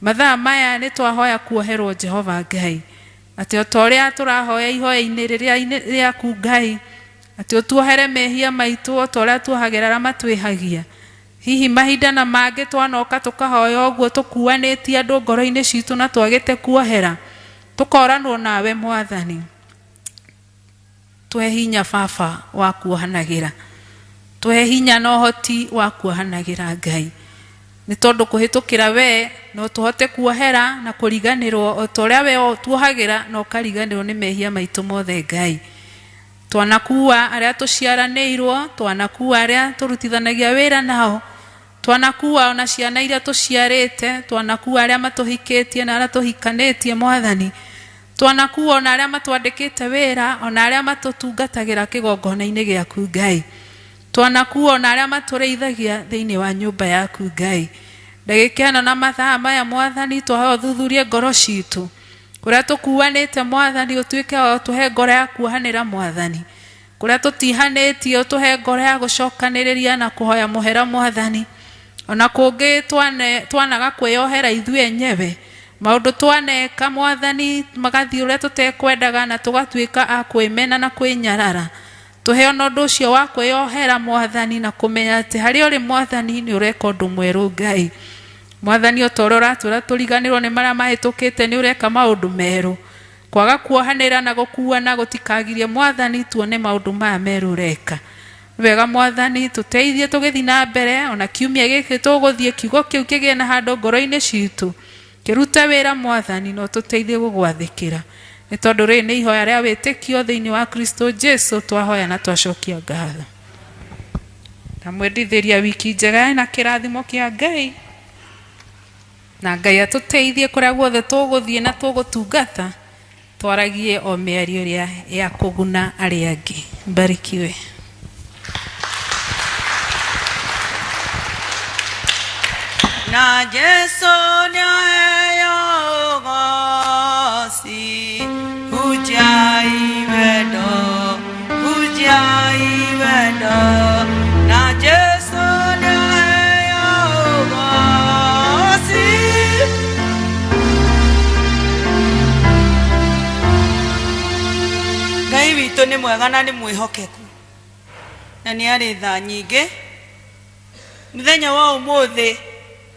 mathaa maya nĩ twahoya kuoherwo Jehova Ngai, atĩ o ta ũrĩa tũrahoya ihoya-inĩ rĩrĩa rĩaku Ngai, atĩ ũtuohere mehia maitũ o ta ũrĩa tuohagĩra arĩa matwĩhagia. Hihi mahinda na mangĩ twanoka tũkahoya ũguo tũkuanĩtie andũ ngoro-inĩ citũ na twagĩte kuohera, tũkoranwo nawe. Mwathani, tũhe hinya baba wa kuohanagĩra, tũhe hinya na ũhoti wa kuohanagĩra Ngai, nĩ tondũ kũhĩtũkĩra we no tũhote kuohera na kũriganĩrwo o ta ũrĩa we tuohagĩra na ũkariganĩrwo nĩ mehia maitũ mothe. Ngai, twanakuua arĩa tũciaranĩirwo, twanakuua arĩa tũrutithanagia wĩra nao, twanakuua ona ciana iria tũciarĩte, twanakuua arĩa matũhikĩtie na arĩa tũhikanĩtie. Mwathani, twanakuua ona arĩa matwandĩkĩte wĩra, ona arĩa matũtungatagĩra kĩgongona-inĩ gĩaku. Ngai, twanakuua ona arĩa matũrĩithagia thĩinĩ wa nyũmba yaku. Ngai, ndagĩka ĩno na mathaa maya, Mwathani, twahoya ũthuthurie ngoro citũ kũrĩa tũkuanĩte. Mwathani, ũtuĩke wa ũtũhe ngoro ya kuohanĩra. Mwathani, kũrĩa tũtihanĩtie, ũtũhe ngoro ya gũcokanĩrĩria na kũhoya mũhera. Mwathani, ona kũngĩ twanaga kwĩyohera ithuĩ enyewe maũndũ twaneka, Mwathani, magathiĩ ũrĩa tũtekwendaga na tũgatuĩka a kwĩmena na kwĩnyarara, tũhe ona ũndũ ũcio wa kwĩyohera, Mwathani, na kũmenya atĩ harĩa ũrĩ, Mwathani, nĩ ũreka ũndũ mwerũ. Ngai, Mwathani, o ta ũrĩa ũratwĩra tũriganĩrwo nĩ marĩa mahĩtũkĩte, nĩ ũreka maũndũ merũ. Kwaga kuohanĩra na gũkuana gũtikagirie, Mwathani, tuone maũndũ maya merũ ũreka. Nĩ wega, Mwathani, tũteithie tũgĩthiĩ na mbere ona kiumia gĩkĩ tũgũthiĩ, kiugo kĩu kĩgĩe na handũ ngoro-inĩ citũ, kĩrute wĩra, Mwathani, na ũtũteithie gũgwathĩkĩra, nĩ tondũ rĩrĩ nĩ ihoya rĩa wĩtĩkio thĩinĩ wa Kristo Jesu twahoya na twacokia ngatho. Ndamwendithĩria wiki njega na kĩrathimo kĩa Ngai, na Ngai atũteithie kũrĩa guothe tũgũthiĩ na tũgũtungata, twaragie o mĩario ĩrĩa ya kũguna arĩa angĩ. Mbarikiwe. Na Jesu nĩaheo ũgoci, hunjiai wendo, hunjiai wendo. Na Jesu nĩaheo ũgoci. Ngai witũ nĩ mwega na nĩ mwĩhokeku na nĩ arĩ tha nyingĩ. Mũthenya wa ũmũthĩ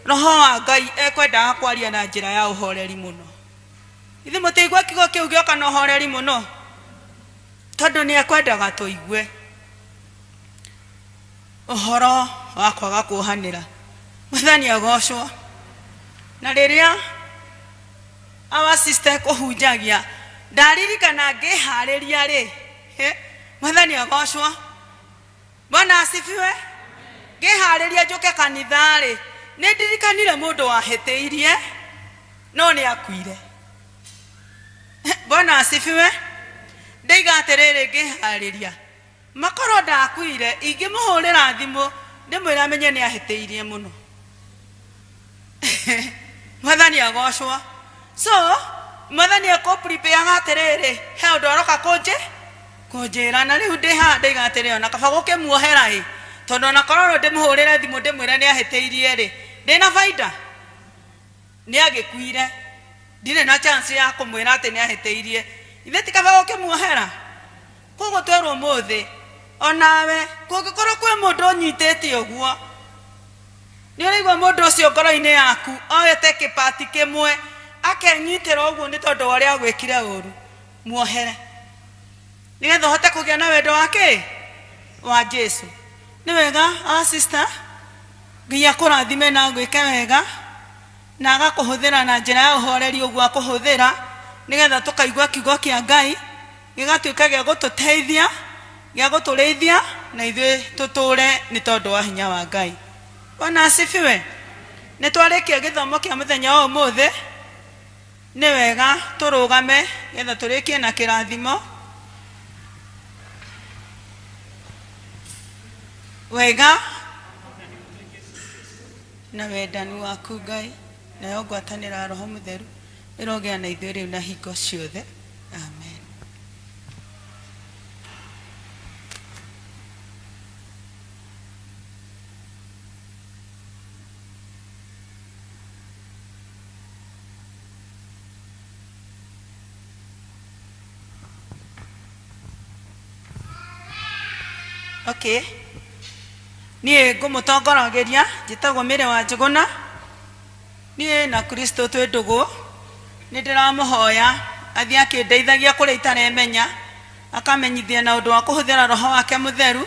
roho wa Ngai ekwendaga kwaria na njĩra ya ũhoreri mũno. Ithuĩ mũtĩigua kiugo kĩu gĩoka na ũhoreri mũno, tondũ nĩ ekwendaga tũigue ũhoro wa kwaga kuohanĩra. Mwathani agocwo. Na rĩrĩa our sister kũhunjagia, ndaririkana ngĩharĩria rĩ, Mwathani agocwo. Bwana asifiwe. Ngĩharĩria njũke kanitha rĩ, nĩ ndirikanire mũndũ wahĩtĩirie no nĩ akuire. Bwana asifiwe. Ndaiga atĩrĩrĩ, ngĩharĩria, makorwo ndakuire, ingĩmũhũrĩra thimũ ndĩmwĩre amenye nĩ ahĩtĩirie mũno. Mwathani agocwo. So Mwathani ekũprepareaga atĩrĩrĩ, he ũndũ aroka kũnjĩra, na rĩu ndĩ haha ndaiga atĩrĩrĩ, ona kaba gũkĩmuohera ĩ, tondũ ona korwo no ndĩmũhũrĩre thimũ ndĩmwĩre nĩ ahĩtĩirie rĩ, ndĩna baida nĩ agĩkuire, ndirĩ na chance ya kũmwĩra atĩ nĩ ahĩtĩirie. Ithe ti kaba gũkĩmuohera? Koguo twerwo ũmũthĩ, onawe kũngĩkorwo kwĩ mũndũ ũnyitĩte ũguo, nĩ ũraigua mũndũ ũcio ngoro-inĩ yaku oete kĩpati kĩmwe akenyitĩra ũguo nĩ tondũ wa ũrĩa agwĩkire ũru, muohere nĩgetha ũhote kũgĩa na wendo wa kĩ wa Jesu. Nĩ wega, our sister, Ngai akũrathime na agwĩke wega na agakũhũthĩra na njĩra ya ũhoreri ũguo akũhũthĩra, nĩgetha tũkaigua kiugo kĩa Ngai gĩgatuĩka gĩa gũtũteithia, gĩa gũtũrĩithia, na ithuĩ tũtũre nĩ tondũ wa hinya wa Ngai. Bwana asifiwe. Nĩ twarĩkia gĩthomo kĩa mũthenya wa ũmũthĩ. Nĩ wega tũrũgame getha tũrĩkie na kĩrathimo. Wega na wendani waku Ngai, nayo ngwatanĩro ya Roho Mũtheru ĩrogĩa na ithuĩ rĩu na hingo ciothe. Amen. Okay. Niĩ ngũmũtongoragĩria njĩtagwo Mĩrĩ wa Njũgũna. Niĩ na Kristo twĩ ndũgũ. Nĩ ndĩramũhoya athiĩ akĩndeithagia kũrĩa itaremenya, akamenyithia na ũndũ wa kũhũthĩra Roho wake Mũtheru,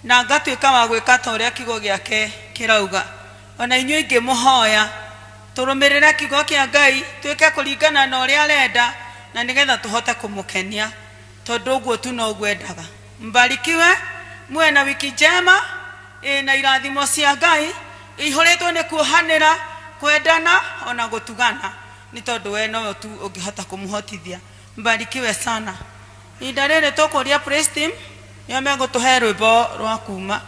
na ngatuĩka wa gwĩka ta ũrĩa kiugo gĩake kĩrauga. Ona inyuĩ ingĩmũhoya tũrũmĩrĩre kiugo kĩa Ngai, twĩke kũringana na ũrĩa arenda, na nĩgetha tũhote kũmũkenia, tondũ ũguo tu noguo endaga. Mbarikiwe, muwe na wiki njema ĩna irathimo cia Ngai, ĩihũrĩtwo nĩ kuohanĩra, kwendana ona gũtugana, nĩ tondũ we nowe tu ũngĩhota kũmũhotithia. Mbarikiwe sana. Ihinda rĩrĩ tũkũria praise team nĩo megũtũhe rwĩmbo rwa kuma.